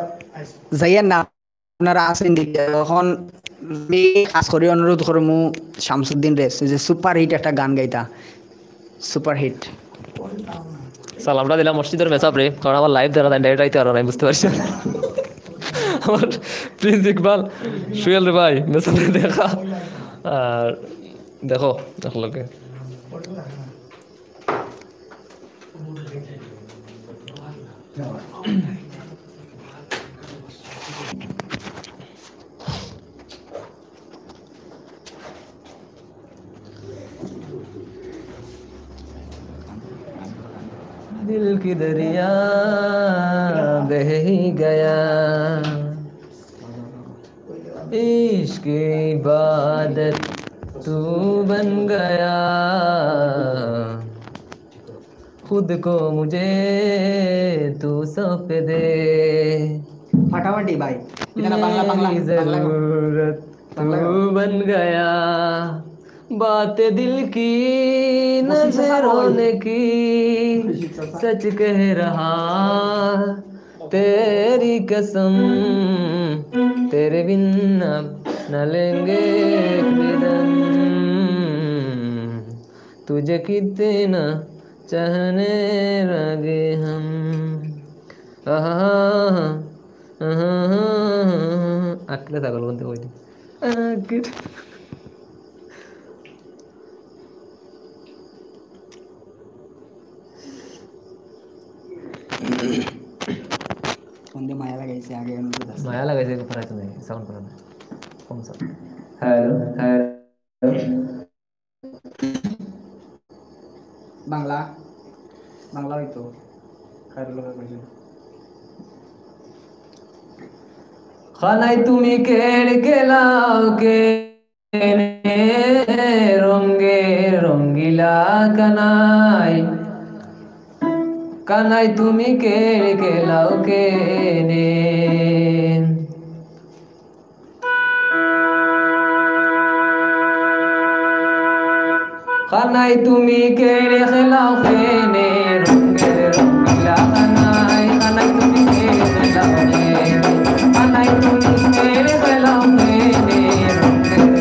যাইয়ার না, আপনারা আছেন দিকে। এখন আমি খাস করি অনুরোধ করমু শামসুদ্দিনরে, যে সুপারহিট একটা গান গাইতা, সুপারহিট। সালামটা দিলাম মসজিদর মেসাবরে, কারণ আমার লাইভ দ্বারা তাই ডাইরেক্ট আইতে পারো না, আমি বুঝতে পারছি না। আমার প্রিন্স ইকবাল, সুয়েল রে ভাই, মেসাবরে দেখা। আর দেখো, একলগে। دل کی دریا بہ گیا، عشق عبادت تو بن گیا، خود کو مجھے تو سونپ دے۔ ফাটাফাটি ভাই। এটা না বাংলা, বাংলা, মেরি বাংলা। জরুরত বাংলা। তু বন গয়া, বাত দিল কি, মুর্শিদ চাচা নজরোঁ কই? নে কি, মুর্শিদ চাচা। সচ কহ রহা, তেরি কসম, তেরে বিন আব না লেঙ্গে এক ভি দম। তুঝে কিতনা চাহনে লগে হম। আহা, আহা, আহা। আকলে ছাগল বলতে কই দিন। আহ, good। কোন দিয়ে মায়া লাগাইছে আগে, আমি তো জানি। মায়া লাগাইছে, একটু ফেরাইতে নাই, সাউন্ড করে না। কম sound. Hello, hello. Bangla, Bangla হয়তো। খায়রুল হক হয়তো। খানায় তুমি কেড়ে খেলাও কেনে রঙে রঙিলা কানাই? কানাই তুমি কেড়ে খেলাও কেনে? কানাই তুমি কেড়ে খেলাও কেনে রঙের রঙিলা কানাই? কানাই তুমি কেড়ে খেলাও কেনে? কানাই তুমি কেড়ে খেলাও কেনে রঙের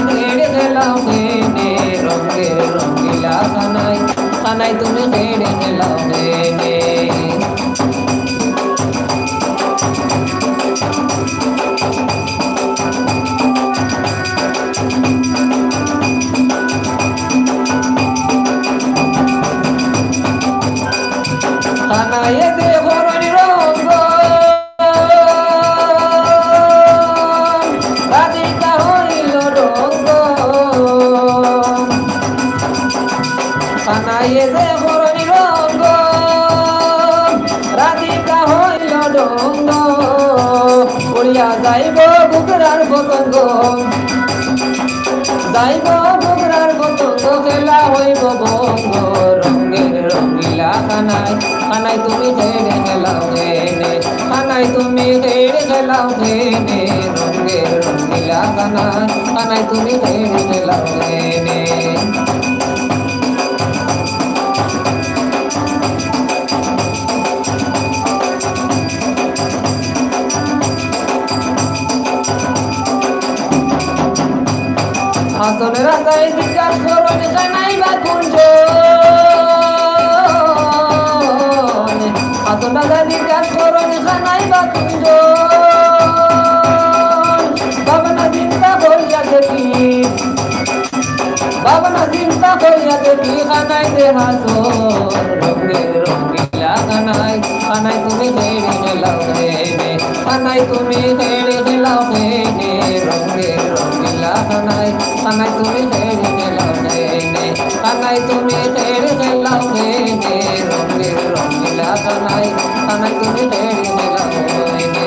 খেড়ে খেলাও কেনে, রঙের রঙিলা কানাই, কানাই তুমি খেড়ে খেলাও কেনে। কানাইয়ে যে করইন রঙ্গ, রাধিকা হইল ঢঙ্গ। কানাইয়ে যে করইন রঙ্গ, রাধিকা হইল ঢঙ্গ। উড়িয়া যাইব বুকরার পতঙ্গ, যাইব বুকরার পতঙ্গ, খেলা হইব ভঙ্গ। রঙের রঙিলা কানাই, কানাই তুমি খেড়ে খেলাও কেনে, কানাই তুমি খেড়ে খেলাও কেনে। রঙের রঙিলা কানাই, কানাই তুমি খেড়ে খেলাও কেনে। হাছন রাজায় জিজ্ঞাস করইন কানাই বা কুনজন। হাছন রাজায় জিজ্ঞাস করইন কানাই বা কুনজন। ভাবনা চিন্তা করিয়া দেখি, ভাবনা চিন্তা করিয়া দেখি কানাই যে হাছন। রঙের রঙিলা কানাই, কানাই তুমি খেড়ে খেলাও কেনে, কানাই তুমি খেড়ে খেলাও কেনে। রঙের রঙিলা কানাই, কানাই তুমি খেড়ে খেলাও কেনে, কানাই তুমি খেড়ে খেলাও কেনে। রঙের রঙিলা কানাই, কানাই তুমি খেড়ে খেলাও কেনে।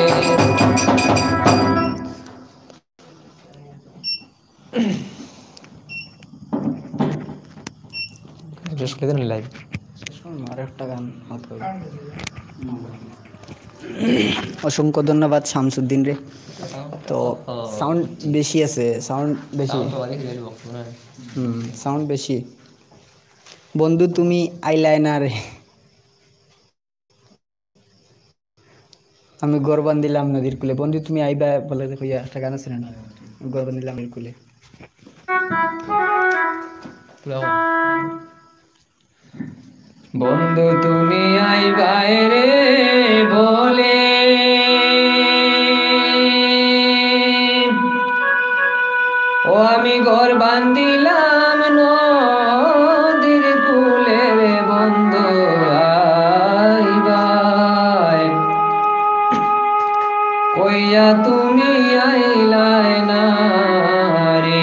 শেষ করে দিন live। শেষ করুন, আর একটা গান হয়তো। অসংখ্য ধন্যবাদ শামসুদ্দিন রে। তো sound বেশি আছে, sound বেশি। Sound তো বাড়িয়ে দিলে বক্স না। হুম, sound বেশি। বন্ধু তুমি আইলায় না রে। আমি ঘর বান্ধিলাম নদীর কূলে। বন্ধু তুমি আইবা বলে দেখো, ইয়া, একটা গান আছে না? ঘর বান্ধিলাম নদীর কূলে। বন্ধু তুমি আইবায় রে বলে, ও আমি ঘর বান্ধিলাম নদীর কূলে রে বন্ধু আইবায়, কইয়া তুমি আইলায় না রে।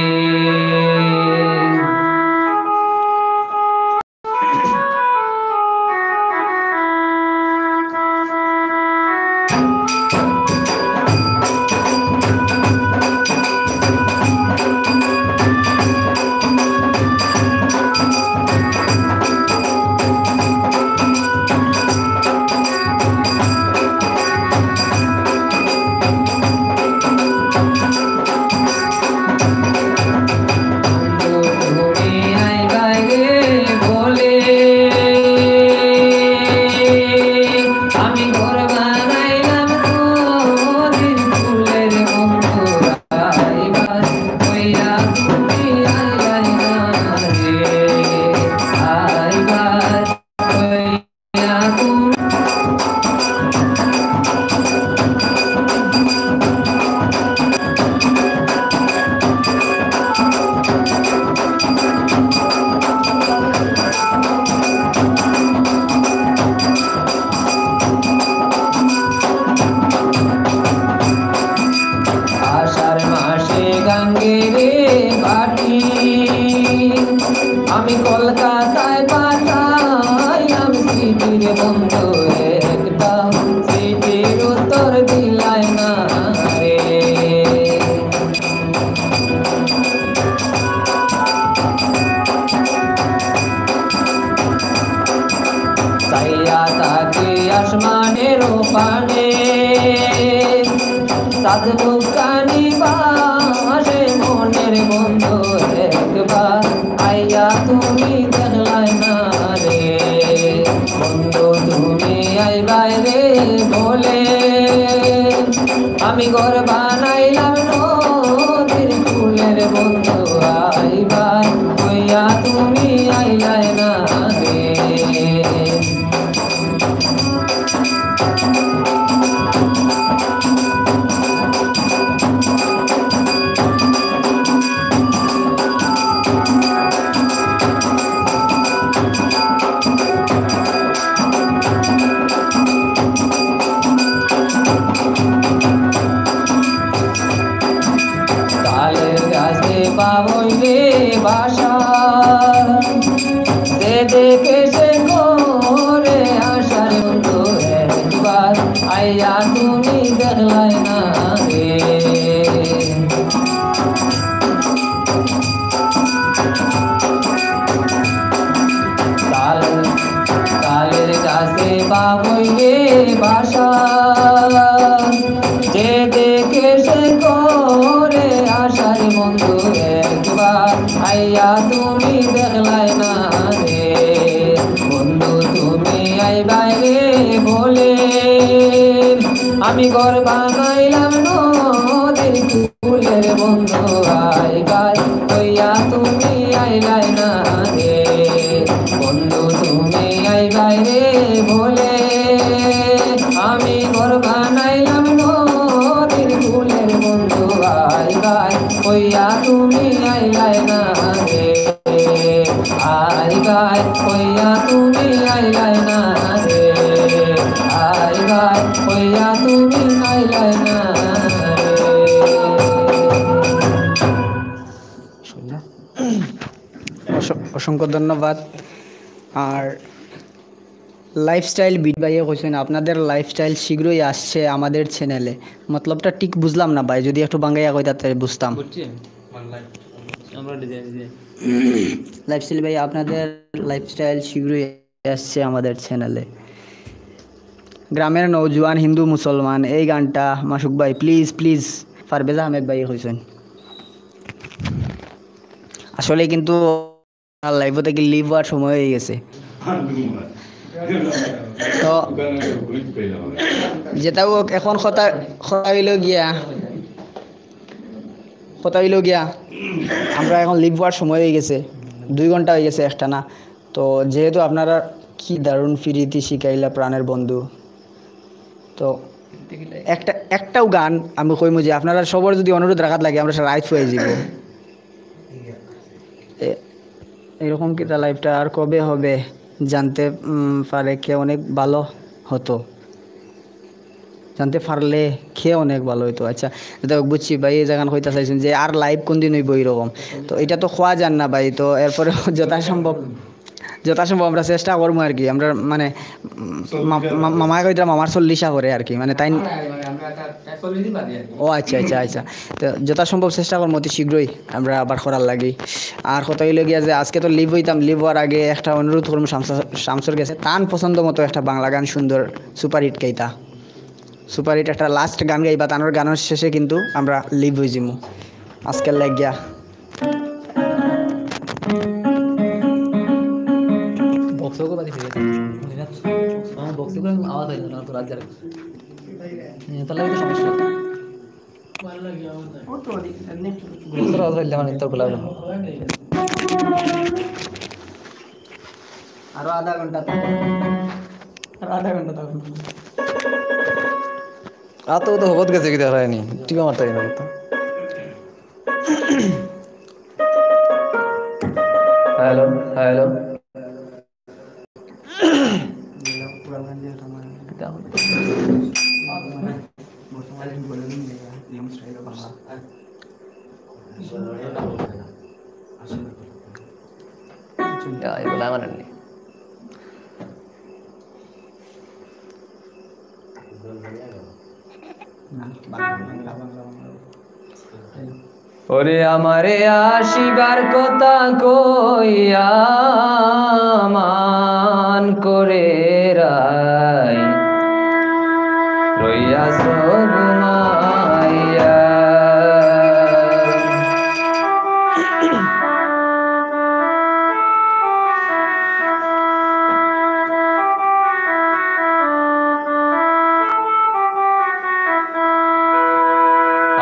আষাঢ় মাসে গাঙ্গেরে বাটি আমি কলকাতায় পাঠাইলাম চিঠি রে বন্ধু, একটা চিঠির উত্তর দিলায় না রে। চাইয়া থাকি আসমানের পানে, চাঁদ মুখখানি ভাসে মনের বন্ধু, একবার আইয়া তুমি দেখলায় না রে। বন্ধু তুমি আইবায় রে বলে আমি ঘর বানাইলাম নদীর কূলে রে বন্ধু, আইবায় কইয়া তুমি আইলায় না রে। তালের গাছে পাবই রে বাসা, যে দেখে সে করে আশার বন্ধু, একবার আইয়া তুমি দেখলায় না রে। তাল, তালের গাছে পাবই রে বাসা, যে দেখে সে করে আশার বন্ধু, একবার আইয়া তুমি দেখলায় না রে। বন্ধু তুমি আইবায় রে বলে, আমি ঘর বানাইলাম নদীর কূলে রে। বন্ধু আইবায় কইয়া তুমি আইলায় না রে। বন্ধু তুমি আইবায় রে বলে, আমি ঘর বানাইলাম নদীর কূলে রে। বন্ধু আইবায় কইয়া তুমি আইলায় না রে। আইবায় কইয়া তুমি আইলায় না রে। আইবায় কইয়া তুমি আইলায় না রে। অস-, অসংখ্য ধন্যবাদ। আর লাইফস্টাইল বিট ভাইয়ে কইছেন, আপনাদের লাইফস্টাইল শীঘ্রই আসছে আমাদের চ্যানেলে। মতলবটা ঠিক বুঝলাম না ভাই, যদি একটু বাঙ্গাইয়া কইতা তাইলে বুঝতাম। বুঝছি আমি। আমরা ডিজাইন, ডিজাইন। লাইফস্টাইল ভাই, আপনাদের লাইফস্টাইল শীঘ্রই আসছে আমাদের চ্যানেলে। গ্রামের নওজোয়ান হিন্দু মুসলমান, এই গানটা মাসুক ভাই, প্লিজ, প্লিজ, পারভেজ আহমেদ ভাই কইছেন। আসলে কিন্তু আর লাইভও থেকে লিভ হওয়ার সময় হয়ে গেছে। তো যেটা হোক, এখন কথা, কথা হইল গিয়া, কথা হইল গিয়া, আমরা এখন লিভ হওয়ার সময় হয়ে গেছে, দুই ঘন্টা হয়ে গেছে একটানা। তো যেহেতু আপনারা কি দারুণ ফিরিতি শিখাইলা প্রাণের বন্ধু, তো একটা, একটাও গান আমি কইমু যে আপনারা সবার যদি অনুরোধ রাখাত লাগে, আমরা সারা রাইত ফুয়াই যাব। এ-, এরকম কিতা লাইভটা আর কবে হবে? জানতে, উম, পারে কে অনেক ভালো হতো, জানতে পারলে কে অনেক ভালো হইতো। আচ্ছা, যাই হোক, বুঝছি ভাই, এই জায়গান কইতা চাইছেন যে আর লাইভ কোন দিন হইব এইরকম। তো এটা তো খোয়া যান না ভাই, তো এরপরে যথাসম্ভব, যথাসম্ভব আমরা চেষ্টা করবো আর কি। আমরা মানে, উম, মা-, মা-, মামায় কইতাম আমার চল্লিশা পরে আর কি, মানে তাই। ও আচ্ছা, আচ্ছা, আচ্ছা। তো যথাসম্ভব চেষ্টা করবো অতি শীঘ্রই আমরা আবার করার লাগি। আর কথা হইল গিয়া যে আজকে তো লিভ হইতাম, লিভ হওয়ার আগে একটা অনুরোধ করবো শামসা-, শামসুর গেছে, তান পছন্দ মতো একটা বাংলা গান সুন্দর সুপারহিট গাইতা। সুপারহিট একটা লাস্ট গান গাইবা, তানোর গানের শেষে কিন্তু আমরা লিভ হয়ে যাবো আজকের লাগিয়া। বক্সও বাজে ফিরে। আমার বক্সে করে আওয়াজ হয় না, তো রাত যাবে। হ্যাঁ, তাহলে তো সমস্যা। বক্সের আওয়াজ হইলে আমার ইন্টার খোলা হলো। আরো আধা ঘন্টা তো। আরো আধা ঘন্টা তো। আর তো, তো হবত গেছে কি দেখা হয়নি। টিপা মারতে গেলে তো। Hello, hello. ইয়া, এগুলা আমার নেই। ওরে আমারে আসিবার কথা কইয়া মান করে রাই রইয়াছ ঘুমাইয়া।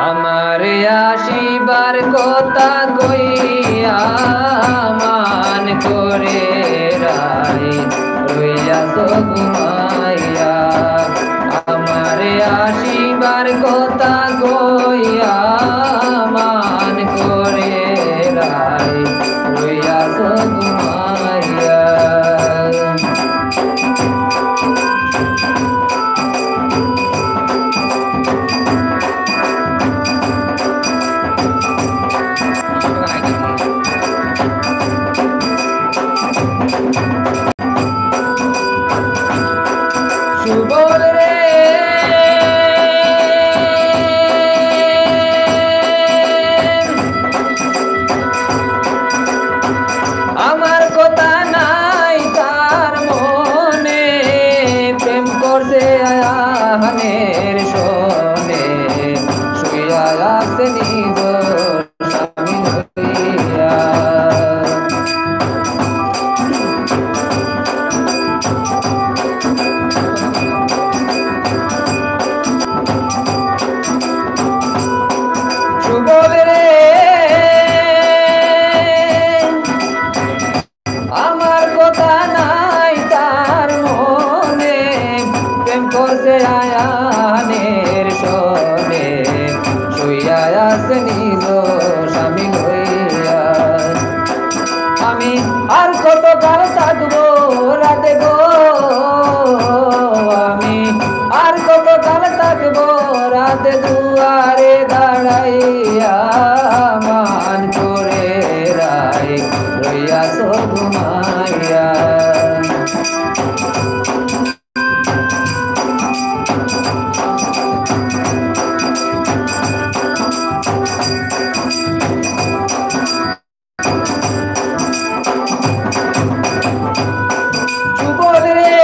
আমারে আসিবার কথা কই রইয়াছো ঘুমাইয়া। সুবল রে, আমার কথা নাই তার মনে, প্রেম করছে আহানের সনে, শুইয়া আছে নিজ স্বামী লইয়া। সুবল রে, আমার কথা নাই তার মনে, প্রেম করছে আহানের সনে, শুইয়া আছে নিজ স্বামী লইয়া। আমি আর কতকাল থাকবো রাতে গো, আমি আর কতকাল থাকবো রাতে দুয়ারে দাঁড়াইয়া, মান করে রাই রইয়াছো ঘুমাইয়া। সুবল রে,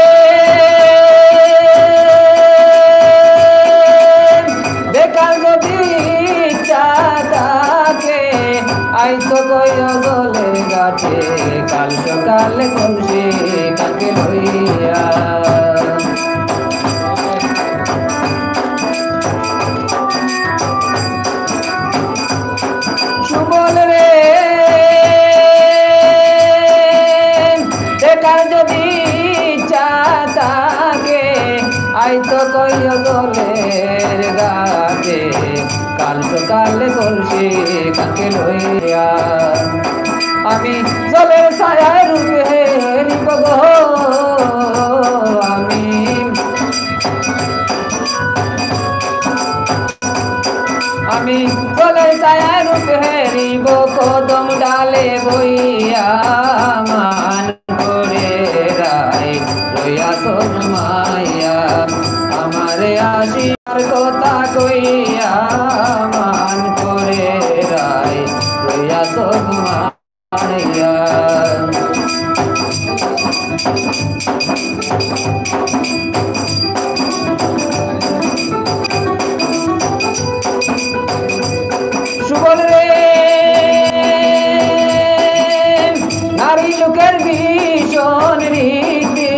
দেখার যদি ইচ্ছা থাকে, আইতো কইও জলের ঘাটে, কাল সকালে কলসি কাকে লইয়া। সুবল রে, দেখার যদি ইচ্ছা থাকে, আইতো কইও জলের ঘাটে, কাল সকালে কলসি কাকে লইয়া। আমি জলের ছায়ায় রূপ হেরিব গো, আমি আমি জলের ছায়ায় রূপ হেরিব, কদম ডালে বইয়া মান করে রাই রইয়াছো ঘুমাইয়া। আমারে আসিবার কথা কইয়া মান করে রাই রইয়াছো ঘুমাইয়া। সুবল রে, নারী লোকের ভীষণ রীতি,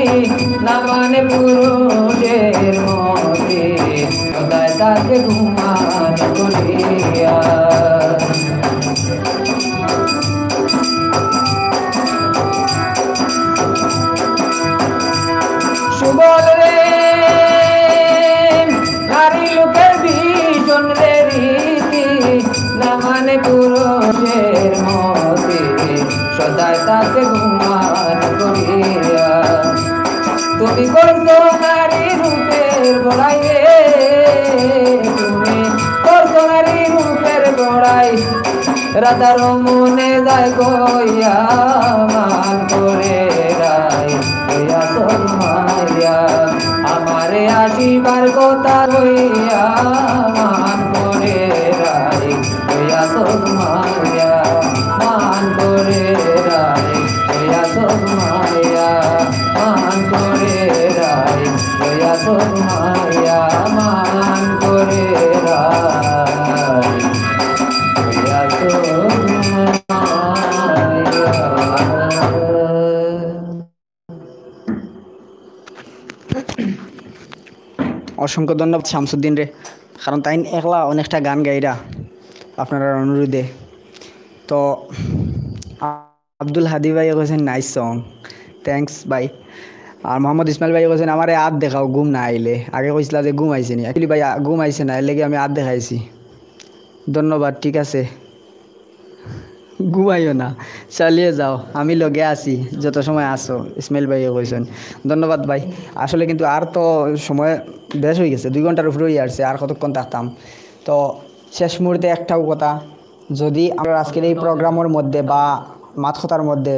না মানে পুরুষের মতি, সদায় তাকে ঘুমান করিয়া। সুবল রে, নারী লোকের ভীষণ রে রীতি, না মানে পুরুষের মতি, সদায় তাকে ঘুমান করিয়া। তুমি করছো নারী রূপের বড়াই রে, তুমি করছো নারী রূপের বড়াই। রাধার মনে যায় কইয়া মান করে রাই, কইয়া শরমাইয়া। আমারে আসিবার কথা কইয়া মান করে রাই, কইয়া শরমাইয়া। মান করে রাই, কইয়া শরমাইয়া। মান করে রাই, কইয়া শরমাইয়া। মান করে রাই, কইয়া শরমাইয়া। অসংখ্য ধন্যবাদ শামসুদ্দিন রে, কারণ তাইন একলা অনেকটা গান গাইরা আপনারার অনুরোধে। তো আব্দুল হাদি ভাই কইছেন, "Nice song, thanks ভাই।" আর মোহাম্মদ ইসমাইল ভাই কইছেন, "আমারে আত দেখাও ঘুম না আইলে, আগে কইছিলা যে ঘুম আইছে নি।" Actually ভাই, আ, ঘুম আইছে না, এর লাগি আমি আত দেখাইছি। ধন্যবাদ, ঠিক আছে। ঘুমাইও না, চালিয়ে যাও, আমি লগে আছি, যত সময় আসো। ইসমাইল ভাইয়ে কইছইন, ধন্যবাদ ভাই। আসলে কিন্তু আর তো সময় বেশ অই গেছে, দুই ঘন্টার উপরে অই আসছে, আর কতক্ষণ থাকতাম? তো শেষ মুহূর্তে একটাও কথা, যদি আমরা আজকের এই প্রোগ্রামর মধ্যে বা মাত কথার মধ্যে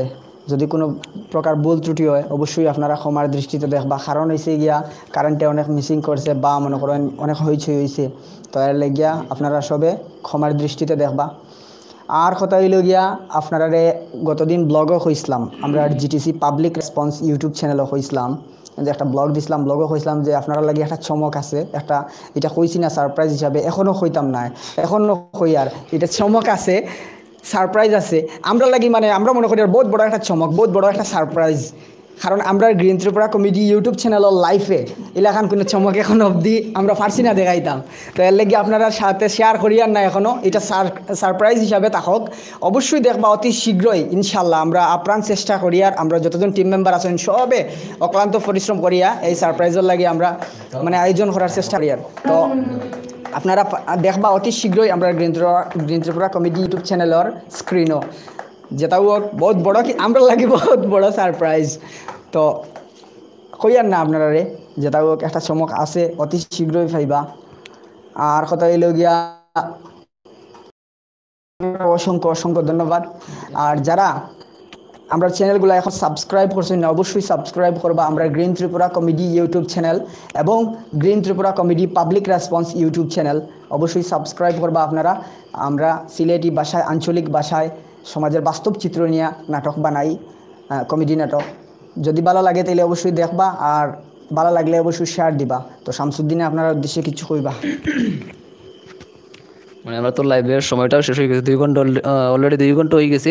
যদি কোনো প্রকার ভুল ত্রুটি হয়, অবশ্যই আপনারা ক্ষমার দৃষ্টিতে দেখবা। কারণ অইছে গিয়া কারেন্টে অনেক মিসিং করছে বা মনে করেন অনেক হইচই হইছে, তো এর লাগিয়া আপনারা সবে ক্ষমার দৃষ্টিতে দেখবা। আর কথা অইলো গিয়া, আপনারারে গতদিন ব্লগও কইছিলাম, আমরা জিটিসি পাবলিক রেসপন্স YouTube চ্যানেলও কইছিলাম, যে একটা ব্লগ দিছিলাম, ব্লগও কইছিলাম যে আপনারার লাগি একটা চমক আছে, একটা, এটা কইছি না সারপ্রাইজ হিসাবে, এখনো কইতাম না, এখনো কইয়ার, এটা চমক আছে, সারপ্রাইজ আছে আমরার লাগি, মানে আমরা মনে করি আর বহুত বড় একটা চমক, বহুত বড় একটা সারপ্রাইজ। কারণ আমরা গ্রিন ত্রিপুরা কমেডি YouTube চ্যানেলর লাইফে ইলাখান কোনো চমক এখন অবধি আমরা পারছি না দেখাইতাম। তো এর লাগি আপনারার সাথে শেয়ার করিয়ার না এখনো, এটা সার-, সারপ্রাইজ হিসাবে থাকক। অবশ্যই দেখবা অতি শীঘ্রই ইনশাল্লাহ। আমরা আপ্রাণ চেষ্টা করিয়ার, আমরা যতজন টিম মেম্বার আছইন সবে অক্লান্ত পরিশ্রম করিয়া এই সারপ্রাইজর লাগি আমরা মানে আয়োজন করার চেষ্টা করিয়ার। তো আপনারা পা-, দেখবা অতি শীঘ্রই আমরা গ্রিন ত্রিপুরা, গ্রিন ত্রিপুরা কমেডি YouTube চ্যানেলর স্ক্রিনও। যেটা হোক, বহুত বড় কি, আমরার লাগি বহুত বড় সারপ্রাইজ। তো কইয়ার না আপনারারে, যেটা হোক, একটা চমক আছে, অতি শীঘ্রই পাইবা। আর কথা অইলো গিয়া, অসংখ্য অসংখ্য ধন্যবাদ। আর যারা আমরার চ্যানেলগুলা এখন সাবস্ক্রাইব করছইন না, অবশ্যই সাবস্ক্রাইব করবা আমরার green Tripura comedy YouTube channel এবং green Tripura comedy public response YouTube channel. অবশ্যই সাবস্ক্রাইব করবা আপনারা। আমরা সিলেটি ভাষায়, আঞ্চলিক ভাষায় সমাজের বাস্তব চিত্র নিয়া নাটক বানাই, আহ, কমেডি নাটক। যদি ভালা লাগে তাইলে অবশ্যই দেখবা, আর ভালা লাগলে অবশ্যই শেয়ার দিবা। তো শামসুদ্দিনে আপনারার উদ্দেশ্যে কিছু কইবা? মানে আমরা তো লাইভের সময়টাও শেষ অই গেছে, দুই ঘন্টা alre-, আহ, already দুই ঘন্টা অই গেছে।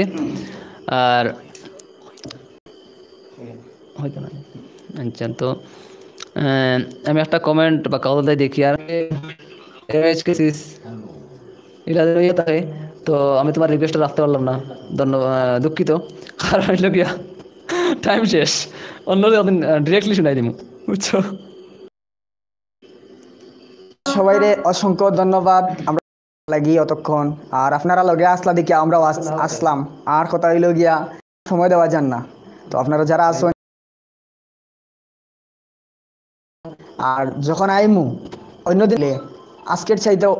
আর হয়তো না। আচ্ছা, তো, আহ, আমি একটা কমেন্ট বা কাউকে দেখি আর এমএইচকে সিস, এটা যদি ইয়ে থাকে, তো আমি তোমার রিকোয়েস্টটা রাখতে পারলাম না। ধন্যবাদ, আহ, দুঃখিত। কারণ অইলো গিয়া টাইম শেষ, অন্য দিন, আহ, ডিরেক্টলি শুনাই দিমু, বুঝছো? সবাইরে অসংখ্য ধন্যবাদ। আমরা লাগি অতক্ষণ। আর আপনারা লগে আসলা দেখি আমরাও আস-, আসলাম। আর কথা অইলো গিয়া সময় দেওয়া যার না। তো আপনারা যারা আছইন, আর যখন আইমু অন্য দিলে আজকের চাইতেও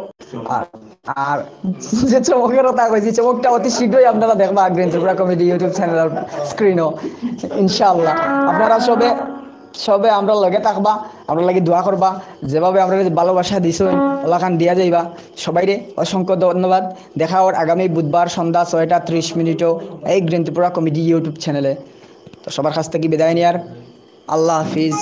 আর, আর যে চমকের কথা কইছি, চমকটা অতি শীঘ্রই আপনারা দেখবা গ্রিন ত্রিপুরা কমেডি YouTube চ্যানেলর স্ক্রিনও, ইনশাআল্লাহ। আপনারা সবে, সবে আমরার লগে থাকবা, আমরার লাগি দোয়া করবা, যেভাবে আমরারে ভালোবাসা দিছইন, অলাখান দিয়া যাইবা। সবাইরে অসংখ্য ধন্যবাদ। দেখা অর আগামী বুধবার সন্ধ্যা ছয়টা ত্রিশ মিনিটও এই গ্রিন ত্রিপুরা কমেডি YouTube চ্যানেলে। তো সবার কাছ থাকি বিদায় নিয়ার, আল্লাহ হাফিজ।